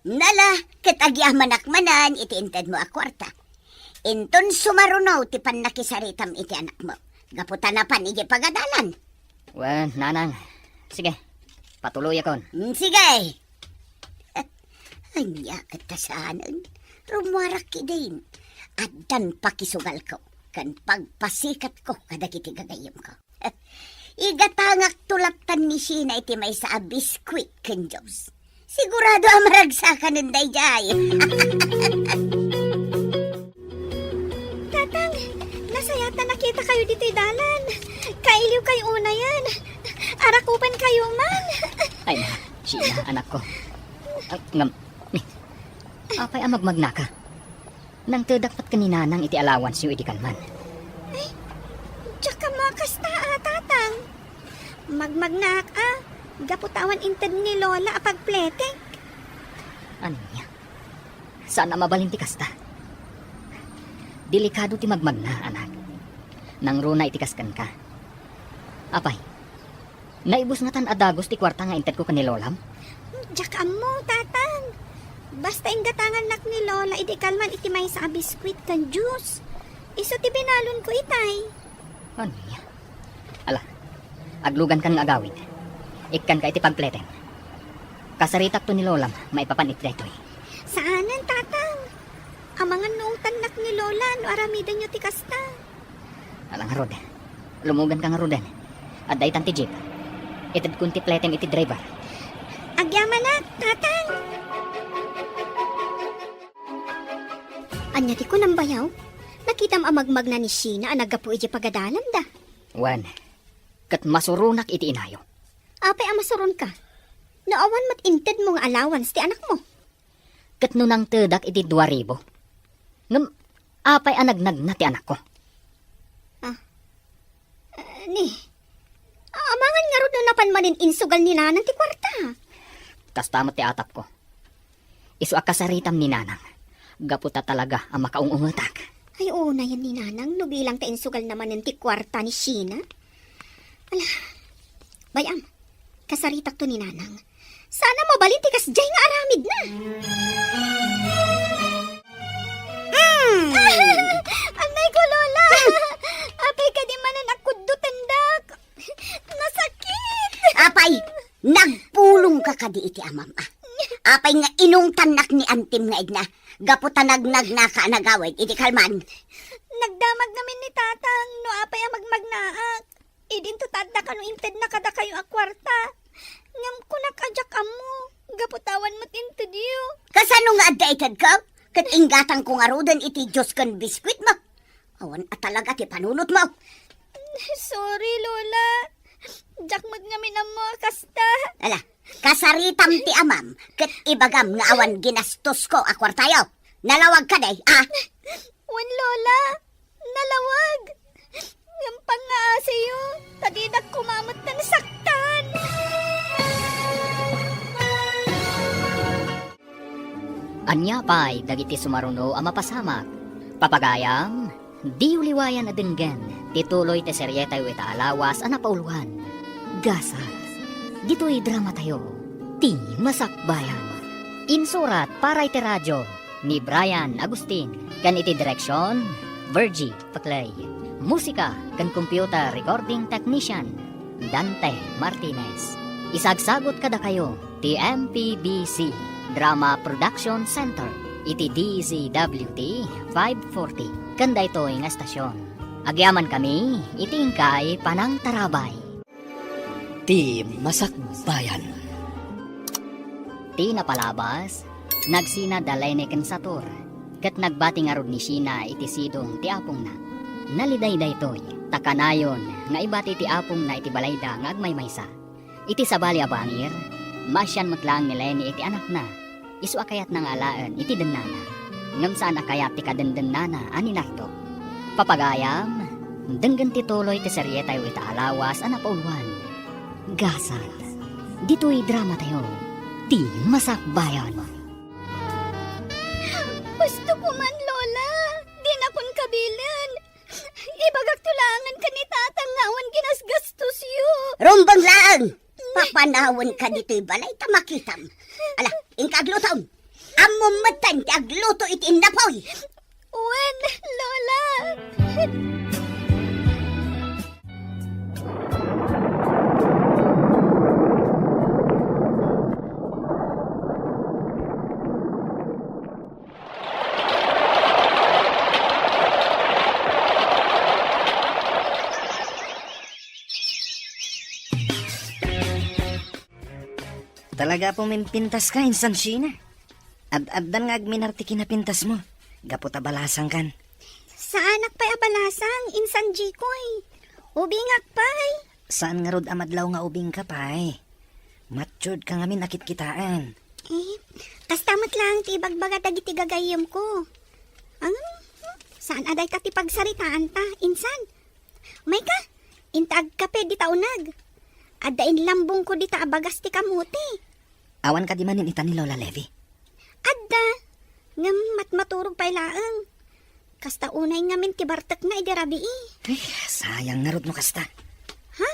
Nala, ket agyamanak manen iti intedmo a kuarta. Inton sumaruno ti pannakisaritam iti anakmo, gapu ta napan idiay pagadalan. Wen, nanang. Sige, patuloyakon. Mm, sige. Ania ket ta saanen? Rummuarak ketdin. Addan pakisugalko ken pagpasikatko kadagiti gagayyemko. Igatangakto lattan ni Sheena iti maysa a biskuit ken juice. Sigurado a maragsakanen daydiay. Tatang, nasayaat a nakitakayo ditoy dalan. Kailiwkayo unayen. Arakupankayo man. Ay na, Sheena, anakko. Ah, ngem, ni, apay a magmagnaka? Nangtedak met ken ni Nanang iti allowanceyo idi kalman. Ay, diak ammo a kasta a, Tatang. Magmagnaak a, gapu ta awan inted ni Lola a pagpletek. Ania? Saan a mabalin ti kasta? Delikado ti magmagna, anak. Nangruna iti kas kenka. Apay, naibus ngatan a dagus ti kuarta nga intedko ken ni Lolam? Diak ammo, Tatang. Basta inggatangannak ni Lola idi kalman iti maysa a biskuit ken juice. Isu ti binalonko itay. Ania? Ala, aglugankan nga agawid. Ikkanka iti pagpletem. Kasaritakto ni Lolam maipapan iti daytoy. Saanen, Tatang. Amangan no ungtannak ni Lola no aramidenyo ti kasta. Ala ngarud. Lumuganka ngaruden. Adda itan ti jeep. Itedkon ti pletem iti driver. Agyamanak, Tatang. Ania ti kunam, bayaw? Nakitam a magmagna ni Sheena a naggapu idiay pagadalamda. Wen, ket masuronak iti inayo. Apay a masuronka? No awan met intedmo nga allowance ti anakmo. Ket no nangtedak iti dua ribu. Ngem apay a nagnagna ti anakko? Ah, eh, ni, amangan ngarud no napan manen insugal ni Nanang ti kuarta. Kasta met ti atapko. Isu a kasaritam ni Nanang. Gapu ta talaga a makaung-ungetak. Ay, unayen ni Nanang no bilang ta insugal na manen ti kuarta ni Sheena. Ala, bay-am, kasaritakto ni Nanang. Saan a mabalin ti kasdiay nga aramidna. Mm. Annay ko, Lola! Apay kadi manen a kuddotendak? Nasakit! Apay, nagpulongka kadi iti amam, a? Apay nga inungtannak ni antim nga idna, gapu ta nagnagnaka a nagawid iti kalman? Nagdamag ngamin ni Tatang no apay a magmagnaak. Idinto ta adda kano intedna kadakayo a kuarta. Ngem kunak a diak ammo, gapu ta awan met intedyo. Kasano nga adda itedko? Ket inggatangko ngaruden iti juice ken biskuitmo. Awan a talaga ti panunotmo. Sorry, Lola. Diak met ngamin ammo a kasta. Ala, kasaritam ti amam, ket ibagam nga awan ginastosko a kuartayo. Nalawag kadi, a? Wen, Lola. Nalawag. Ngem pangngaasiyo, ta didak koma met nasaktan. Ania pay dagiti sumaruno a mapasamak? Papagayam, diyo liwayan a denggen ti tuloy ti serietayo ita a lawas a napauluan, Gasat. Ditoy dramatayo, Ti Masakbayan. Insurat para iti radio ni Brian Agustin, ken iti direksion, Virgie Paclay. Musika ken computer recording technician, Dante Martinez. Isagsagut kadakayo ti M P B C Drama Production Center iti D Z W T five forty ken daytoy nga estasion. Agyamankami iti inkay panangtarabay. Ti Masakbayan. Ti napalabas, nagsina da Lene ken Sator, ket nagbati ngarud ni Sheena iti sidong ti apongna. Naliday daytoy, Ta kanayon nga ibati ti apongna iti balayda nga agmaymaysa. Iti sabali a bangir, maasian met laeng ni Lenny iti anakna, isu a kayatna nga alaen iti dennana, ngem saan a kayat ti kadendennana a ni Nardo. Papagayam, denggen ti tuloy ti serietayo ita a lawas a napauluan. Gasat, ditoy dramatayo, ti Masakbayan. Husto ko man, Lola. Dinakon kabilen. Ibagakto laengen ken ni Tatang nga awan ginasgastosyo. Rumbeng laeng! Papanawenka ditoy balay ta makitam. Ala, inka aglutom. Ammom metten ti agluto iti innapoy. Wen, Lola. Talaga a pumimpintaska, Insan Sheena. Ad-addan nga agminar ti kinapintasmo, gapu ta balasangkan. Saanak pay a balasang, Insan Jikoy. Ubingak pay. Saan ngarud a madlaw nga ubingka pay? Matured ka ngamin a kitkitaen. Eh, kasta met laeng ti ibagbaga dagiti gagayyemko. Ang, saan a dayta ti pagsaritaanta, Insan? Mayka, inta agkape dita uneg. Adda inlambongko dita a bagas ti kamote. Awan kadi manen ita ni Lola Levy? Adda, ngem matmaturog pay laeng. Kasta unay ngamin ti bartekna idi rabii. Ay, sayang ngarud no kasta. Ha?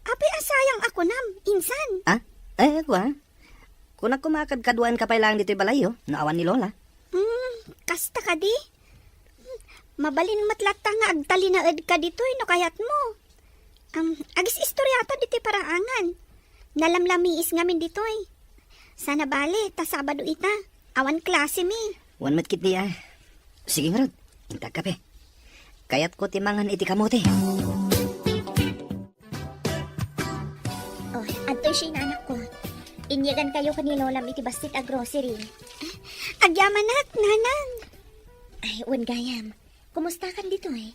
Apay a sayang a kunam, Insan? Ah? Eh, kua? Kunak koma a kadkaduaenka pay laeng ditoy balayyo, no awan ni Lola. Hmm, kasta kadi? Mabalin met latta nga agtalinaedka ditoy no kayatmo. Am, agis-istoriata ditoy paraangan. Nalamlamiis ngamin ditoy. Sana bale, ta Sabado ita. Awan klasemi. Wan met ketdi a. Sige ngarud, inta agkape. Kayatko ti mangan iti kamote. Oh, adtoy Sheena, anakko. Inyegankayo ken ni Lolam iti bassit a grocery. Agyamanak, Nanang. Ay, wen gayam. Kumustakan ditoy?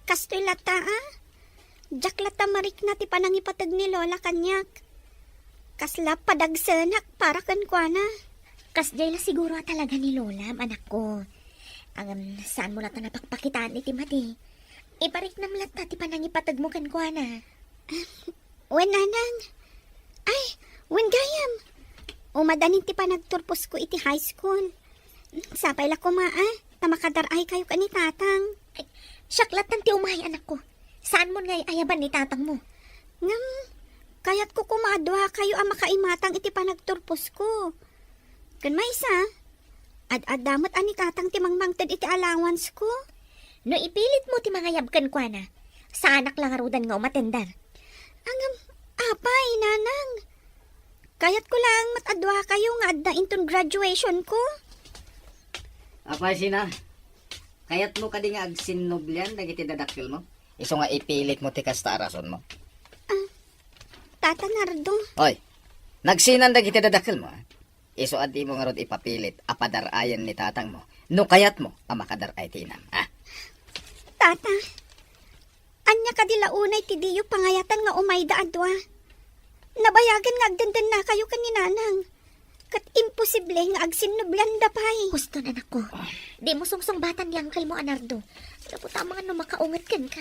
Kastoy latta, a. Diak latta marikna ti panangipateg ni Lola kaniak. Kasla padagsenak para kenkuana. Kasdiay la siguro a talaga ni Lolam, anakko. Ngem, saanmo latta napakpakitaan iti madi. Ipariknam latta ti panangipategmo kenkuana. Wen, Nanang. Ay, wen gayam. Umadanin ti panagturposko iti high school. Sapay la koma, a, ta makadar-aykayo ken ni Tatang. Ay, siak lattan ti umay, anakko. Saanmon nga ay-ayaban ni Tatangmo? Ngem, kayatko koma a duakayo a makaimatang iti panagturposko. Ken maysa, ad-adda met a ni Tatang ti mangmangted iti allowance ko. No ipilitmo ti mangayab kenkuana, saanak la ngaruden nga umatender. Ngem, apay, Nanang. Kayatko laeng met a duakayo nga adda inton graduation ko. Apay, Sheena, kayatmo kadi nga agsinnublian dagiti dadakkelmo? Isu nga ipilitmo ti kasta a rasonmo? Ah, Tata Nardo. Oy, nagsinan dagiti dadakkelmo, a? Isu a dimo ngarud ipapilit a padar-ayen ni tatangmo no kayatmo a makadar-ay ti inam, a? Tata, ania kadi la unay ti diyo pangayatan nga umayda a dua? Nabayagen nga agdendennakayo ken ni Nanang. Ket imposible nga agsinnublianda pay. Huston, anakko. Dimo sungsungbatan ni angkelmo a Nardo. Gapu ta amangan no makaunget kenka.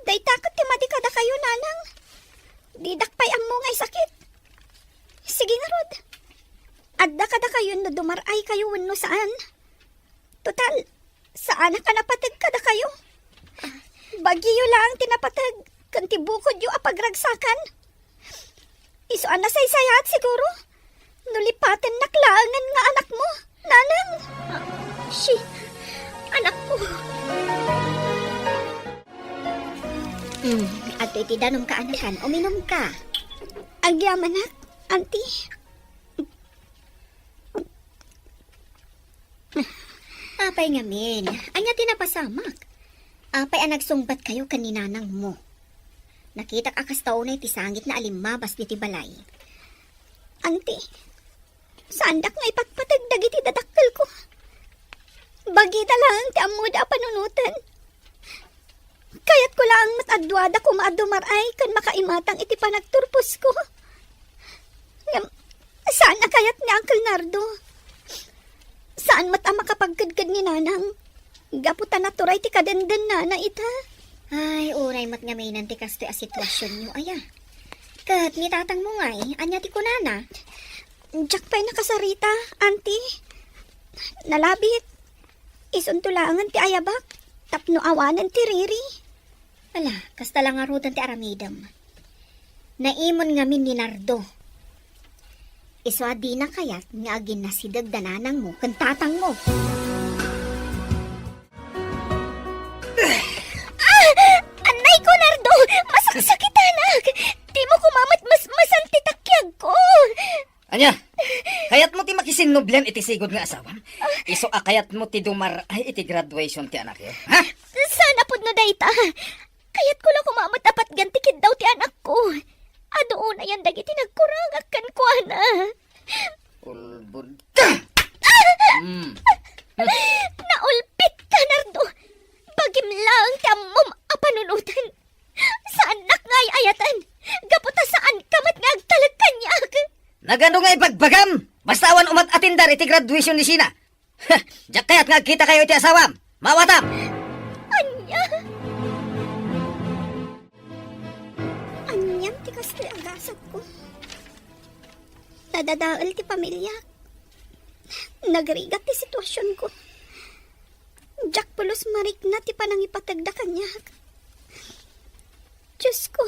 Dayta ket ti madi kadakayo, Nanang. Didak pay ammo nga isakit. Sige ngarud. Adda kadakayo no dumar-aykayo wenno saan. Total, saanak a napateg kadakayo. Bagyo laeng ti napateg ken ti bukodyo a pagragsakan. Isu a nasaysayaat siguro no lipatennak laengen nga anakmo, Nanang. Ah, shi, anakko. Hmm, adtoy ti danumka, anakan. Uminumka. Agyamanak, Auntie. Apay ngamin, ania ti napasamak? Apay a nagsungbatkayo ken ni nanangmo? Nakitak a kasta unay ti sangitna a limmabas ditoy balay. Auntie, saandak nga ipatpateg dagiti dadakkelko. Bagida laeng ti ammoda a panunoten. Kayatko laeng met a duada koma a dumar-ay ken makaimatang iti panagturposko. Ngem, saan a kayat ni Uncle Nardo. Saan met a makapagkedked ni Nanang. Gapu ta naturay ti kadendennana ita. Ay, uray met ngamin ti kastoy a situasionyo, aya. Ket ni tatangmo ngay, ania ti kunana? Diak pay nakasarita, Auntie. Nalabit. Isunto laengen ti ayabak tapno awanen ti riri. Ala, kasta la ngaruden ti aramidem. Naimon ngamin ni Nardo. Isu a dina kayat nga aginnasideg da nanangmo ken tatangmo. Ah! Annay ko, Nardo! Masaksakitanak! Dimo koma met masmasan ti takyagko! Ania? Kayatmo ti makisinnublian iti sigud nga asawam? Isu a kayatmo ti dumar-ay iti graduation ti anakyo, ha? Saan a pudno dayta. Kayatko la koma met a patgan ti kiddaw ti anakko. Adu unayen dagiti nagkurangak kenkuana. Ulbod ka! Ah! Mm. Naulpitka, Nardo! Bagim laeng ti ammom a panunoten. Saannak nga ay-ayaten, gapu ta saanka met nga agtalek kaniak. Nagano nga ibagbagam? Basta awan umat atindar iti graduation ni Sheena. Diak kayat nga agkitakayo iti asawam. Maawatam! Ania? Aniam ti kastoy a gasatko? Nadadael ti pamiliak. Nagrigat ti situasionko. Diak pulos marikna ti panangipategda kaniak. Diosko,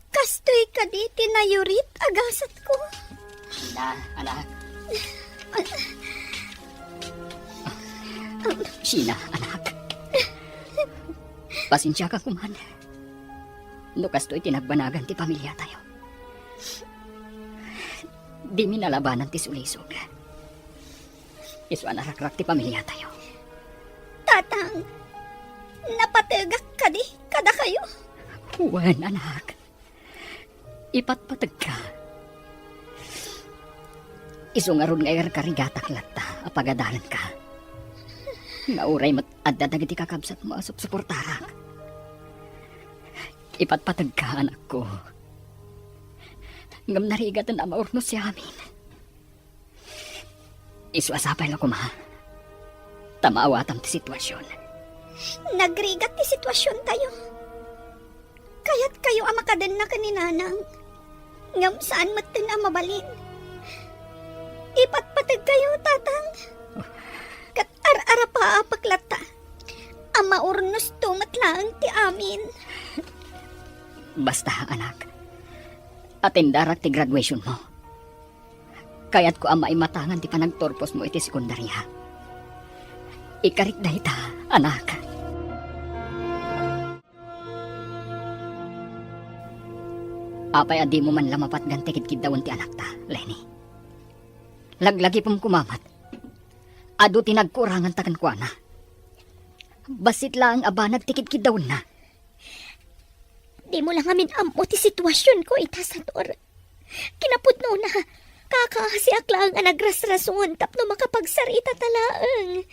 kastoy kadi ti nayurit a gasatko? Sheena, anak. Sheena, anak. Pasensiaka koman no kastoy ti nagbanagan ti pamiliatayo. Dimi nalabanan ti sulisog. Isu a narakrak ti pamiliatayo. Tatang, napategak kadi kadakayo? Wen, anak. Ipatpategka. Isu ngarud nga irkarigatak latta a pagadalanka. Nga uray met adda dagiti kakabsatmo a supsuportarak. Ipatpategka, anakko. Ngem narigaten a maurnos ti amin. Isu a sapay la koma ta maawatam ti situasion. Nagrigat ti situasiontayo. Kayatkayo a makadenna ken ni Nanang, ngem saan metten a mabalin. Ipatpategkayo, Tatang. Ket ar-arapaapek latta a maurnosto met laeng ti amin. Basta, anak, atendarak ti graduationmo. Kayatko a maimatangan ti panagturposmo iti sekundaria. Ikarik dayta, anak. Apay a dimo man la mapatgan ti kidkiddawen ti anakta, Lenny? Laglagipem koma met. Adu ti nagkuranganta kenkuana. Bassit laeng a banag ti kidkiddawenna. Dimo la ngamin ammo ti situasionko ita, Sator. Kinapudnona, kakaasiak laeng a nagrasrason tapno makapagsarita ta laeng.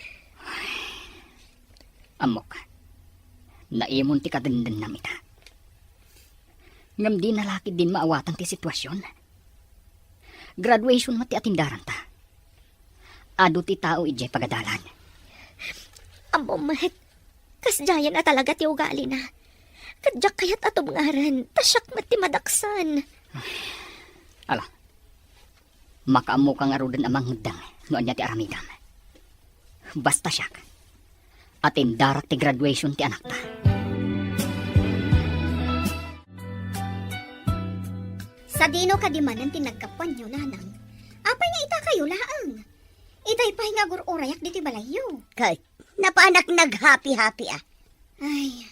Ammok, naimon ti kadendennam ita. Ngem dina la ketdin maawatan ti situasion. Graduation met ti atendaranta. Adu ti tao idiay pagadalan. Ammom met, kasdiayen a talaga ti ugalina. Ket diak kayat a tubngaren, ta siak met ti madaksan. Ala, makaammoka ngaruden a mangeddeng no ania ti aramidem. Basta siak, atendarak ti graduation ti anakta. Sadino kadi manen ti naggapuanyo, Nanang? Apay nga itakayo laeng? Itay pay nga agur-urayak ditoy balayyo. Ket, napanak naghapi-hapi a. Ay,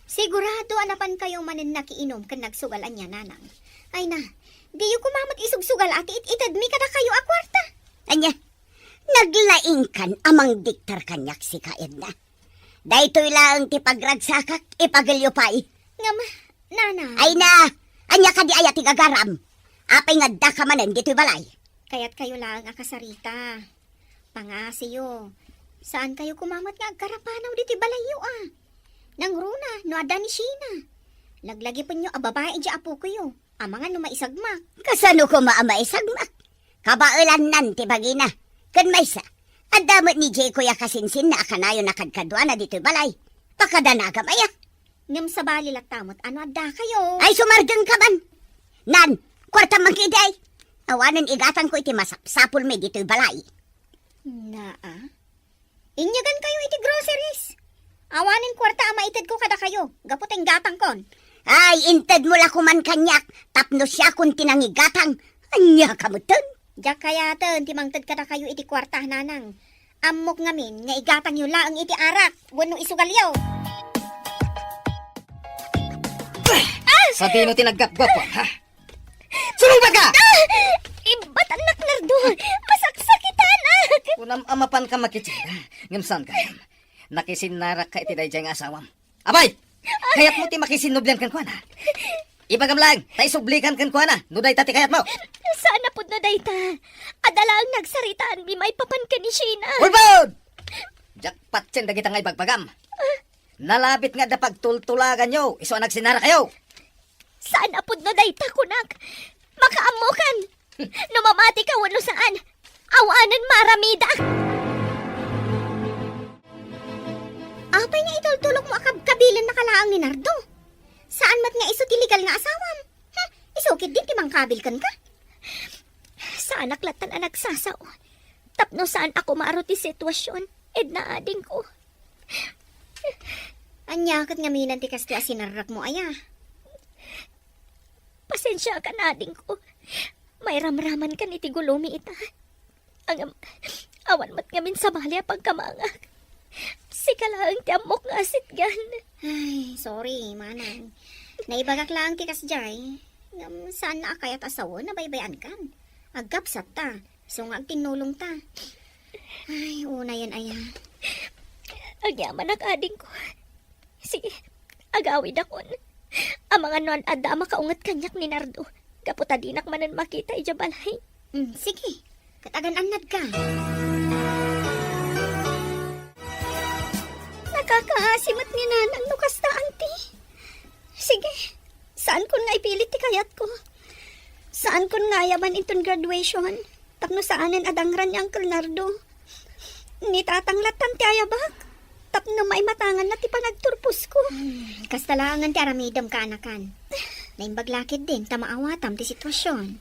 sigurado a napankayo manen nakiinom ken nagsugal ania, Nanang. Ay na, diyo koma met isugsugal a ti it-itedmi kadakayo a kuarta. Ania? Naglaingkan a mangdiktar kaniak sika, Edna. Daytoy laeng ti pagragsakak, ipagelyo pay. Ngem, Nanang. Ay na! Ania kadi aya ti gagaram? Apay nga addaka manen ditoy balay? Kayatkayo laeng a kasarita. Pangaasiyo. Saankayo koma met nga agkarapanaw ditoy balayyo a. Nangruna, no adda ni Sheena. Laglagipenyo a babai diay apokoyo. Amangan no maisagmak. Kasano koma a maisagmak? Kabaelannan ti bagina. Ken maysa, adda met ni Jeko a kasinsinna a kanayon a kadkaduana ditoy balay. Pakadanagam aya. Ngem sabali latta met a no addakayo. Ay, sumardengka man. Nan, kuartam man ketdi. Awanen igatangko iti masapsapulmi ditoy balay. Naa. Inyagankayo iti groceries. Awanen kuarta a maitedko kadakayo, gapu ta inggatangkon. Ay, intedmo la koman kaniak, tapno siakon ti nangigatang. Ania ka metten? Diak kayaten ti mangted kadakayo iti kuarta, nanang. Ammok ngamin nga igatangyo laeng iti arak wenno isugalyo. Ah! Sadino ti naggapgap, ha? Sumungbat ka! Ah! Ibatannak, Nardo! Masaksakitanak! Kunam a mapanka makitsinda, ngem saan gayam. Nakisinnarakka iti daydiay nga asawam. Apay! Kayatmo ti makisinnublian kenkuana? Ibagam laeng, ta isublikan kenkuana, no dayta ti kayatmo. Saan a pudno dayta. Adda laeng nagsaritaanmi maipapan ken ni Sheena. Ulbod! Diak patien dagita nga ibagbagam. Nalabit nga adda pagtultulaganyo, isu a nagsinnarakayo. Saan a pudno dayta, kunak. Makaammokan. No mamatika wenno saan, awanen maaramidak. Apay nga itultulokmo a kabkabilennaka laeng ni Nardo? Saan met nga isu ti legal nga asawam? Hmm, isu ketdi ti mangkabil kenka? Saanak lattan a nagsasao. Tapno saan a kumaro ti sitwasion, Edna, adingko. Ania ket ngamin ti kastoy a sinarrakmo aya? Pasensiakan, adingko. Mairamramankan iti gulomi ita. Ngem, awan met ngamin sabali a pagkamangak. Sika laeng ti ammok nga asitgan. Ay, sorry, manang. Naibagak laeng ti kasdiay. Ngem, saan a kayat a sawen a baybay-ankan. Agkapsatta. Isu nga agtinnulongta. Ay, unayen aya. Agyamanak, adingko. Sige, agawidakon. Amangan no adda a makaunget kaniak ni Nardo, gapu ta dinak manen makita idiay balay. Mm, sige. Ket agan-annadka. Nakakaasi met ni Nanang no kasta, Auntie. Sige, saankon nga ipilit ti kayatko. Saankon nga ayaban inton graduation, tapno saanen a dangran ni Uncle Nardo. Ni Tatang lattan ti ayabak, tapno maimatanganna ti panagturposko. Hmm, kasta laengen ti aramidem, kaanakan. Naimbag la ketdin ta maawatam ti sitwasion.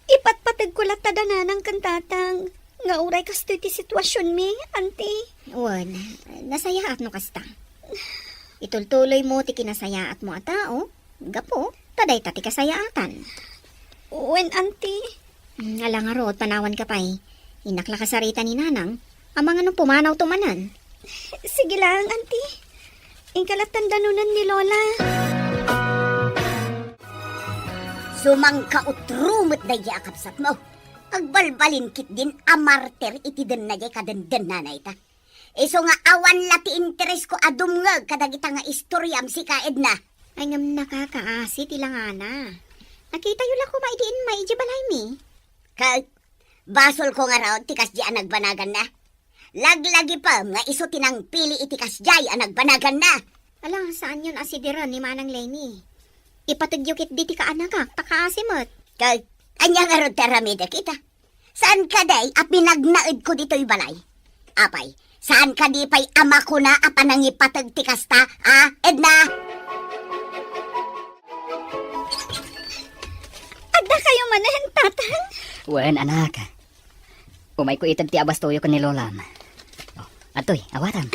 Ipatpategko latta da Nanang ken Tatang nga uray kastoy ti situasionmi, Auntie. Wen, nasayaat no kasta. Itultuloymo ti kinasayaatmo a tao, gapu ta dayta ti kasayaatan. Wen, Auntie. Mm, ala ngarud, panawanka pay. Innak la kasarita ni Nanang. Amangan no pumanawto manen. Sige laeng, Auntie. Inka lattan danunen ni Lola. Sumangkautro met daydiay a kabsatmo. Agbalbalin ketdin a martir iti denna diay kadendennana ita. Isu nga awan la ti interesko a dumngeg kadagita nga istoriam, sika, Edna. Ay, ngem nakakaasi ti langana. Nakitayo la koma idi immay idiay balaymi. Ket basolko ngarud ti kasdiay a nagbanaganna. Laglagipem nga isu ti nangpili iti kasdiay a nagbanaganna. Ala, saanyon a sidiren ni Manang Lenny. Ipategyo ketdi ti kaanakak, ta kaasi met. Ket ania ngarud ti aramidek ita? Saan kadi a pinagnaedko ditoy balay? Apay, saan kadi pay a makuna a panangipateg ti kasta, a, Edna? Adda kayo manen, Tatang? Wen, anak. Umayko ited ti abastoyo ken ni Lolam. Oh, adtoy, awatam.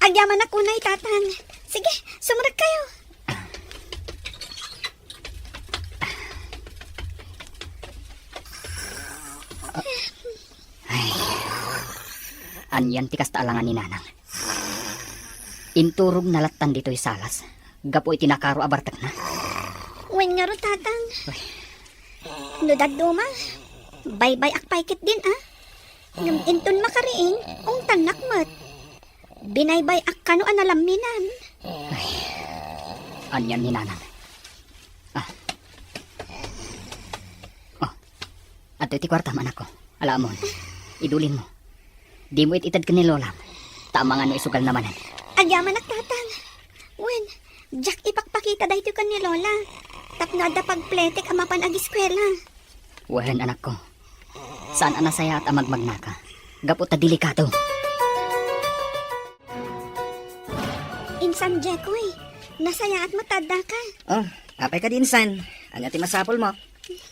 Agyamanak unay, Tatang. Sige, sumrek kayo. Ay, anian ti kasta a langan ni Nanang. Inturogna lattan ditoy salas gapu iti nakaro a bartekna. Wen ngarud, Tatang. Ay. No dadduma, baybay-ak pay ketdin, a? Ngem inton makariing, ungtannak met. Binaybay-ak kano a nalamminan. Ay, anian ni Nanang? Ah. Oh, adtoy ti kuartam, anakko. Ala, ammom. Idulinmo. Dimo it-ited ken ni Lolam. Ta amangan no isugalna manen. Agyamanak, Tatang. Diak ipakpakita daytoy ken ni Lola. Tapno adda pagpletek a mapan agiskuela. Wen, anakko. Saan a nasayaat a magmagnaka. Gapu ta delikado. Insan Jekoy, nasayaat met ta addaka. Oh, apay kadi insan? Ania ti masapulmo?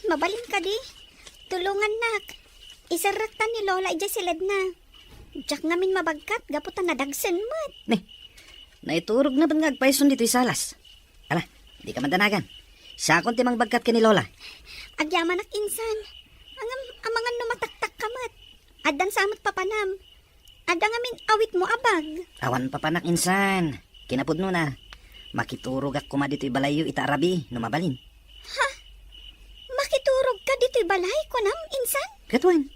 Mabalin kadi? Tulongannak. Iserrekta ni Lola idiay siledna. Diak ngamin mabagkat gapu ta nadagsen met. Ni, naiturogna met nga agpayson ditoy salas. Ala, dika man danagan. Siakon ti mangbagkat ken ni Lola. Agyamanak insan. Ngem amangan no mataktakka met. Addan sa met papanam. Adda ngamin awitmo a bag. Awan papanak insan. Kinapudnona, makiturogak koma ditoy balayyo ita a rabii no mabalin. Ha? Makiturogka ditoy balay, kunam, insan? Ket wen,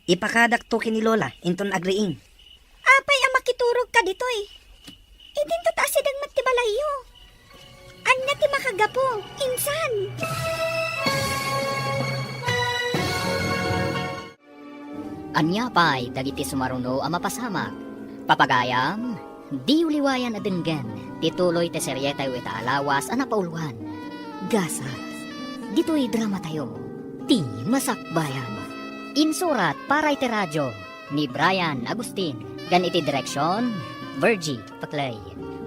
ipakadakto ken ni Lola inton agriing. Apay a makiturogka ditoy? Idinto ta asideg met ti balayyo. Ania ti makagapu, insan? Ania pay dagiti sumaruno a mapasamak? Papagayam, diyo liwayan a denggen ti tuloy ti serietayo ita a lawas a napauluan, Gasat. Ditoy dramatayo, Ti Masakbayan. Insurat para iti radio ni Brian Agustin, ken iti direksion, Virgie Paclay.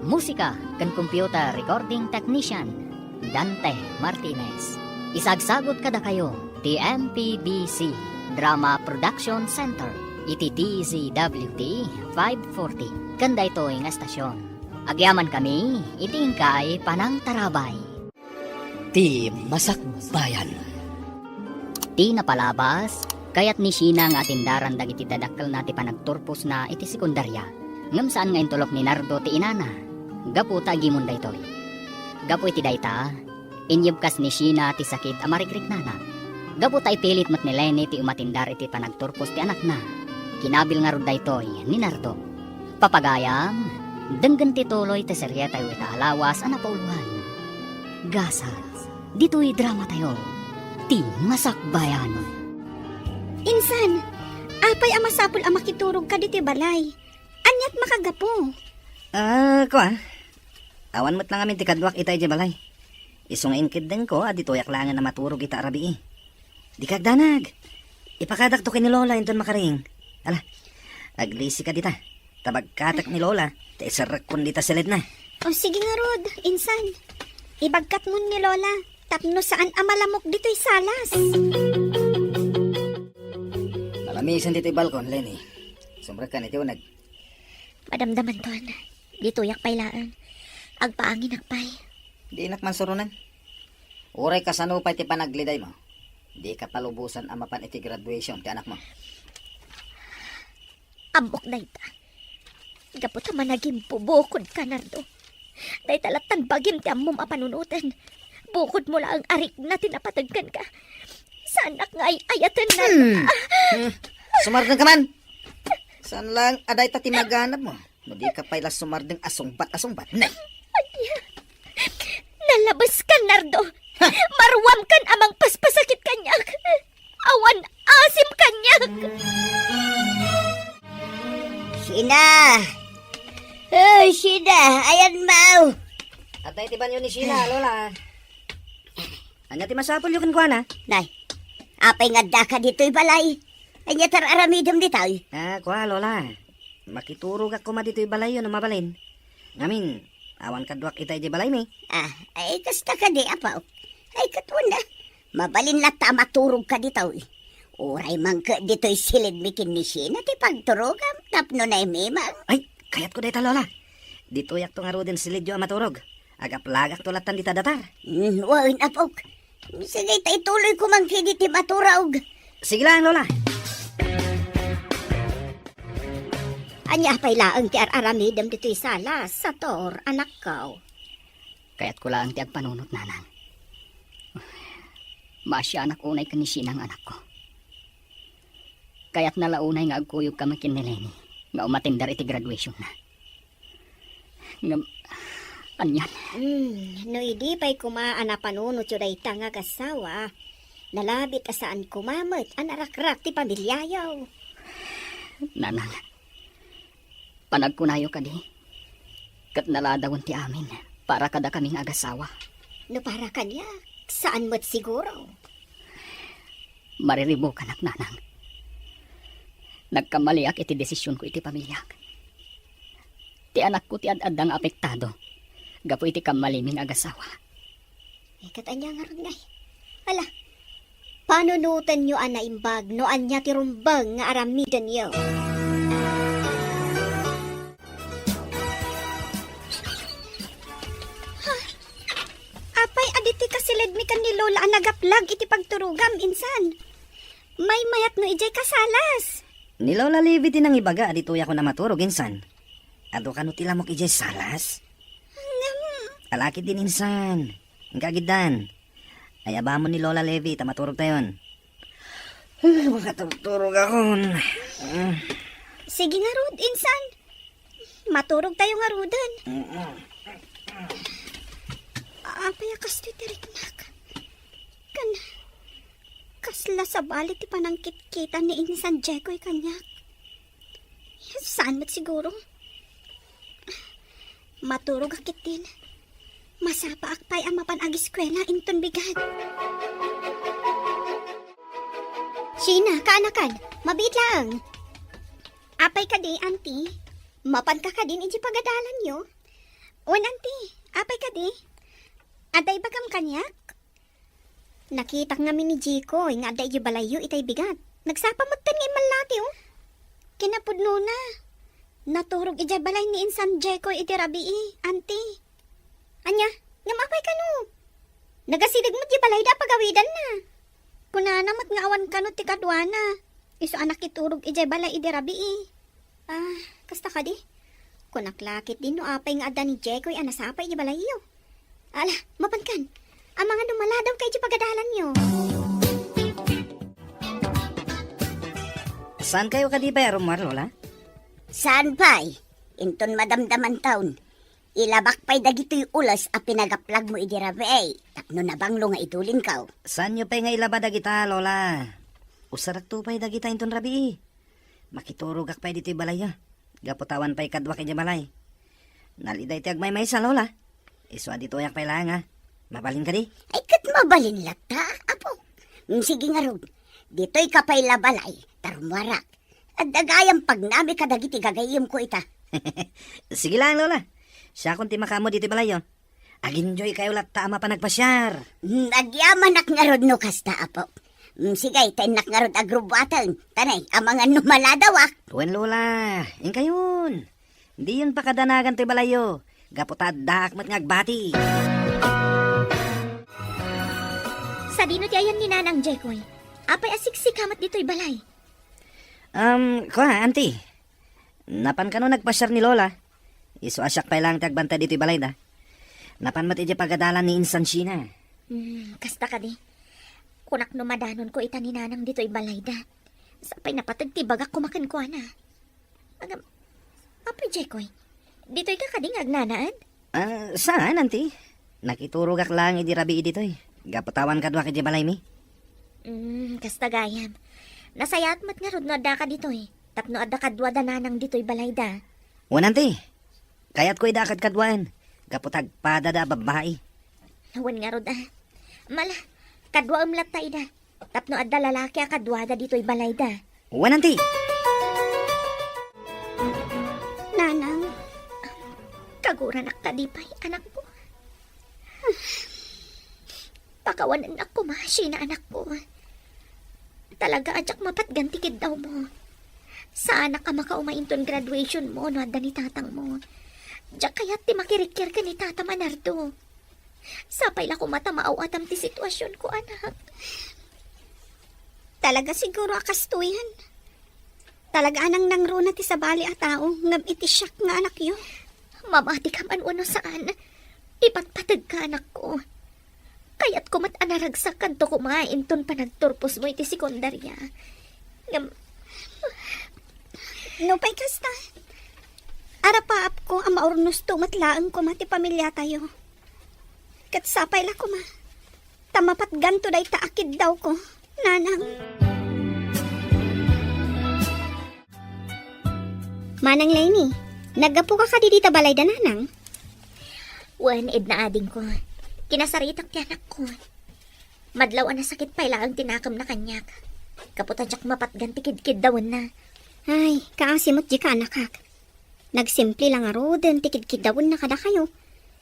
Musika ken computer recording technician, Dante Martinez. Isagsagut kadakayo ti M P B C Drama Production Center iti D Z W T five forty ken daytoy nga estasion. Agyamankami iti inkay panangtarabay. Ti Masakbayan. Ti napalabas, kayat ni Sheena nga atindaran dagiti dadakkelna ti panagturposna iti sekundaria, ngem saan nga intulok ni Nardo ti inana gapu ta agimon daytoy. Gapu iti dayta, inyebkas ni Sheena ti sakit a marikriknana. Gapu ta ipilit met ni Leni ti umatindar iti panagturpos ti anakna, kinabil ngarud daytoy ni Nardo. Papagayam, denggen ti tuloy ti serietayo ita a lawas a napauluan, Gasat. Ditoy dramatayo, Ti Masakbayan. Insan, apay a masapul a makiturogka ditoy balay? Aniat makagapu? Ah, kua. Awan met la ngamin ti kaduak ita idiay balay. Isu nga inkeddengko a ditoyak laengen a maturog ita a rabii. Dika agdanag. Ipakadakto ken ni Lola inton makariing. Ala, aglisika dita. Ta bagkatek ni Lola, ta iserrekkon dita siledna. O, sige ngarud, insan. Ibagkatmon ni Lola, tapno saan a malamok ditoy salas. Nalamisen ditoy balkon, Leni. Sumrekkan iti uneg. Madamdamanton. Ditoyak pay laeng. Agpaanginak pay. Dinak man suronen. Uray kasano pay ti panaglidaymo, dika palubosan a mapan iti graduation ti anakmo. Ammok dayta. Gapu ta managimpo bukodka, Nardo. Dayta lattan bagim ti ammom a panunoten. Bukodmo laeng a rikna ti napateg kenka. Saanak nga ay-ayaten, Nardo. Hmm. Ah. Hmm. Sumardeng ka man. Saan lang a dayta ti maganabmo. No dika pay la sumardeng a sungbat a sungbat. Nay! Ania? Nalabes kan, Nardo. Ha? Maruam kan a mangpaspasakit kaniak. Awan asim kaniak. Sheena! Oy, Sheena! Ayan, Mau! Atay ti banyo ni Sheena, Lola. Ania ti masapulyo kenkuana? Nay, apay nga addaka ditoy balay? Ania ti ar-aramidem ditoy? Ah, kua, Lola. Makiturogak koma ditoy balayyo no mabalin. Ngamin, awan kaduak ita idiay balaymi. Ah, ay, kasta kadi, apo. Ay, ket wen a. Mabalin latta a maturogka ditoy. Uray mangke ditoy siledmi ken ni Sheena ti pagturogam tapno naimimang. Ay, kayatko dayta, Lola. Ditoyakto ngaruden siledyo a maturog. Agaplagakto lattan dita datar. Mm, wen, apok. Sige, ta ituloyko man kadi ti maturog. Sige lang, Lola. Ania pay laeng ti ar-aramidem ditoy sala, Sator, anakko? Kayatko laeng ti agpanunot, nanang. Maasianak unay ken ni Sheena nga anakko. Kayatna la unay nga agkuyogkami ken ni Leni nga umatender iti graduationna. Ngem, anian? Hmm, no idi pay koma a napanunotyo dayta nga agassawa, nalabit a saan koma met a narakrak ti pamiliayo. Nanang, panagkunayo kadi, ket naladawen ti amin. Para kadakami nga agasawa. No para kaniak, saan met siguro. Mariribukanak, Nanang. Nagkamaliak iti desisionko iti pamiliak. Ti anakko ti ad-adda nga apektado gapu iti kammalimi nga agasawa. Eh, ket ania ngarud ngay? Ala, panunotenyo a naimbag no ania ti rumbeng nga aramidenyo. Ha? Apay, adda ti kasilidmi ken ni Lola a nagaplag iti pagturogam, insan? Maymayat no idiay kasalas. Ni Lola Levi ti nangibaga a ditoyak a maturog, insan. Adu kano ti lamok idiay salas? Ngem. Ala ketdin, insan. Inka agiddan. Ayabamon ni Lola Levi ta maturogtayon. Makaturturogakon. Sige ngarud, insan. Maturogtayo ngaruden. Apay a kastoy ti riknak? Ken kasla sabali ti panangkitkita ni insan Jekoy kaniak? Saan met siguro? Maturogak ketdin. Masapaak pay a mapan ageskuela inton bigat. Sheena, kaanakan, mabiit laeng. Apay kadi, Auntie? Mapanka kadin idiay pagadalanyo? Wen, Auntie, apay kadi? Adda ibagam kaniak? Nakitak ngamin ni Jekoy nga adda idiay balayyo itay bigat. Nagsapa metten nga immallati, oh. Kinapudnona, naturog idiay balay ni insan Jekoy idi rabii, Auntie. Ania, ngem apay kano? Nagasideg met idiay balayda a pagawidanna. Kunana met nga awan kano ti kaduana. Isu a nakiturog idiay balay idi rabii. Ah, kasta kadi? Kunak la ketdin no apay nga adda ni Jekoy a nasapa idiay balayyo. Ala, mapankan. Amangan no maladaw ka idiay pagadalanyo. Saankayo kadi pay a rummuar, Lola? Saan pay? Inton madamdamantaon, ilabak pay dagitoy ules a pinagaplagmo idi rabii, tapno nabanglo nga idulinkaw. Saanyo pay nga ilaba dagita, Lola? Usarakto pay dagita inton rabii. Makiturogak pay ditoy balayyo. Gapu ta awan pay kaduak idiay balay. Nalida iti agmaymaysa, Lola. Isu a ditoyak pay laeng, a. Mabalin kadi? Ay, ket mabalin latta, Apo. Mm, sige ngarud. Ditoyka pay la balay, ta rummuarak. Adda gayam pagnami kadagiti gagayyemko ita. Sige laeng, Lola. Siakon ti makaammo ditoy balayyo. Agenjoykayo latta a mapan agpasiar. Hmm, agyamanak ngarud no kasta, Apo. Hmm, sige, ta innak ngarud agrubbuaten. Tanay, amangan no maladawak. Wen, Lola, inkayon. Diyon pakadanagan toy balayyo. Gapu ta addaak met nga agbati. Sadino ti ayan ni Nanang Jekoy? Apay a siksika met ditoy balay? Um, kua, Auntie. Napan kano nagpasiar ni Lola. Isu a siak pay laeng ti agbantay ditoy balayda. Napan met idiay pagadalan ni Insan Sheena. Hmm, kasta kadi. Kunak no madanonko ita ni Nanang ditoy balayda. Sapay napateg ti ibagak koma kenkuana. Agam, Apo Jekoy, ditoyka kadi nga agnanaed? Ah, saan, Auntie. Nakiturogak laeng idi rabii ditoy. Gapu ta awan kaduak idiay balaymi. Hmm, kasta gayam. Nasayaat met ngarud no addaka ditoy. Tapno adda kadua da Nanang ditoy balayda. Wen, Auntie. Kayatko ida a kadkaduaen. Gapu ta agpadada a babbai. Wen ngarud, a. Mala, kaduaem latta ida. Tapno adda lalaki a kaduada ditoy balayda. Wen, Auntie. Nanang, kaguranak kadi pay, anakko? Pakawanennak koma, Sheena, anakko. Talaga a diak mapatgan ti kiddawmo. Saanak a makauma inton graduationmo no adda ni tatangmo. Diak kayat ti makirikkir ken ni tatam a Nardo. Sapay la koma ta maaw-atam ti situasionko, anak. Talaga siguro a kastoyan. Talaga a nangnangruna ti sabali a tao ngem iti siak nga anakyo. Mamatikam wenno saan, ipatpategka, anakko. Kayatko met a naragsak kadto koma inton panagturposmo iti sekundaria. Ngem, nupay kasta, arapaapko a maurnosto met laeng koma ti pamiliatayo. Ket sapay la koma ta mapatganto dayta a kiddawko, Nanang. Manang Leni, naggapuka kadi dita balayda, Nanang? Wen, Edna adingko. Kinasaritak ti anakko. Madlaw a nasakit pay laeng ti nakemna kaniak. Gapu ta diak mapatgan ti kidkiddawenna. Ay, kaasi met dika, anakak. Nagsimple la ngaruden ti kidkiddawenna kadakayo.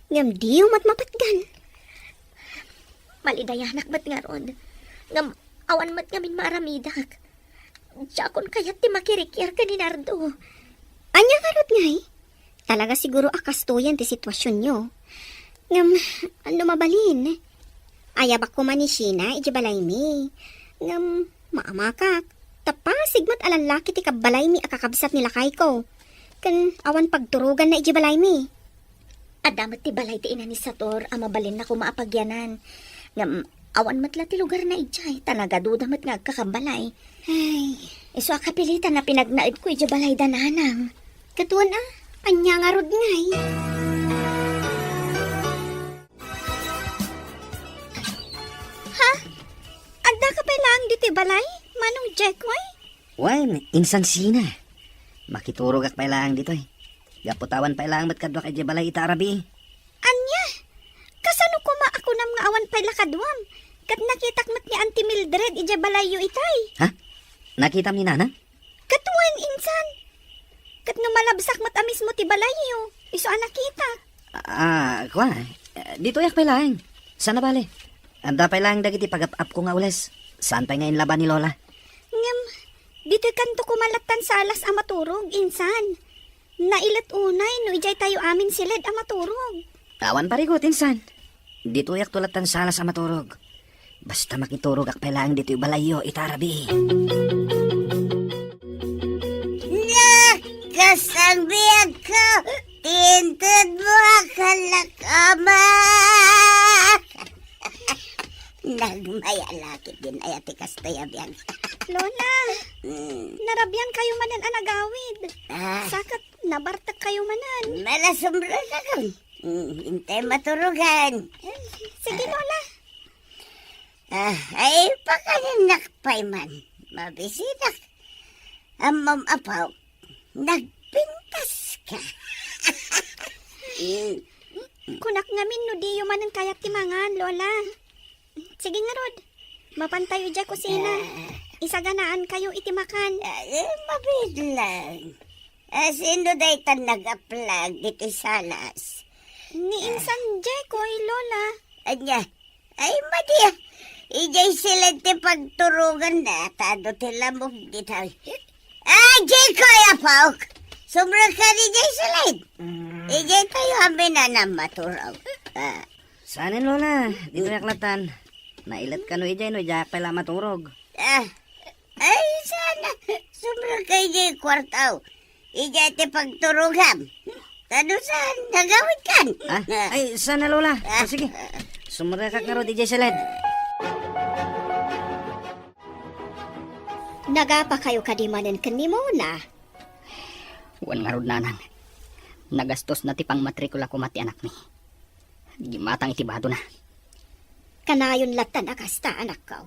Ngem diyo met mapatgan. Malidayanak met ngarud. Ngem awan met ngamin maaramidak. Diakon kayat ti makirikiar ken ni Nardo. Ania ngarud ngay? Talaga siguro a kastoyen ti situasionyo. Ngem, no mabalin, ayabak koma ni Sheena idiay balaymi. Ngem, maamakak, ta pasig met a lallaki ti kabbalaymi a kakabsat ni lakayko. Ken awan pagturoganna idiay balaymi. Adda met ti balay ti ina ni Sator a mabalinna koma a pagyanan. Ngem, awan met la ti lugarna idiay, ta nagaduda met nga agkakabalay. Ay, isu a kapilitan a pinagnaedko idiay balayda, nanang. Ket wen a, ania ngarud ngay? Ha? Addaka pay laeng ditoy balay, Manong Jekoy? Wen, insan Sheena. Makiturogak pay laeng ditoy. Gapu ta awan pay laeng met kaduak idiay balay ita a rabii. Ania? Kasano koma a kunam nga awan pay la kaduam? Ket nakitak met ni Auntie Mildred idiay balayyo itay. Ha? Nakitam ni Nanang? Ket wen, insan. Ket no malabsak met a mismo ti balayyo, isu a nakitak. Ah, kua, eh, ditoyak pay laeng. Saan a bale? Adda pay laeng dagiti pagap-apko nga ules. Saan pay nga inlaba ni Lola? Ngem, ditoykanto koma lattan salas a maturog, insan. Nailet unay no idiay tayo amin siled a maturog. Awan parigot, insan. Ditoyakto lattan salas a maturog. Basta makiturogak pay laeng ditoy balayyo ita a rabii. Nakasangbiagko, ti inted mo a kalakamak. Nagmayalakit din aya ti kastoy a biag. Lola, Mm. narabian kayo manen a nagawid. Ah. Sakat, nabartek kayo manen. Malasumro ka kan. Mm, intay maturugan. Sige, Lola. Ah, ay, pakaninnak pay man. Mabisitak. Ammom, apo, nagpintas ka. Mm. Kunak ngamin no diyo manen kayat ti mangan, Lola. Sige ngarud, mapantayo idiay kusina. Ah. Isaganaan kayo iti makan. Ah, eh, mabidlang. Ah, sino daytan nagaplag iti salas? Ni Ah. Insan Jekoy, Lola. Anya? Ay, madi, ah. Idiay siled ti pagturoganna, ta adu ti lamok ditoy. Ah, Jekoy, apok. Sumrek ka idiay siled. Mm. Idiay tayo amin a maturog. Ah. Saanen, Lola? Ditoyak lattan. Nailet kano idiay no idiayak pay la maturog. Ah. Ay, saan a sumrek ka idiay kuarto. Idiay ti pagturogam. Ta no saan, nagawid kan. Ah? Ay, saan a, Lola. Ah. O, sige. Sumrekak ngarud idiay siled. Nagapa kayo kadi manen ken ni Mona? Wen ngarud, Nanang. Nagastosna ti pangmatrikula koma ti anakmi. Di matang iti badona. Kanayon lattan a kasta, anakko.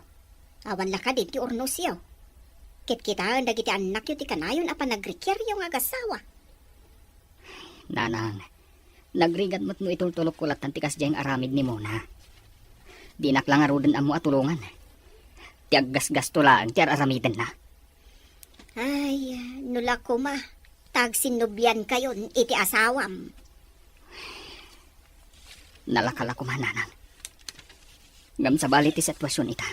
Awan la kadi ti urnosyo. Kitkitaen dagiti annakyo ti kanayon a panagrikiryo nga agassawa. Nanang, nagrigat met no itultulokko lattan ti kasdiay nga aramid ni Mona. Dinak la ngaruden ammo a tulongan. Ti aggasgasto laeng ti ar-aramidenna. Ay, no la koma, ta agsinnobiankayon iti asawam. Nalaka la koma, Nanang. Ngem sabali ti sitwasion ita.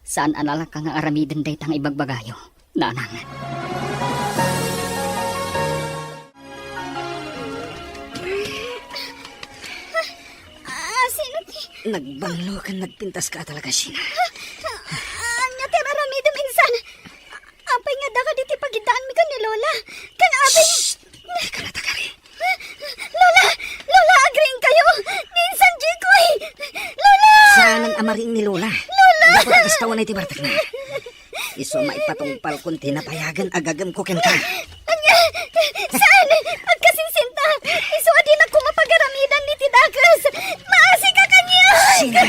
Saan a nalaka nga aramiden dayta nga ibagbagayo, Nanang. Ah, sino ti Nagbanglo ken nagpintas ka talaga, Sheena. Ah, ania ti aramidem, insan? Apay nga daka diti pagiddaanmi ken ni Lola? Ken apay Shh! Dika natakari. Lola! Lola, agriing kayo! Ni insan Jekoy! Lola! Saanen a mariing ni Lola. Lola! Dapat kastawan ay ti bartekna. Isu a maipatungpalkon ti napayagan a gagemko kenka. Ania? Saan? Agkasinsinta. Isu a dinak koma pagaramidan iti dakes. Maasika kaniak! Sheena!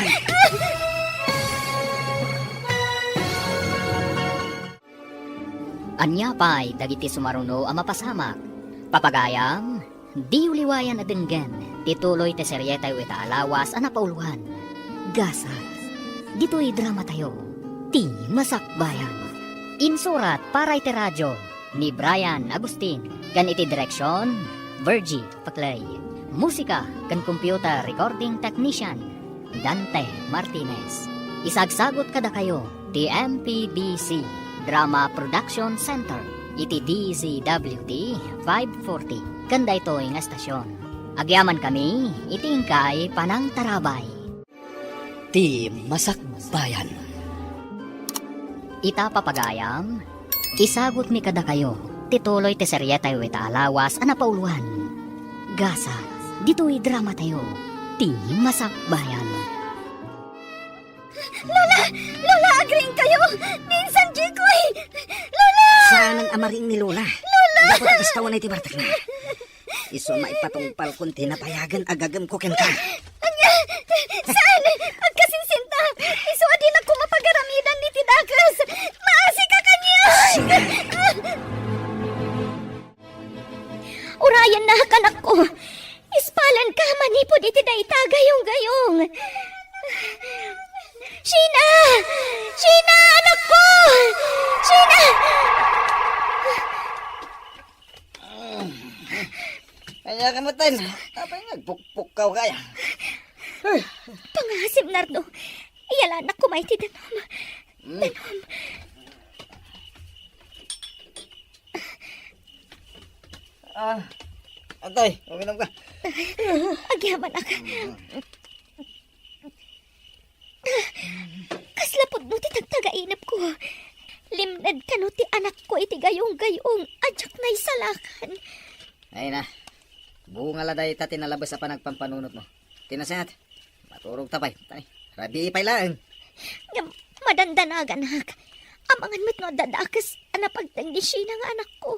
Ania pay dagiti sumaruno a mapasamak? Papagayam, diyo liwayan a denggen. ti tuloy ti serietayo ita a lawas a napauluan, Gasat. Ditoy dramatayo, Ti Masakbayan. Insurat para iti radio ni Brian Agustin, ken iti direksion, Virgie Paclay. Musika ken computer recording technician, Dante Martinez. Isagsagut kadakayo ti M P B C Drama Production Center iti D Z W T five forty ken daytoy nga estasion. Agyamankami iti inkay panangtarabay. Ti Masakbayan. Ita, papagayam, isagutmi kadakayo ti tuloy ti serietayo ita a lawas a napauluan, Gasat. Ditoy dramatayo, Ti Masakbayan. Lola! Lola, agriingkayo! Minsan, Jikoy! Lola! Saanen a mariing ni Lola. Lola! Gapu ta kasta unay ti bartekna. Isu a maipatungpalkon ti napayagen a gagemko kenka. Ania? Saan? Agkasinsinta. Isu a dinak koma pagaramidan iti dakes. Maasika kaniak! Urayennak, anakko. Ispalanka manipud iti dayta gayong-gayong. Sheena! Sheena, anakko! Sheena! Ania ka met, Ten? Apay nga agpukpukkaw kaya? Pangasim, Nardo. Iyalanak koma iti danum. Hmm. Danum. Ah, Atay, uminom ka. Agyamanak. Kasla pudno ti tagtagainepko. Limned kano ti anakko iti gayong-gayong a diak naisalakan. Ay na, bunga la dayta ti nalabes a panagpampanunotmo. Ti nasayaat, maturogta pay. Tay, rabii pay laeng. Ngem madandanaganak. Amangan met no adda dakes a napagteng ni Sheena nga anakko.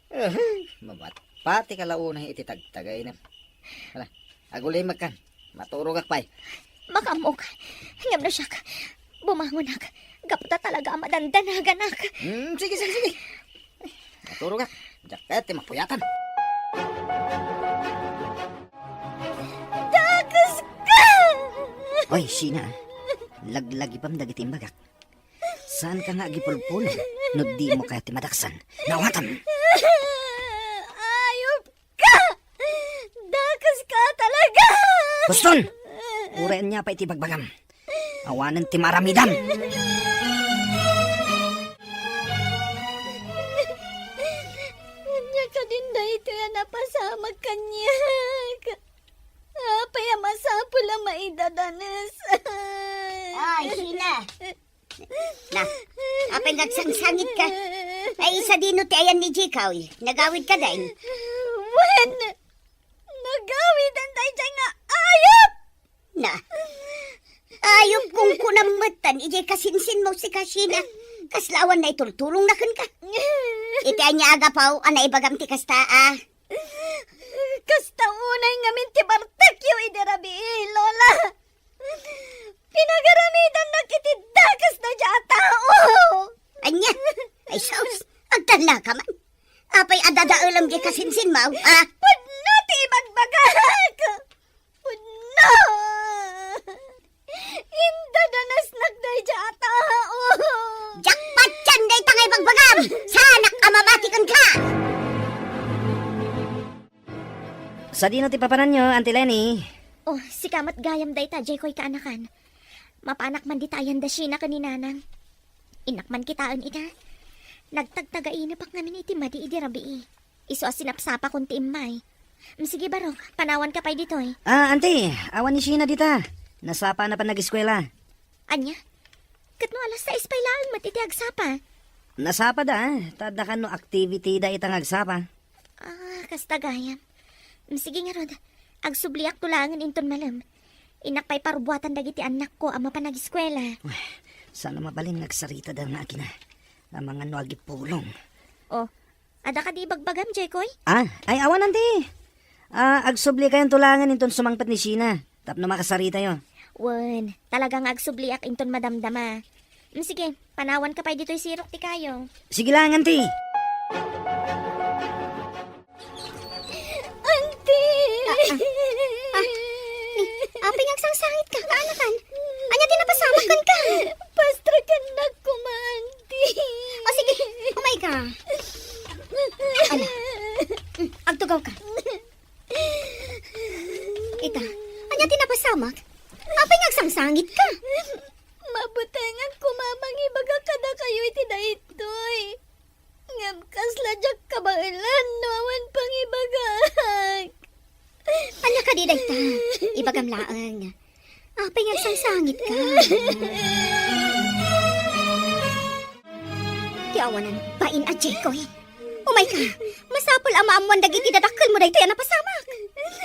Ahem, mabatpatika la unay iti tagtagainep. Hala, agulimekkan. Maturogak pay. Makaammok. Ngem no siak, bumangonak. Gapu ta talaga a madandanaganak. Hmm, sige, sige, sige. Maturogak. Diak kayat ti mapuyatan. Dakeska! Oy, Sheena, laglagipem dagiti imbagak. Saanka nga agipulpulong no dimo kayat ti madaksan. Nawatam! Ayupka! Dakeska talaga! Huston! Uray ania pay ti ibagbagam. Awanen ti maaramidam. Ania kadin daytoy a napasamak kaniak? Apay a masapul a maidadanes? Ay, Sheena. Na, apay nga agsangsangitka? Ay, sadino ti ayan ni Jikoy? Nagawidka, deng? Wen, nagawidan daydiay nga ayup! Na, ayup, kunkunam metten idiay kasinsinmo, sika, Sheena. Kasla awan naitultulongna kenka. Iti ania a gapu a naibagam ti kasta, a? Kasta unay ngamin ti bartekyo idi rabii, Lola. Pinagaramidannak iti dakes daydiay a tao. Ania? Ay, sus, agtallaka man. Apay a dadaelem diay kasinsinmo, a? Pudno ti ibagbagak. Pudno. Indadanesnak daydiay a tao. Diak patien dayta nga ibagbagam. Saanak a mamati kenka. Sadino ti papananyo, Auntie Leni? Oh, sika met gayam dayta, Jikoy, kaanakan. Mapanak man dita ayan da Sheena ken ni Nanang. Innak man kitaen ita. Nagtagtagainepak ngamin iti madi idi rabii. Isu a sinapsapakon ti immay. Mm, sige, barok, panawanka pay ditoy. Ah, Auntie, awan ni Sheena dita. Nasapana pay nag-eskuela. Ania? Ket no alas sais pay laeng met iti agsapa? Nasapada, ta adda kano activity da ita nga agsapa. Ah, kasta gayam. Mm, sige ngarud, agsubliakto laengen inton malem. Innak pay parubuatan dagiti annakko a mapan nag-eskuela. Uy, saan a mabalin nga agsaritada nga agina. Amangan no agipulong. Oh, adda kadi ibagbagam, Jikoy? Ah, ay awan, Auntie. Ah, agsublikayonto laengen inton sumangpet ni Sheena tapno makasaritayo. Wen, talaga nga agsubliak inton madamdama. Mm, sige, panawanka pay ditoy sirok ti kayo. Sige laeng, Auntie. Auntie! Ah, ah. Sangsangitka, kaanakan. Ania ti napasamak kenka? Pastrakennak koma, anti. O, sige, umayka. Ala. Mm, agtugawka. Ita, ania ti napasamak? Apay nga agsangsangitka? Mabutengak koma mangibaga kadakayo iti daytoy. Ngem kasla diak kabaelan no awan pangibagak. Ania kadi dayta? Ibagam laeng. Apay nga agsangsangitka? Ti awanan bain a Jekoy. Umayka, masapul a maammoan dagiti dadakkelmo daytoy a napasamak.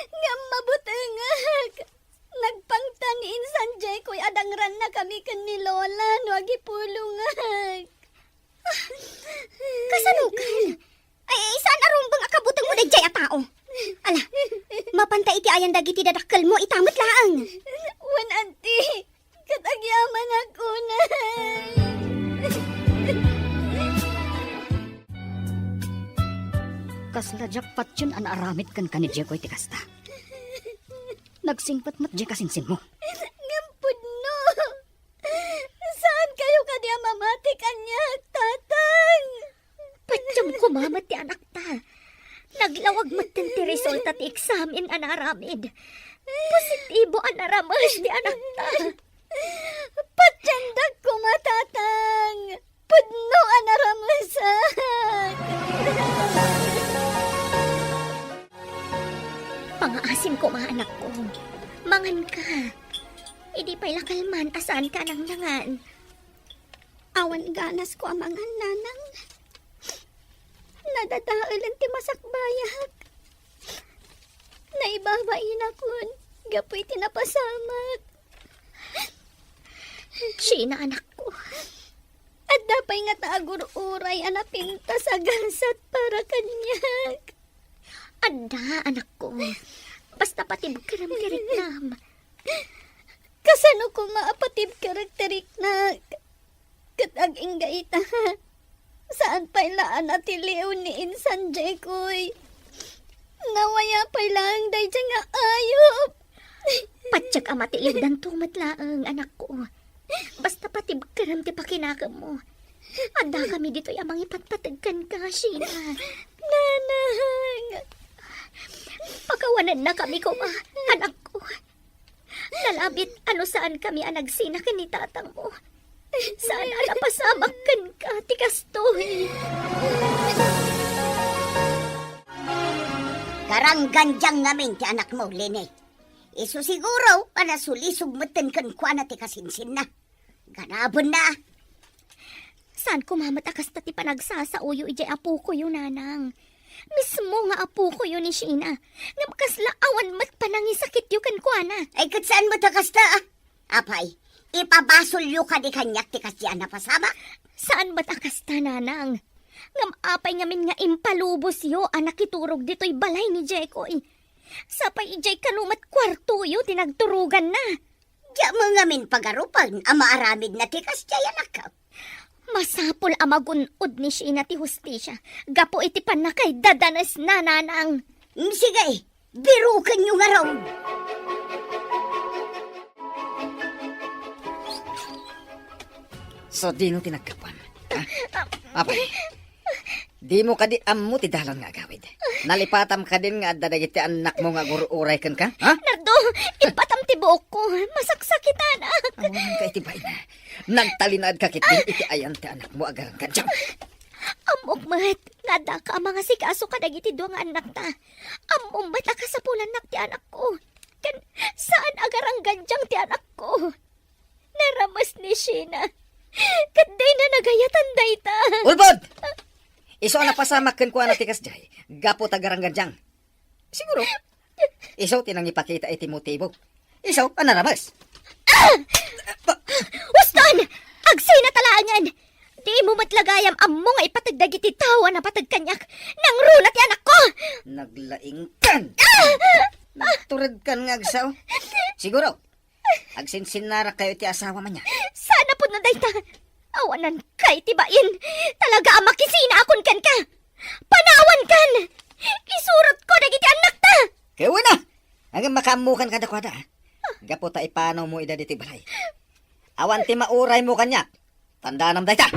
Ngem mabutengak. Nagpangtan ni Insan Jekoy a dangrannakami ken ni Lola no agipulongak. Kasanokan? Ay, saan a rumbeng a kabutengmo daydiay a tao? Ala, mapanta iti ayan dagiti dadakkelmo, ita met laeng. Wen, anti, ket agyamanak unay. Kasla diak patien a naaramid kenka ni Jekoy ti kasta. Nagsingpet met diay kasinsinmo. Ngem pudno. Saan kayo kadi a mamati kaniak, Tatang? Patiem koma met ti anakta. Naglawag metten ti resulta ti eksamen a naaramid. Positibo a narames ti anakta. Patiendak koma, Tatang. Pudno a naramesak. Pangaasim koma, anakko. Manganka. Idi pay la kalman a saanka a nangnangan. Awan ganasko a mangan, nanang. Nadadaelen ti masakbayak. Naibabainakon gapu iti napasamak. Sheena, anakko. Adda pay ngata agur-uray a napintas a gasat para kaniak? Adda, anakko. Basta patibkerem ti riknam. Kasano koma a patibkerek ti riknak? Ket agingga ita, saan pay la a natiliw ni Insan Jekoy. Nawaya pay laeng daydiay nga ayup. Patiek a matiliwdanto met laeng, anakko. Basta patibkerem ti pakinakemmo. Addakami ditoy a mangipatpateg kenka, Sheena. Nanang! Pakawanennakami koma, anakko. Nalabit a no saankami a nagsina ken ni tatangmo. Saan a napasamak kenka ti kastoy. Garanggandiang ngamin ti anakmo, Lene. Isu siguro a nasulisog metten kenkuana ti kasinsinna. Ganabenna. Saan koma met a kasta ti panagsasaoyo idiay apokoyo, nanang. Mismo nga apokoyo ni Sheena, ngem kasla awan met panangisakityo kenkuana. Ay, ket saan met a kasta, a? Apay, ipabasolyo kadi kaniak ti kasdiay a napasamak? Saan met a kasta, nanang. Ngem apay ngamin nga impalubosyo a nakiturog ditoy balay ni Jekoy? Sapay idiay kano met kuartoyo ti nagturoganna. Diak met ngamin pagarupen a maaramidna ti kasdiay, anakko. Masapul a magun-od ni Sheena ti hustisia gapu iti pannakaidadanesna, nanang. Mm, sige, birukenyo ngarud. Sadino ti naggapuan? Ha? Apay, dimo kadi ammo ti dalan nga agawid? Nalipatam kadin nga adda dagiti annakmo nga agur-uray kenka? Ha? Nardo, ibbatam ti buokko. Masaksakitanak. Awanan ka iti bain. Nagtalinaedka ketdin iti ayan ti annakmo a garanggandiang. Ammok met nga addaka a mangasikaso kadagiti dua nga annakta. Ammom met a kasapulannak ti anakko. Ken saan a garanggandiang ti anakko. Narames ni Sheena. Ket dina nagayatan dayta. Ulbod! Isu a napasamak kenkuana ti kasdiay gapu ta garanggandiang. Siguro, isu ti nangipakita iti motibo. Isu a narames. Ah! Uston! Agsinata laengen! Dimo met la gayam ammo nga ipateg dagiti tao a napateg kaniak. Nangruna ti anakko! Naglaingkan! Ah! Nagturedkan nga agsao. Siguro, agsinsinnarak kayo iti asawa man niya. Saan a pudno dayta? Awanan kay ti bain. Talaga a makisinaakon kenka. Panawankan! Isurotko dagiti annakta! Kaya na! Ngem makaammokan kadakuada, a. gapu ta ipanawmo ida ditoy balay. Awan ti mauraymo kaniak. Tandaanam dayta.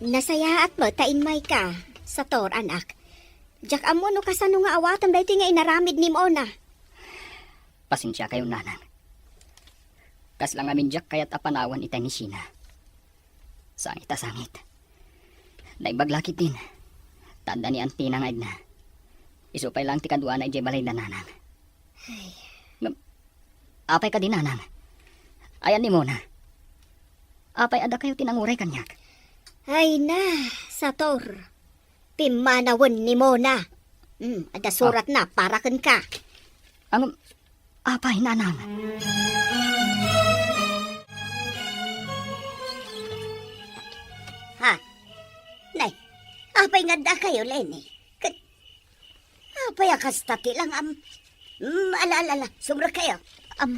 Nasayaat met ta immayka, Sator, anak. Diak ammo no kasano nga awatem daytoy nga inaramid ni Mona. Pasensiakayo, nanang. Kasla ngamin diak kayat a panawan itay ni Sheena. Sangit a sangit. Naimbag la ketdin. Ta adda ni Antina nga edna. Isu pay laeng ti kaduana idiay balayda, nanang. Ay. Ngem, apay kadi, nanang? Ayan ni Mona. Apay a dakayo ti nanguray kaniak? Ay na, Sator. Pimmanawen ni Mona. Hmm, adda suratna para kenka. Ngem, apay, nanang? Ha? Nay, apay nga addakayo, Leni? Ket apay a kasta ti langam? Mm, ala, ala, ala, sumrekkayo. Am,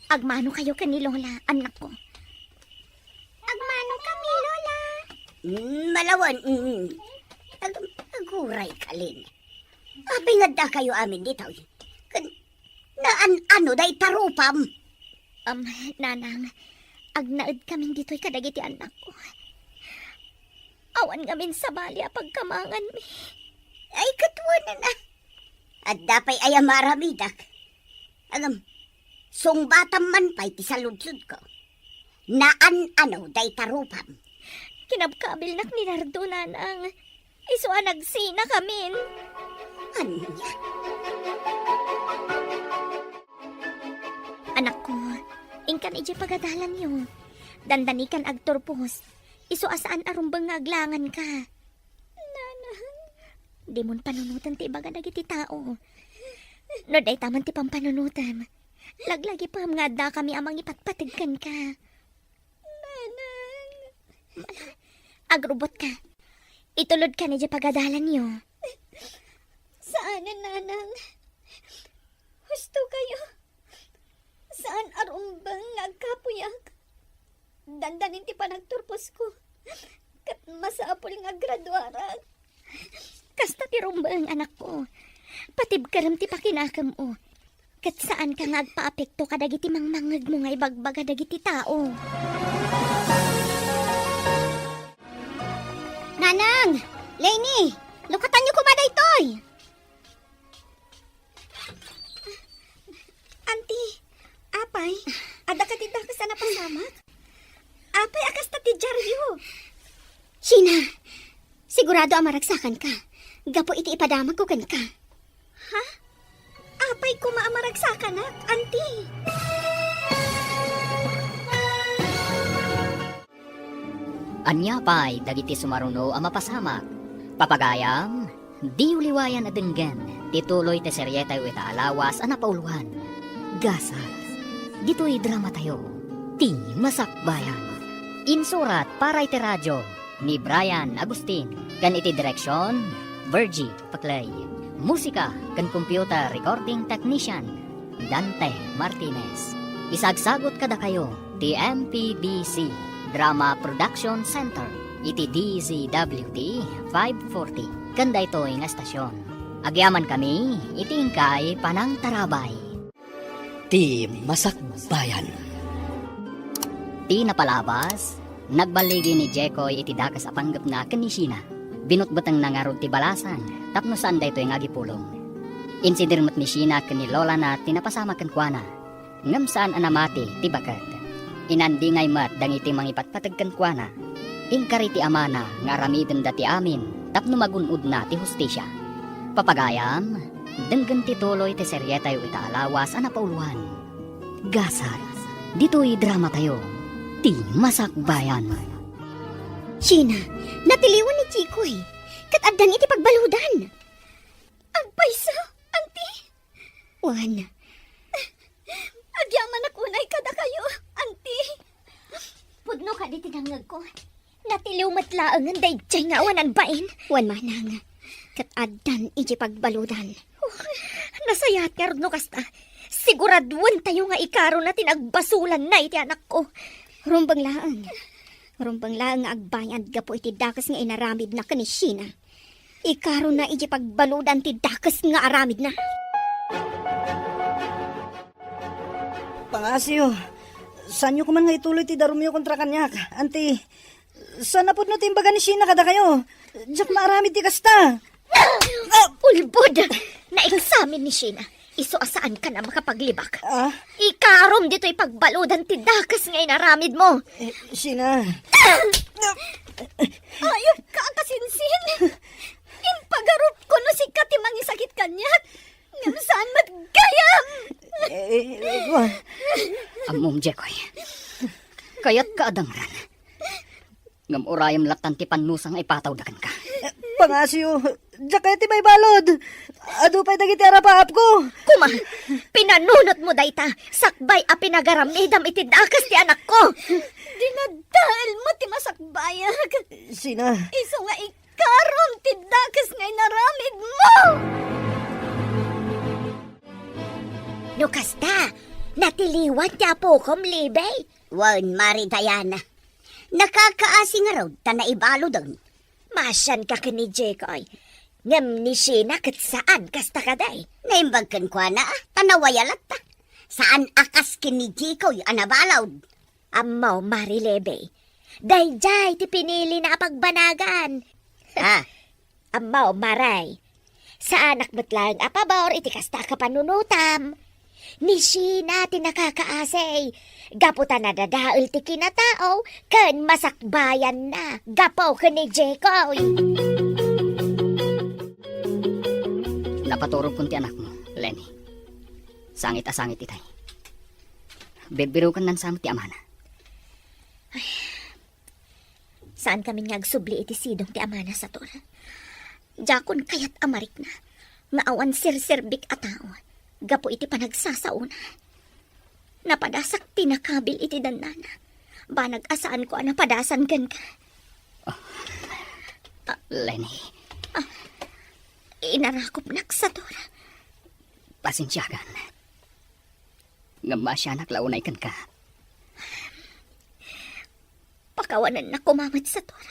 agmanokayo ken ni Lola, annakko. Agmano kami, Lola. Mm, malawan, mm. Ag-, aguray ka, Leni. Apay nga addakayo amin ditoy? Ken naan-ano dayta rupam? Am, nanang, agnaed kamin ditoy kadagiti annakko. Awan ngamin sabali a pagkamanganmi. Ay, ket wen a. Adda pay aya maaramidak? Agam, sungbatam man pay ti saludsodko. Naan-ano dayta rupam? Kinabkabilnak ni Nardo, nanang. Isu a nagsinakamin. Ania? Anakko, inkan idiay pagadalanyo. Dandanikan agturpos. Isu a saan a rumbeng nga aglanganka. Nanang. Dimon panunoten ti ibaga dagiti tao. No dayta man ti pampanunotem, laglagipem nga addakami a mangipatpateg kenka. Nanang. Agrubotka. Itulodka idiay pagadalanyo. Saanen, nanang. Husto kayo. Saan a rumbeng nga agkapuyak. Dandanin ti panagturposko. Ket masapul nga aggraduarak. Kasta ti rumbeng, anakko. Patibkerem ti pakinakemmo. Ket saanka nga agpaapekto kadagiti mangmangngegmo nga ibagbaga dagiti tao. Nanang! Leni! Lukatanyo koma daytoy! Anti, apay, adda kadi dakes a napasamak? Apay a kasta ti diaryo? Sheena, sigurado a maragsakanka gapu iti ipadamagko kenka. Ha? Apay koma a maragsakanak, anti? Ania pay dagiti sumaruno a mapasamak? Papagayam, diyo liwayan a denggen ti tuloy ti serietayo ita a lawas a napauluan, Gasat. Ditoy dramatayo, Ti Masakbayan. Insurat para iti radio ni Brian Agustin, ken iti direksion, Virgie Paclay. Musika ken computer recording technician, Dante Martinez. Isagsagut kadakayo ti M P B C Drama Production Center iti D Z W T five forty ken daytoy nga estasion. Agyamankami iti inkay panangtarabay. Ti Masakbayan. Ti napalabas, nagballigi ni Jekoy iti dakes a panggepna ken ni Sheena. Binutbutengna ngarud ti balasan tapno saan daytoy nga agipulong. Insidir met ni Sheena ken ni lolana ti napasamak kenkuana, ngem saan a namati ti baket. Inandingay met dagiti mangipatpateg kenkuana. Inkari ti amana nga aramidenda ti amin tapno magun-odna ti hustisia. Papagayam, denggen ti tuloy ti serietayo ita a lawas a napauluan, Gasat. Ditoy dramatayo, Ti Masakbayan. Sheena, natiliwan ni Jekoy, ket addan iti pagbaludan. Agpayso, anti? Wen. Agyamanak unay kadakayo, anti. Pudno kadi ti nangngegko. Natiliw met laengen daydiay nga awanan bain. Wen manang, ket addan idiay pagbaludan. Oh, nasayaat ngarud no kasta. Siguraduentayo nga ikarona ti nagbasolanna iti anakko. Rumbeng laeng. Rumbeng laeng nga agbayad gapu iti dakes nga inaramidna ken ni Sheena. Ikaronna iti pagbaludan ti dakes nga aramidna. Pangasiyo, saanyo koman nga ituloy ti darumyo kontra kaniak. Anti, saan a pudno ti imbaga ni Sheena kadakayo. Diak maaramid ti kasta. Ulbod! Naeksamin ni Sheena. Isu a saanka a makapaglibak. Ah? Ikarom ditoy pagbaludan ti dakes nga inaramidmo. Eh, Sheena. Ayop ka a kasinsin! Impagarupko no sika ti mangisakit kaniak, ngem saan met gayam! Eh, eh, eh, wa- Ammom, Jekoy. Kayatka a dangran. Ngem urayem lattan ti pannusa nga ipatawda kenka. Pangasiyo, diak kayat ti maibalud. Adu pay dagiti arapaapko. Kuma, pinanunotmo dayta, sakbay a pinagaramidam iti dakes ti anakko. Dinadaelmo ti masakbayak. Sheena. Isu nga ikarom ti dakes nga inaramidmo. No kasta, natiliwan ti apokom, Libby? Wen, Mari Diana. Nakakaasi ngarud ta naibaluden. Maasianka ken ni Jekoy. Ngem ni Sheena ket saan kasta kadi. Naimbag kenkuana, ta nawaya latta. Saan a kas ken ni Jekoy a nabalud. Ammom, Mari Libby. Daydiay ti pinilina a pagbanagan. Ah. Ammom, Mari. Saanak met laeng a pabor iti kasta a kapanunotam. Ni Sheena ti nakakaasi, gapu ta nadadael ti kinatao ken masakbayanna gapu ken ni Jekoy. Napaturogkon ti anakmo, Leni. Sangit a sangit itay. Birbiroken nansa met ti amana. Ay, saan kami nga agsubli iti sidong ti amana, Sator. Diakon kayat a marikna nga awan serserbik a tao gapu iti panagsasaona. Napadasak ti nakabil iti dannana. Banag a saanko a napadasan kenka. Ah, Leni. Ah, inarakopnak, Sator. Pasensiakan. Ngem maasianak la unay kenka. Pakawanennak koma met, Sator.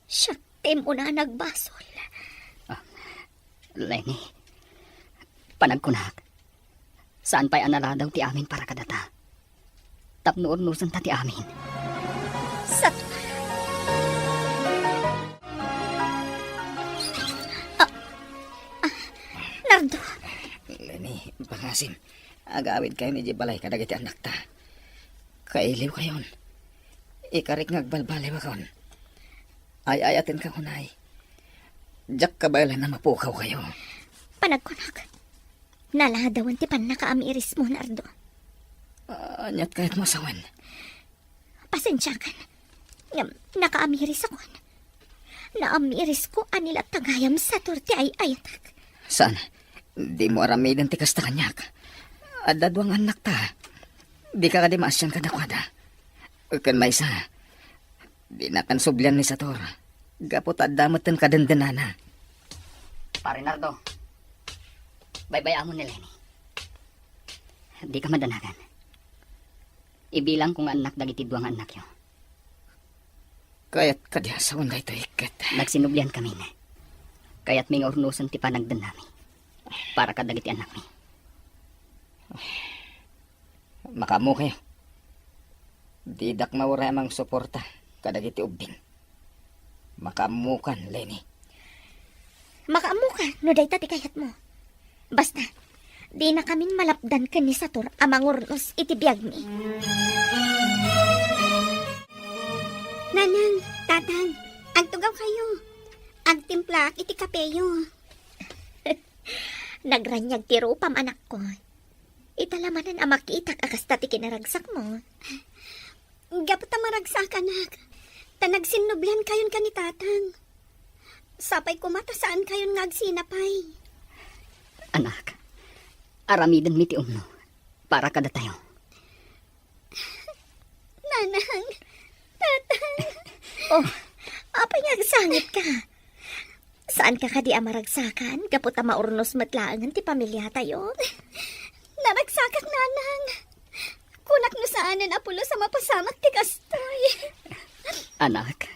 Siak ti immuna a nagbasol. Ah, Leni, panagkunak, saan pay a naladaw ti amin para kadata. Tapno urnosenta ti amin. Sator. Ah, ah, Nardo. Leni, pangasim. Agawidkayon idiay balay kadagiti annakta. Kailiwkayon. Ikarik nga agbalbaliwakon. Ay-ayatenka unay. Diak kabaelan a mapukawkayo. Panagkunak, naladawan ti pannakaamirismo, Nardo. Aniat kayatmo a sawen? Pasensiakan. Ngem, nakaamirisakon. Naamirisko a ni latta gayam, Sator, ti ay-ayatek. Saan? Dimo aramiden ti kasta kaniak. Adda dua nga annakta. Dika kadi maasian kadakuada. Ken maysa, dinakan sublian ni Sator. Gapu ta adda metten kadendenana. Pare Nardo, baybay-amon ni Leni. Dika madanagan. Ibilangko nga annak dagiti dua nga annakyo. Kayat kadi a sawen daytoy ket? Nagsinubliankamin. Kayatmi nga urnosen ti panagdennami para kadagiti annakmi. Makaammokayo. Didak mauray a mangsuporta kadagiti ubbing. Makaammokan, Leni. Makaammokan no dayta ti kayatmo. Basta, dinakamin malapdan ken ni Sator a mangurnos iti biagmi. Nanang, Tatang, agtugawkayo. Agtimplaak iti kapeyo. Nagraniag ti rupam, anakko. Ita la manen a makitak a kasta ti kinaragsakmo. Gapu ta maragsakanak, ta nagsinnubliankayon ken ni Tatang. Sapay koma ta saankayon nga agsinapay. Anak, aramidenmi ti umno para kadatayo. Nanang, Tatang. Oh, apay nga agsangitka? Saanka kadi a maragsakan gapu ta maurnos met laengen ti pamiliatayo? Naragsakak, Nanang. Kunak no saanen a pulos a mapasamak ti kastoy. Anak,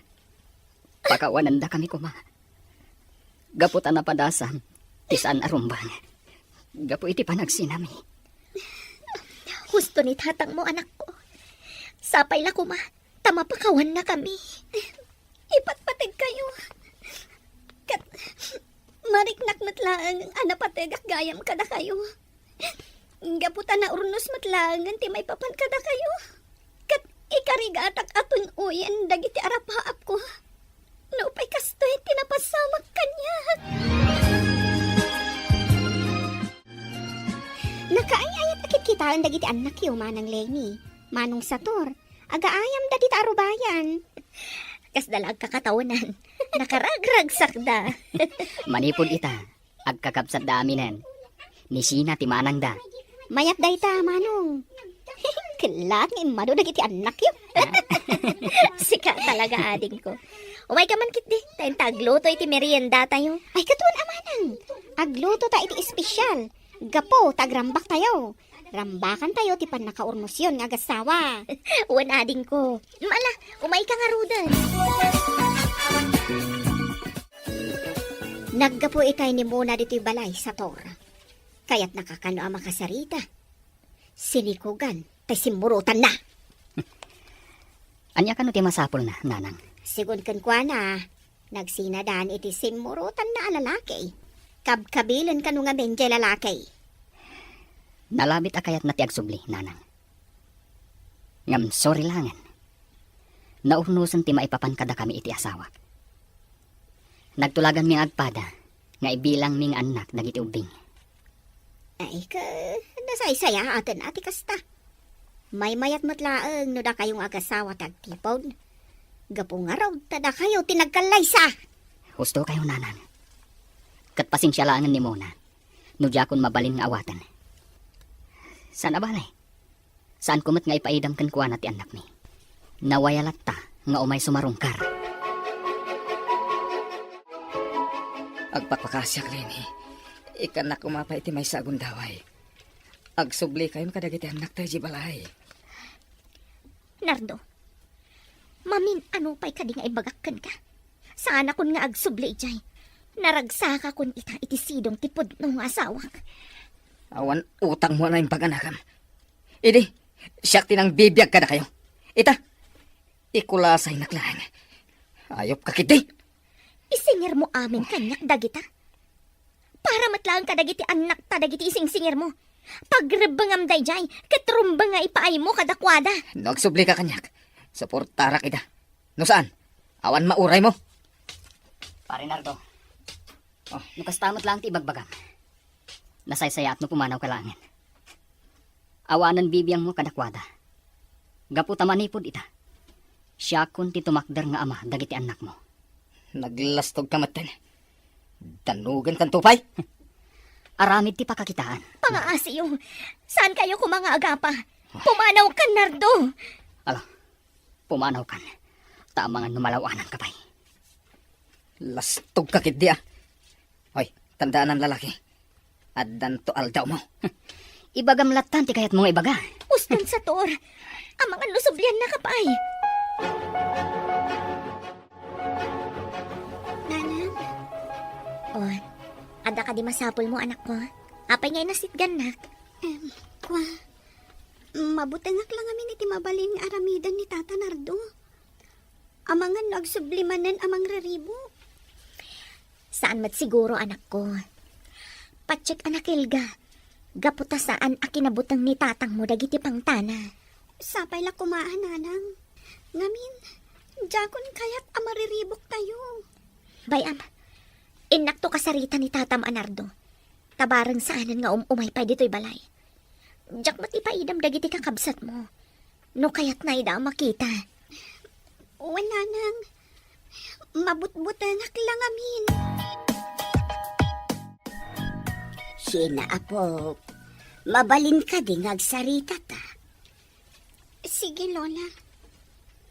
pakawanendakami koma. Gapu ta napadasan ti saan a rumbeng gapu iti panagsinami. Husto ni tatangmo, anakko. Sapay la koma ta mapakawannakami. Ipatpategkayo. Ket mariknak met laeng a napategak gayam kadakayo. Gapu ta naurnos met laengen ti maipapan kadakayo. Ket ikarigatak a tun-oyen dagiti arapaapko. Nupay kastoy ti napasamak kaniak. Nakaay-ayat a kitkitaen dagiti annakyo, Manang Leni, Manong Sator, agaayam dagiti arubayan. Kasda la agkakataonan. Nakaragragsakda. Manipud ita, agkakabsatda aminen. Ni Sina ti manangda. Mayat dayta, Manong. Kellaat nga immadu dagiti annakyo. Sika talaga, adingko. Umayka man ketdi, ta inta agluto iti meriendatayo. Ay, katuon a, Manang. Agluto ta iti espesyal. Gapu ta agrambaktayo. Rambakantayo ti pannakaurnosyon nga agassawa. Wen, adingko. Ala, umayka ngaruden. Naggapu itay ni Mona ditoy balay, Sator. Kayatnaka kano a makasarita. Sinikugan, tay simmurotanna. Ania kano ti masapulna, Nanang? Sigun kenkuana, nagsinadan iti simmurotanna a lalaki. Kabkabilen kano ngamin diay lalaki. Nalabit a kayatna ti agsubli, Nanang. Ngem sorry laengen. Naurnosen ti maipapan kadakami iti asawak. Nagtulaganmi nga agpada nga ibilangmi nga annak dagiti ubbing. Ay, ka, nasaysayaaten a ti kasta. Maymayat met laeng no dakayo nga agasawa ti agtipon. Gapu ngarud ta dakayo ti nagkallaysa. Husto kayo, Nanang. Ket pasensia laengen ni Mona no diakon mabalin nga awaten. Saan a bale, saanko met nga ipaidam kenkuana ti annakmi. Nawaya latta nga umay sumarungkar. Agpakpakasiak, Leni. Ikkannak koma pay iti maysa a gundaway. Agsublikayon kadagiti annakta idiay balay. Nardo, mamin-ano pay kadi nga ibagak kenka? Saanakon nga agsubli idiay. Naragsakakon ita iti sidong ti pudno nga asawak. Awan utangmo a naimbag, anakam. Idi, siak ti nangbibiag kadakayo. Ita, ikulasaynak laeng. Ayupka ketdi. Isingirmo amin kaniak dagita. Para met laeng kadagiti annakta dagiti isingsingirmo. Pagrebbengam daydiay, ket rumbeng nga ipaaymo kadakuada. No agsublika kaniak, suportarak ida. No saan, awan mauraymo. Pare Nardo. Oh. No kasta met laeng ti ibagbagam, nasaysayaat no pumanawka laengen. Awanen bibiangmo kadakuada. Gapu ta manipud ita, siakon ti tumakder nga ama dagiti annakmo. Naglastogka metten. Dannugenkanto pay? Aramid ti pakakitaan. Pangaasiyo. Saankayo koma nga agapa? Pumanawkan, Nardo. Ala, pumanawkan. Ta amangan no malaw-ananka pay. Lastogka ketdi, a. Hoy, tandaanam, lalaki. Addanto aldawmo. Ibagam lattan ti kayatmo nga ibaga. Uston, Sator. Amangan no subliannaka pay. Nanang? Oh, adda kadi masapulmo, anakko? Apay nga inasitgannak? Em, kua, mabutengak la ngamin iti mabalin nga aramiden ni Tata Nardo. Amangan no agsubli manen a mangriribo. Saan met siguro, anakko. Patiek a nakilga, gapu ta saan a kinabuteng ni tatangmo dagiti pangtana. Sapay la koma a, Nanang. Ngamin, diakon kayat a maririboktayo. Bay-am, innakto kasarita ni tatam a Nardo. Ta bareng saanen nga um-umay pay ditoy balay. Diak met ipaidam dagiti kakabsatmo no kayatna ida a makita. Wen, Nanang. Mabutbutengak la ngamin. Sina, apo? Mabalin kadi nga agsarita ta? Sige, Lola.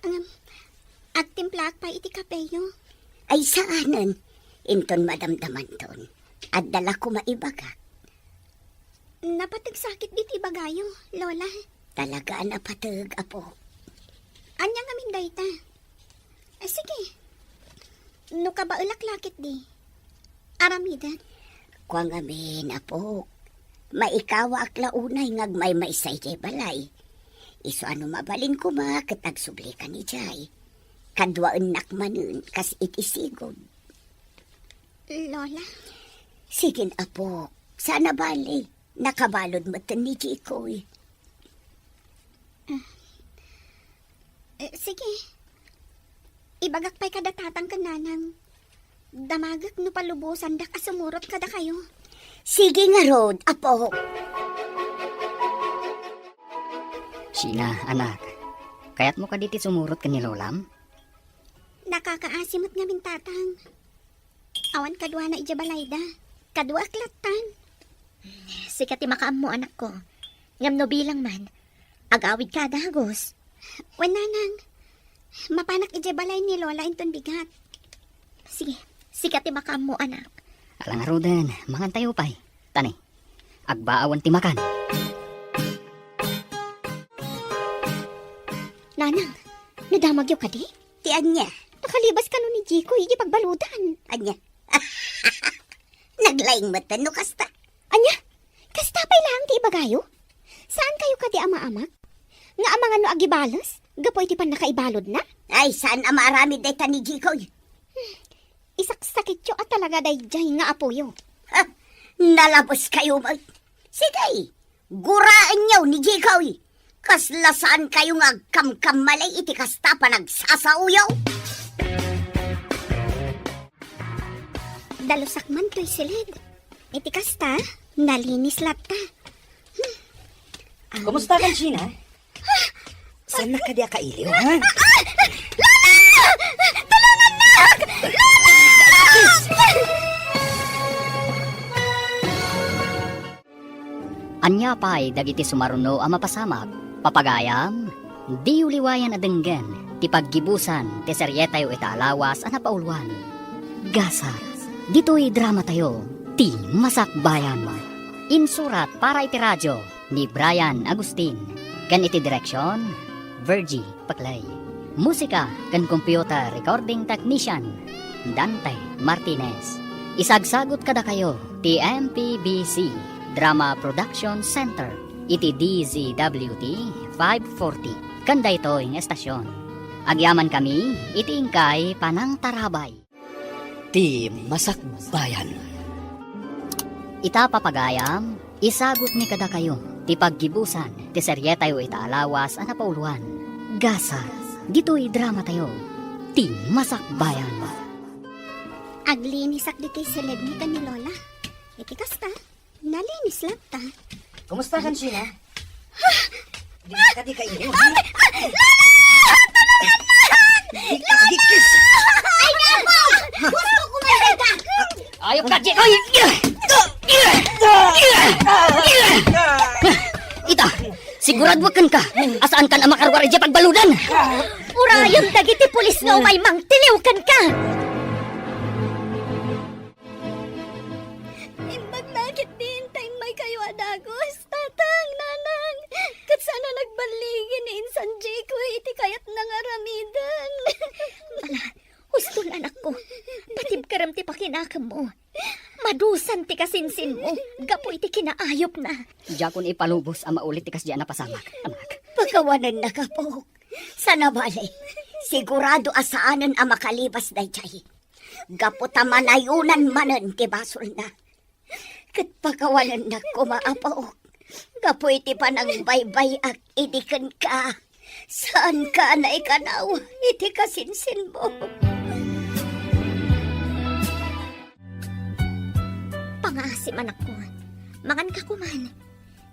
Ngem, agtimplaak pay iti kapeyo. Ay, saanen. Inton madamdamanton, adda la koma ibagak. Napateg sakit diti ibagayo, Lola. Talaga a napateg, apo. Ania ngamin dayta? Eh, sige. No kabaelak la ketdi, Aramidek. Kua ngamin, apok. Maikawaak la unay nga agmaymaysa idiay balay. Isu a no mabalin koma ket agsublika idiay. Kaduaennak manen kas iti sigud. Lola? Sige, apok. Saan a bale. Nakabalud metten ni Jikoy. Eh, sige. Ibagak pay kada tatang ken nanang. Damagek no palubosandak a sumurot kadakayo. Sige ngarud, apo. Sheena, anak, kayatmo kadi ti sumurot ken ni lolam? Nakakaasi met ngamin, tatang. Awan kaduana idiay balayda. Kaduak lattan. Sika ti makaammo, anakko. Ngem no bilang man, agawidka a dagus. Wen, nanang. Mapanak idiay balay ni Lola inton bigat. Sige, sika ti makaammo, anak. Ala ngaruden, mangantayo pay. Tani, agbaawen ti makan. Nanang, nadamagyo kadi? Ti ania? Nakalibas kano ni Jikoy idiay pagbaludan. Ania? Naglaing metten no kasta. Ania? Kasta pay laeng ti ibagayo? Saan kayo kadi a maamak? Nga amangan no agibales? Gapu iti pannakaibaludna? Ay, saan a maaramid dayta ni Jikoy? Isaksakityo a talaga daydiay nga apoyo. Ha? Nalabes kayo met. Sige, guraenyo ni Jikoy. Kasla saan kayo nga agkamkammalay iti kasta panagsasaoyo. Dalusak man toy siled. Iti kasta, nalinis latta. Hmm. Kumusta kan, Sheena? Saan na kadi a kailiw, ha? Lola! Tulungannak! Lola! Ania pay dagiti sumaruno a mapasamak? Papagayam, diyo liwayan a denggen ti paggibusan ti serietayo ita a lawas a napauloan, Gasat. Ditoy dramatayo, Ti Masakbayan. Insurat para iti radio ni Brian Agustin, ken iti direksion, Virgie Paclay. Musika ken computer recording technician, Dante Martinez. Isagsagut kadakayo ti M P B C Drama Production Center iti D Z W T five forty ken daytoy nga estasion. Agyamankami iti inkay panangtarabay. Ti Masakbayan. Ita, papagayam, isagutmi kadakayo ti paggibusan ti serietayo ita a lawas a napauloan, Gasat. Ditoy dramatayo, Ti Masakbayan. Aglinisak ditoy siled ni ken ni Lola. Iti kasta, nalinis latta. Kumusta kan, Sheena? Di ka, di ka inyo, ha? Di ka, di ka. Ay, nga po! Gusto ko may ka! Ayaw ka, Jikoy! Ita, sigurado ken ka, asaan kan a makaruar idiay pagbaludan? Urayem dagiti pulis nga umay mangtiliw ken ka! Imbag la ketdi ta immay kayo a dagus, tatang, nanang, ket saan a nagballigi ni insan Jikoy iti kayatna nga aramiden. Ala, hustol, anakko. Patibkerem ti pakinakemmo. Madusan ti kasinsinmo gapu iti kinaayupna. Diakon ipalubos a maulit ti kasdiay a napasamak, anak. Pakawanennak, apo. Saan a bale, sigurado a saanen a makalibas daydiay. Gapu ta manayonan manen ti basolna. Ket pakawanennak koma, apo, gapu iti panangbaybay-ak idi kenka. Saanka a naikanaw iti kasinsinmo. Pangaasim, anakko. Manganka koman.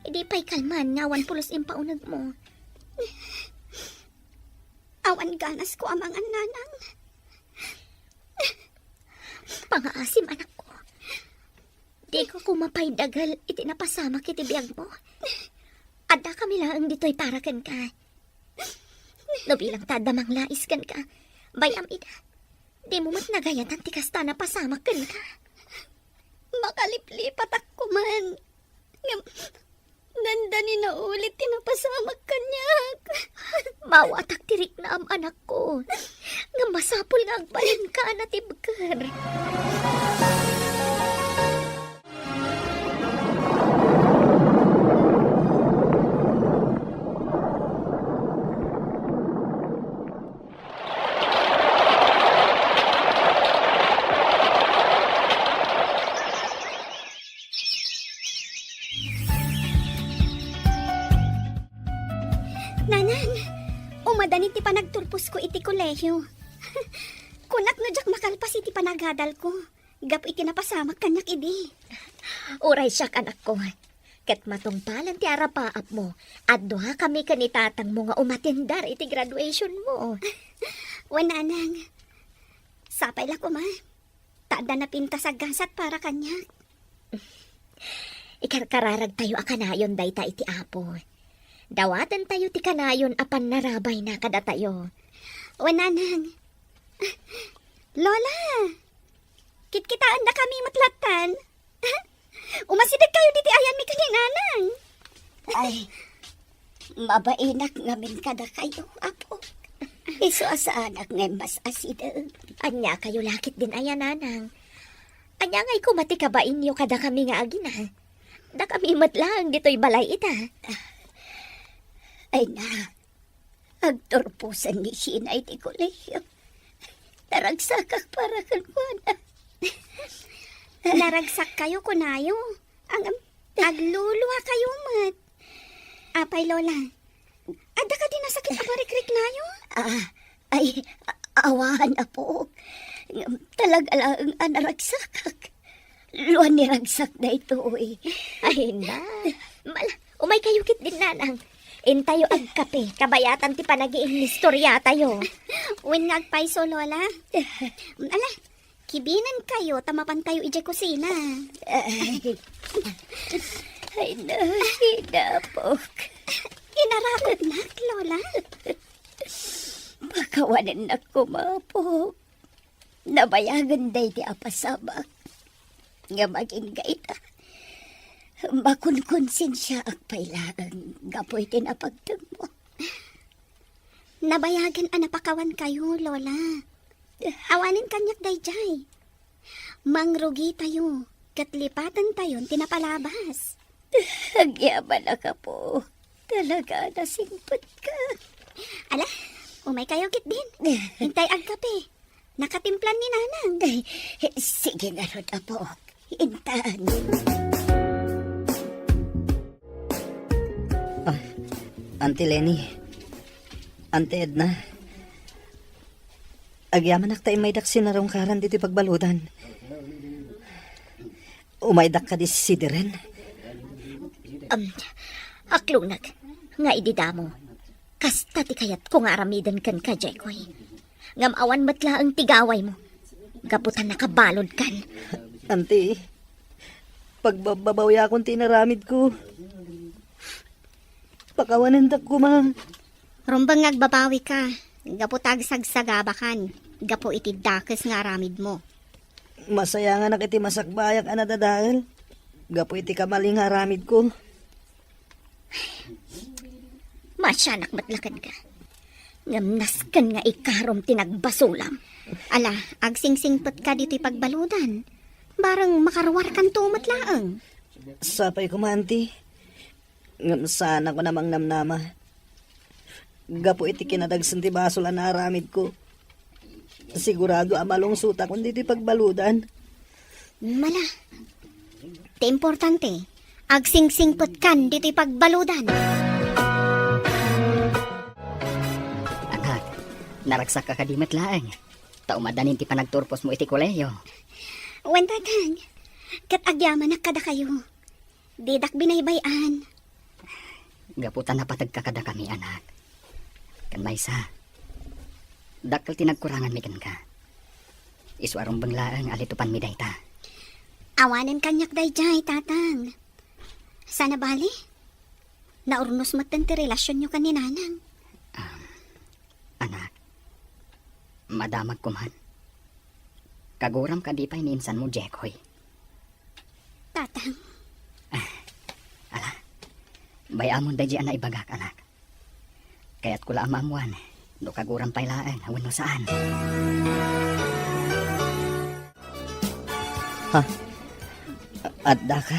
Idi pay kalman nga awan pulos impaunegmo. Awan ganasko a mangan, nanang. Pangaasim, anakko. Dika koma pay dagel iti napasamak iti biagmo. Addakami laeng ditoy para kenka. No bilang ta adda manglais kenka, bay-am ida. Dimo met nagayatan ti kasta a napasamak kenka. Makaliplipatak koman. Ngem, dandani naulit ti napasamak kaniak. Maawatak ti riknam, anakko. Ngem masapul nga agbalinka a natibker. Panagturposko iti kolehio. Kunak no diak makalpas iti panagadalko, gapu iti napasamak kaniak idi. Uray siak, anakko. Ket matungpalen ti arapaapmo, adduakami ken ni tatangmo nga umatender iti graduationmo. Wen, nanang. Sapay la koma. Ta adda napintas a gasat para kaniak. Ikarkararagtayo a kanayon dayta iti Apo. Dawatentayo ti kanayon a pannarabayna kadatayo. Wen, nanang. Lola, kitkitaendakami met lattan. Umasidegkayo ditoy ayanmi ken ni nanang. Ay, mabainak ngamin kadakayo, Apo. Isu a saanak nga immas-asideg. Ania kayo lakit din aya, nanang? Ania ngay koma ti kabainyo kadakami nga agina? Dakami met laeng ditoy balay ita. Ay na, agturposen ni Sheena iti kolehio. Naragsakak para kenkuana. Naragsakkayo, kunayo. Ang, agluluakayo met. Apay, Lola, adda kadi nasakit a parikriknayo? Ah, ay, a-, awan, Apo. Talaga laeng a naragsakak. Luan ni ragsak daytoy. Ay na. Mala, umaykayo ketdin, nanang. Intayo agkape, kabayatan ti panagiinnistoriatayo. Wen nga agpayso, Lola. Ala, kibinenkayo ta mapantayo idiay kusina. Ay, ay, na, Sheena, Apok. Inarakotnak, Lola. Pakawanennak koma, Apok. Nabayagen daydi a pasamak. Ngem agingga ita, makonkonsensiaak pay laeng gapu iti napagtemmo. Nabayagen a napakawankayo, Lola. Awanen kaniak daydiay. Mangrugitayo ket lipatentayon ti napalabas. Agyamanak, Apo. Talaga, nasingpetka. Ala, umaykayo ketdin. Intay agkape. Nakatimplan ni Nanang. Ay, sige ngarud, Apo. Intan. Ah, Auntie Leni. Auntie Edna. Agyamanak ta immaydak sinarungkaran ditoy pagbaludan. Umaydak kadi sidiren? Um, aklongnak, nga idi damo, kasta ti kayatko nga aramiden kenka, Jekoy. Ngem awan met laeng ti gawaymo, gapu ta nakabaludkan. Auntie, pagbabbabawiakon ti inaramidko. Pakawanendak koma. Rumbeng nga agbabawika, gapu ta agsagsagabakan, gapu iti dakes nga aramidmo. Masayanganak iti masakbayak a nadadael, gapu iti kamalin nga aramidko. Masianak met la kenka. Ngem nasken nga ikarom ti nagbasolam. Ala, agsingsingpetka ditoy pagbaludan. Bareng makaruarkanto met laeng. Sapay koma, Auntie. Ngem saanakon a mangnamnama. Gapu iti kinadagsen ti basol a naaramidko, sigurado a malungsotakon ditoy pagbaludan. Mala. Ti importante, agsingsingpetkan ditoy pagbaludan. Anak, naragsakka kadi met laeng, ta umadanin ti panagturposmo iti kolehiyo. Wen, Tatang, ket agyamanak kadakayo. Didak binaybay-an. Gapu ta napategka kadakami, anak. Ken maysa, dakkel ti nagkuranganmi kenka. Isu a rumbeng laeng a litupanmi dayta. Awanen kaniak daydiay, Tatang. Sana bali, naurnos metten ti relasionyo ken ni Nanang. Ah, anak, madamagko man. Kaguram kadi pay ni insanmo, Jekoy? Tatang. Ah, ala. Bay-amon daydi a naibagak, anak. Kayatko la a maammuan no kaguram pay laeng wenno saan. Ha? Addaka,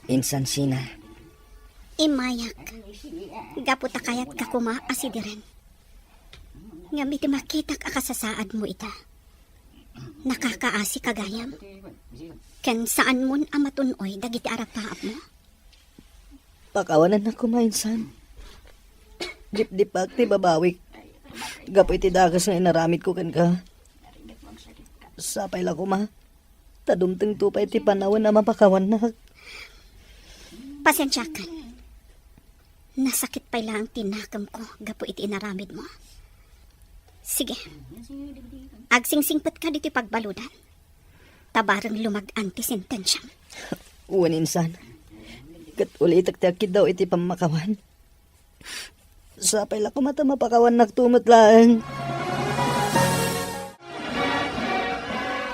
Insan Sheena? Immayak. Gapu ta kayatka koma a sidiren. Ngem iti makitak a kasasaadmo ita, nakakaasika gayam, ken saanmon a matun-oy dagiti arapaapmo. Pakawanennak koma, insan. Dipdipak ti babawik. gapu iti dakes nga inaramidko kenka. Sapay la koma ta dumtengto pay ti panawen a mapakawannak. Pasiensiakan. Nasakit pay laeng ti nakemko gapu iti inaramidmo. Sige. Agsingsingpetka ditoy pagbaludan. Ta bareng lumag-an ti sentensiam. Wen insan, ket ulitek ti agkiddaw iti pammakawan. Sapay la koma ta mapakawannakto met laeng.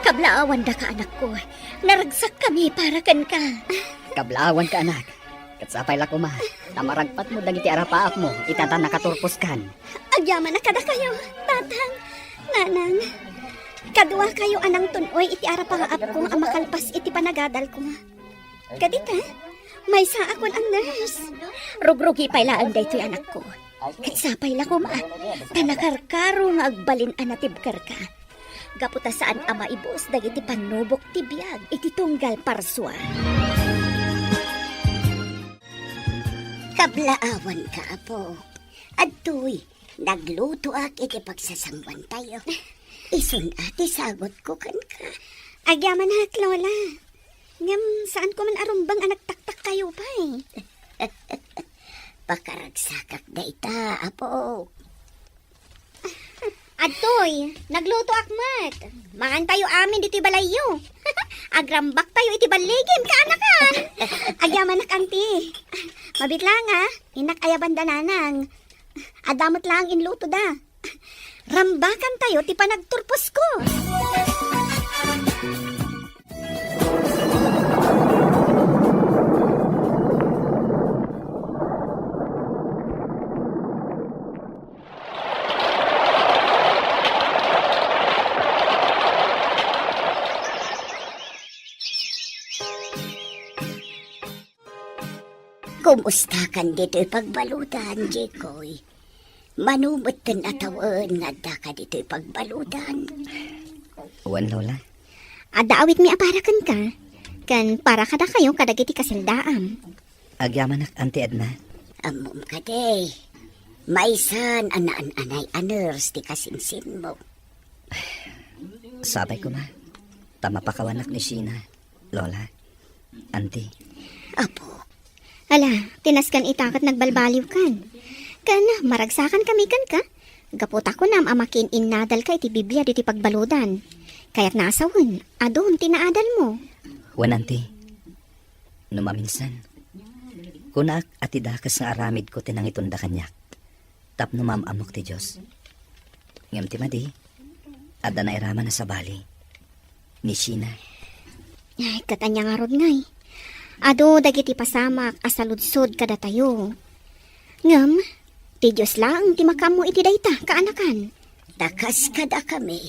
Kablaawandaka, anakko. Naragsakkami para kenka. Kablaawanka, anak. Ket sapay la koma ta maragpatmo dagiti arapaapmo ita ta nakaturposkan. Agyamanak kadakayo, tatang, nanang. Kaduakayo a nangtun-oy iti arapaapko a makalpas iti panagadalko. Kadita, maysaakon a nurse. Rugrugi pay laeng daytoy, anakko. Ket sapay la koma ta nakarkaro nga agbalin a natibkerka. Gapu ta saan a maibus dagiti pannubok ti biag iti tunggal parsua. Kablaawanka, apo. Adtoy, naglutoak iti pagsasanguantayo. Isun a ti sagutko kenka. Agyamanak, Lola. Ngem, saanko man a rumbeng a nagtaktakkayo pay. Pakaragsakak dayta, apo. Adtoy, naglutoak met. Mangantayo amin ditoy balayyo. Agrambaktayo iti balligim, kaanakan. Agyamanak, anti. Mabiit laeng, a. Innak ayabanda, nanang. Adda met laeng inlutoda. Rambakantayo ti panagturposko. Kumustakan ditoy pagbaludan, Jikoy? Mano metten a tawen nga addaka ditoy pagbaludan? Wen, Lola. Adda awitmi a para kenka, ken para kadakayo kadagiti kaseldaam. Agyamanak, Anti Edna. Ammom kadi, maysan a naan-anay a nurse ti kasinsinmo. Sapay koma ta mapakawanak ni Sheena, Lola, Anti. Apo. Ala, tinaskan ita ket nagbalbaliwkan. Ken maragsakankami kenka, gapu ta kunam a makiin-innadalka iti Biblia ditoy pagbaludan. Kayatna a sawen, adun ti naadalmo. Wen, Anti. No maminsan, kunak a ti dakes nga aramidko ti nangitunda kaniak tapno maam-ammok ti Dios. Ngem ti madi, adda nairaman a sabali ni Sheena. Ay, ket ania ngarud ngay? Adu dagiti pasamak a saludsod kadatayo. Ngem, ti Dios laeng ti makaammo iti dayta, kaanakan. Ta kas kadakami,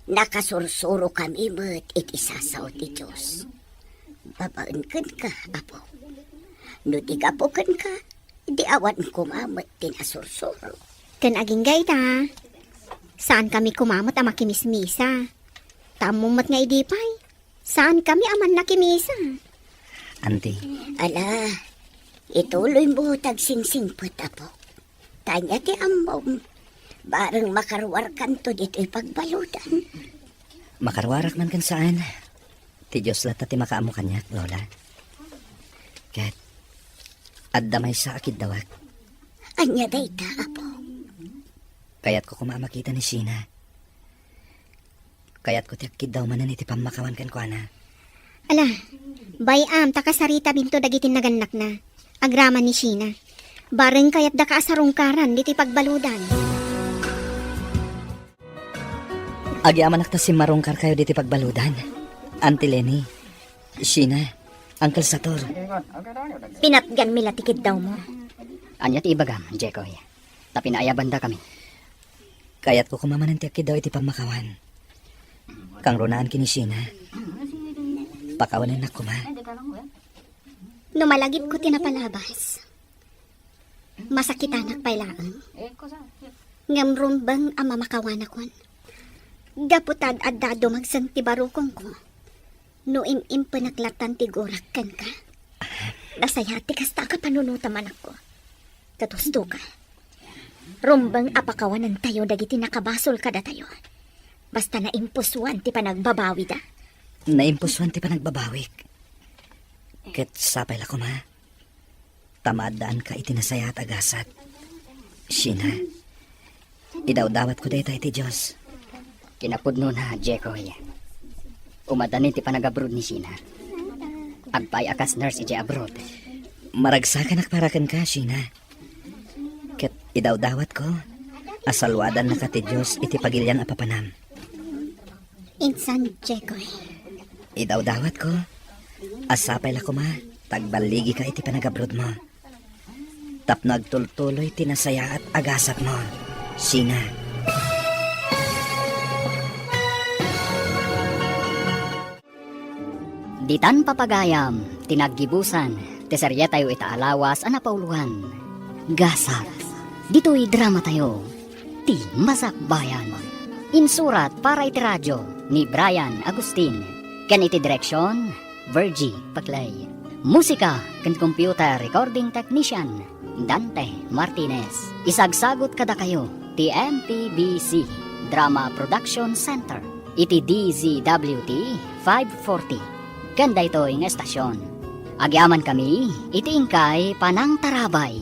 nakasursurokami met iti sasao ti Dios. Babaen kenka, Apo. No di gapu kenka, di awan koma met ti nasursuro. Ken agingga ita, saankami koma met a makimismisa. Ta ammom met nga idi pay, saankami a mannakimisa. Anti. Ala, ituloymo ta agsingsingpet, Apo. Ta ania ti ammom, bareng makaruarkanto ditoy pagbaludan. Makaruarak man ken saan, ti Dios latta ti makaammo kaniak, Lola. Ket adda maysa a kiddawak. Ania dayta, Apo? Kayatko koma a makita ni Sheena. Kayatko ti agkiddaw manen iti pammakawan kenkuana. Ala, bay-am ta kasaritaminto dagiti nagannakna. Agraman ni Sheena. Bareng kayatdaka a sarungkaran ditoy pagbaludan. Agyamanak ta simmarungkarkayo ditoy pagbaludan. Anti Leni, Sheena, Uncle Sator. Pinatganmi la ti kiddawmo. Ania ti ibagam, Jekoy? Ta pinaayabandakami. Kayatko koma manen ti agkiddaw iti pammakawan. Kangrunaan ken ni Sheena. Pakawanennak koma. No malagipko ti napalabas, masakitanak pay laeng. Ngem rumbeng a mamakawanakon. Gapu ta ad-adda a dumagsen ti barukongko. No im-impenak latan ti gurak kenka. Nasayaat ti kasta a kapanunotam, anakko. Ket husto ka. Rumbeng a pakawanentayo dagiti nakabasol kadatayo. Basta naimpusuan ti panagbabawida. Naimpusuan ti panagbabawik. Ket sapay la koma ta maaddaanka iti nasayaat a gasat. Sheena, idawdawatko dayta iti Dios. Kinapudnona, Jekoy. Umadani ti panagabroad ni Sheena. Agpaay a kas nurse idiay abroad. Maragsakanak para kenka, Sheena. Ket idawdawatko a saluadannaka ti Dios iti pagilian a papanam. Insan, Jekoy. Idawdawatko a sapay la koma ta agballigika iti panagabroadmo tapno agtultuloy ti nasayaat a gasatmo, Sheena. Ditan papagayam ti naggibusan ti serietayo ita a lawas a napauloan, Gasat. Ditoy dramatayo, Ti Masakbayan. Insurat para iti radio ni Brian Agustin, ken iti direksion, Virgie Paclay. Musika ken computer recording technician, Dante Martinez. Isagsagut kadakayo ti M P B C Drama Production Center iti D Z W T five forty ken daytoy nga estasion. Agyamankami iti inkay panangtarabay.